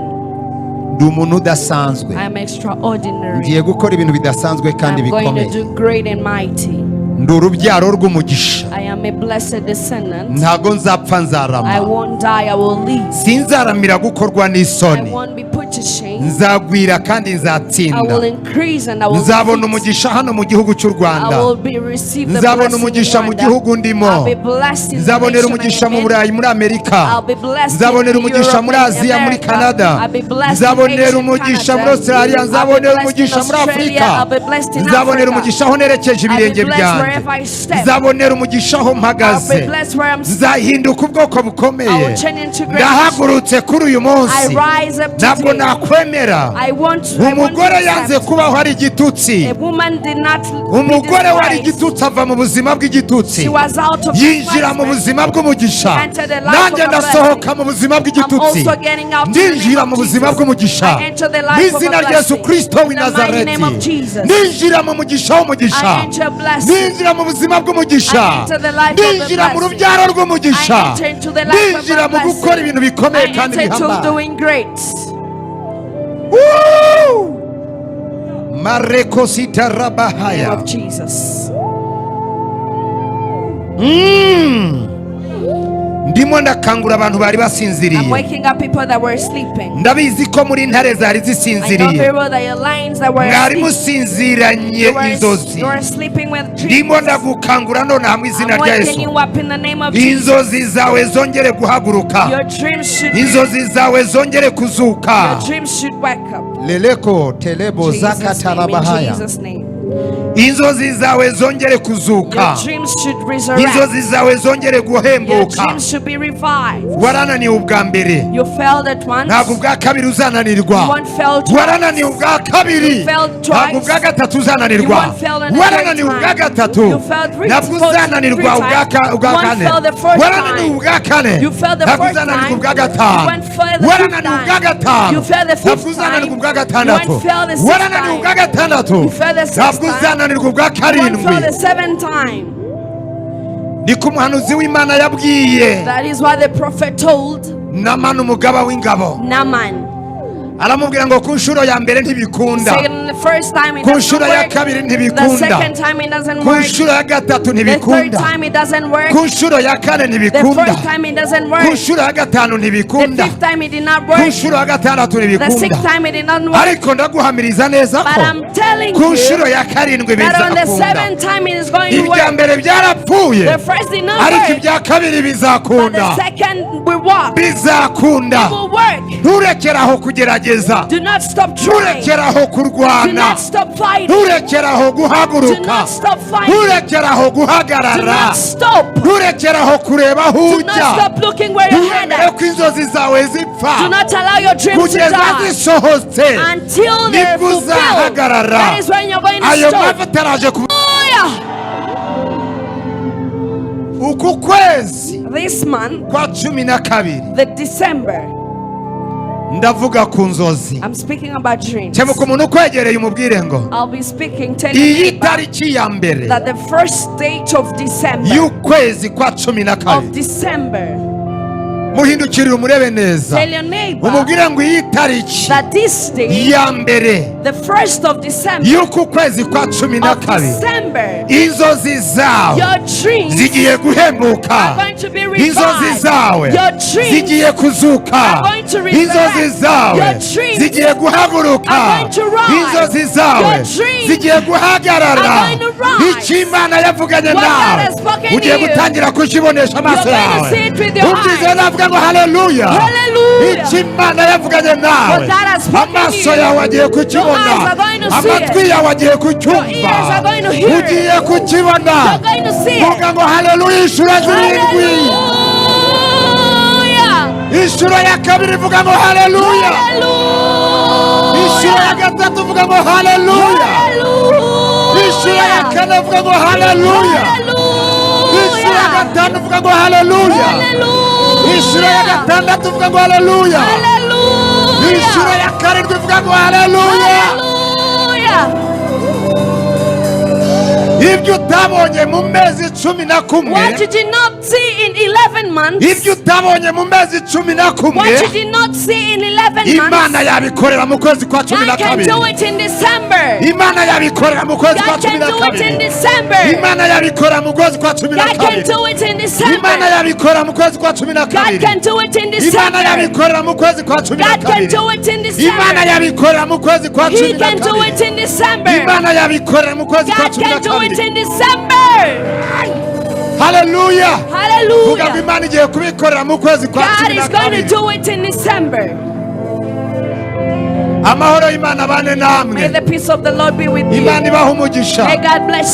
ndi umuntu udasanzwe. I am extraordinary. Ngiye gukora ibintu bidasanzwe kandi I'm going to bikomeye. do great and mighty. Ndi urubyaro rw'umugisha. I am a blessed descendant. Ntabwo nzapfa, I nzarama. Won't die, I will live. Sinzaramira gukorwa I n'isoni. Won't be put to shame. Nzagwira kandi I nzatsinda. Will increase and I will Nzabona defeat. Umugisha hano mu gihugu cy'u I Rwanda. Will be receive the Nzabona blessing in umugisha mu Rwanda. Gihugu ndimo. I'll be blessed in the Nzabonera nation I umugisha am mu in. Burayi, muri Amerika. I'll be blessed Nzabonera in umugisha Europe muri and Aziya, muri America. Canada. I'll be blessed in Nzabonera Asia and umugisha muri Canada. Australia. I'll be Nzabonera blessed in umugisha muri Australia. Afurika. I'll be blessed in Nzabonera Africa. Umugisha aho nerekeje I'll be ibirenge blessed byanjye. Wherever I step. Nzabonera umugisha aho I'll mpagaze. Be blessed where I'm Nzahinduka ubwoko I bukomeye. Will turn into great. Ndahagurutse kuri uyu munsi. I rise up Ntabwo today. nakwemera. I want Umugore to yanze accept. kubaho ari igitutsi. A woman did not be Umugore wari despised. igitutsi ava mu buzima bw'igitutsi, She was out of yinjira mu despisement. Buzima bw'umugisha. Entered the life Nanjye of a ndasohoka mu buzima I'm bw'igitutsi, also getting out in the name ndinjira of mu buzima Jesus. bw'umugisha I enter the mu life of izina a rya Yesu blessing. Kirisito w'i In the mighty name of Nazareti. Jesus. Ndinjira mu mugisha w'umugisha. I enter blessing. Ndinjira mu buzima bw'umugisha. I enter the life of the Ndinjira mu blessing. rubyaro rw'umugisha. I enter into the life of Ndinjira a mu gukora blessing. Ibintu bikomeye I kandi enter into bihambaye. Doing great. Woo! Marekosita In the name rabahaya. Of Jesus. Ndimo ndakangura abantu bari I'm basinziriye. Waking up people that were sleeping. Ndabizi ko muri intare zari I know zisinziriye. Very well that your lions that were Mwari asleep. Musinziranye inzozi. You were sleeping with dreams. Ndimo ndagukangura nonaha mu izina I'm rya waking Yesu. You up in the name of Jesus. Inzozi zawe zongere guhaguruka. Your dreams should Inzozi zawe zongere kuzuka. Your dreams should wake up. Leleko telebo Jesus' name, in zakatarabahaya. Jesus' name. Inzozi zawe zongere kuzuka. Your dreams should resurrect. Inzozi zawe zongere Your guhembuka. Dreams should be revived. Warananiwe ubwa mbere, You failed at once. ntabwo ubwa kabiri uzananirwa. You won't fail twice. Warananiwe ubwa kabiri, You failed twice. Ntabwo ubwa gatatu uzananirwa. You won't fail on the Warananiwe third ubwa time. gatatu, You failed three- ntabwo four- uzananirwa three ubwa times. ubwa You won't kane. Fail the first Warananiwe time. Ubwa kane, You failed the ntabwo first uzananirwa time. ubwa You gatanu. Won't fail the fifth Warananiwe ubwa time. gatanu, You failed the ntabwo fifth uzananirwa time. ubwa You gatandatu. Won't fail the sixth Warananiwe time. ubwa gatandatu, You failed the sixth ntabwo time. uzananirwa ubwa You won't karindwi. Fail the seventh time. Niko umuhanuzi w'Imana yabwiye That is what the prophet told Namani umugaba w'ingabo. Naaman. Aramubwira ngo ku nshuro ya mbere ntibikunda, Saying the first time it ku doesn't nshuro ya work. kabiri The ntibikunda, second time it doesn't ku work. Nshuro ya gatatu The third ntibikunda, time it doesn't work. Ku nshuro ya kane The ntibikunda, fourth time it doesn't ku work. Nshuro ya gatanu The ntibikunda, fifth time it did not ku work. Nshuro ya gatandatu The ntibikunda. Sixth time it did not work. Ariko ndaguhamiriza neza But ko I'm telling ku nshuro you ya karindwi that on the bizakunda. Seventh time it is going to Ibya work. Mbere byarapfuye, The first did not ariko work. ibya kabiri But bizakunda. the second will work. Bizakunda. It will work. Nturekere aho kugerageza. Do not stop trying. Nturekere aho Do kurwana. Not stop fighting. Nturekere aho Do guhaguruka. Not stop fighting. Nturekere aho Do guhagarara. Not stop. Nturekere aho kureba aho Do ujya. Not stop looking where you're Ntiwemere headed. ko inzozi zawe zipfa Do not allow your dreams to kugeza die zisohotse, until they're nibwo fulfilled. uzahagarara. That is when you're going to Ayo stop. mavuta araje ku Hallelujah. Uku kwezi This month, kwa 12, the December, ndavuga ku nzozi. I'm speaking about dreams. Kebuka umuntu ukwegereye umubwire ngo I'll be speaking, telling iyi you about tariki ya mbere that the first date of December, y'ukwezi kwa cumi na of kabiri, December, muhindukirire umurebe neza, tell your neighbor umubwire ngo iyi tariki that this day, ya mbere the 1st of December, y'uku kwezi kwa cumi na of kabiri, December, inzozi zawe your dreams zigiye guhembuka. Are going to be Inzozi revived. zawe Your dreams zigiye kuzuka. Are going to resurrect. Inzozi zawe Your dreams zigiye guhaguruka. Are going to rise. Inzozi zawe Your dreams zigiye guhagarara. Are going to rise. Icyo Imana yavuganye What God nawe has spoken ugiye to you, gutangira kukibonesha amaso you're going to yawe. See it with your Ubyize eyes. navuga ngo haleluya. Hallelujah. Icyo Imana yavuganye nawe What God has spoken to amaso you, yawe agiye your kukibona. Eyes are going to see Amatwi it. Yawe agiye kucyumva. Your ears are going to hear it. Ugiye kukibona. You're going to see it. Vuga ngo haleluya inshuro zirindwi. Hallelujah. Inshuro ya kabiri, vuga ngo haleluya. Inshuro ya Hallelujah. gatatu, vuga ngo haleluya. Inshuro ya Hallelujah. kane, vuga ngo haleluya. Inshuro ya Hallelujah. gatanu, vuga ngo haleluya. Inshuro ya Hallelujah. gatandatu, vuga ngo haleluya. Inshuro Hallelujah. ya karindwi, vuga ngo haleluya. Hallelujah. Ibyo utabonye mu mezi 11, What you did not see in 11 months, ibyo utabonye mu mezi 11, what you did not see in 11 Imana months, yabikorera mu kwezi kwa cumi na God can kabiri. do it in December. Imana yabikorera mu kwezi kwa God cumi can na do it in kabiri. December. Imana yabikora mu kwezi kwa cumi na God can kabiri. do it in Imana December. yabikora mu kwezi kwa cumi na God kabiri. can do it in Imana December. yabikorera mu kwezi kwa cumi na God can kabiri. do it in Imana December. yabikorera mu kwezi kwa He cumi na can do kabiri. it in December. Imana yabikorera mu kwezi kwa God cumi na can do it kabiri. in December. Haleluya! Vuga ngo Hallelujah. Imana igiye kubikorera mu kwezi kwa God cumi na is going to kabiri. do it in December. Amahoro y'Imana abane May namwe. the peace of the Lord be with you. Imana ibahe umugisha. May God bless.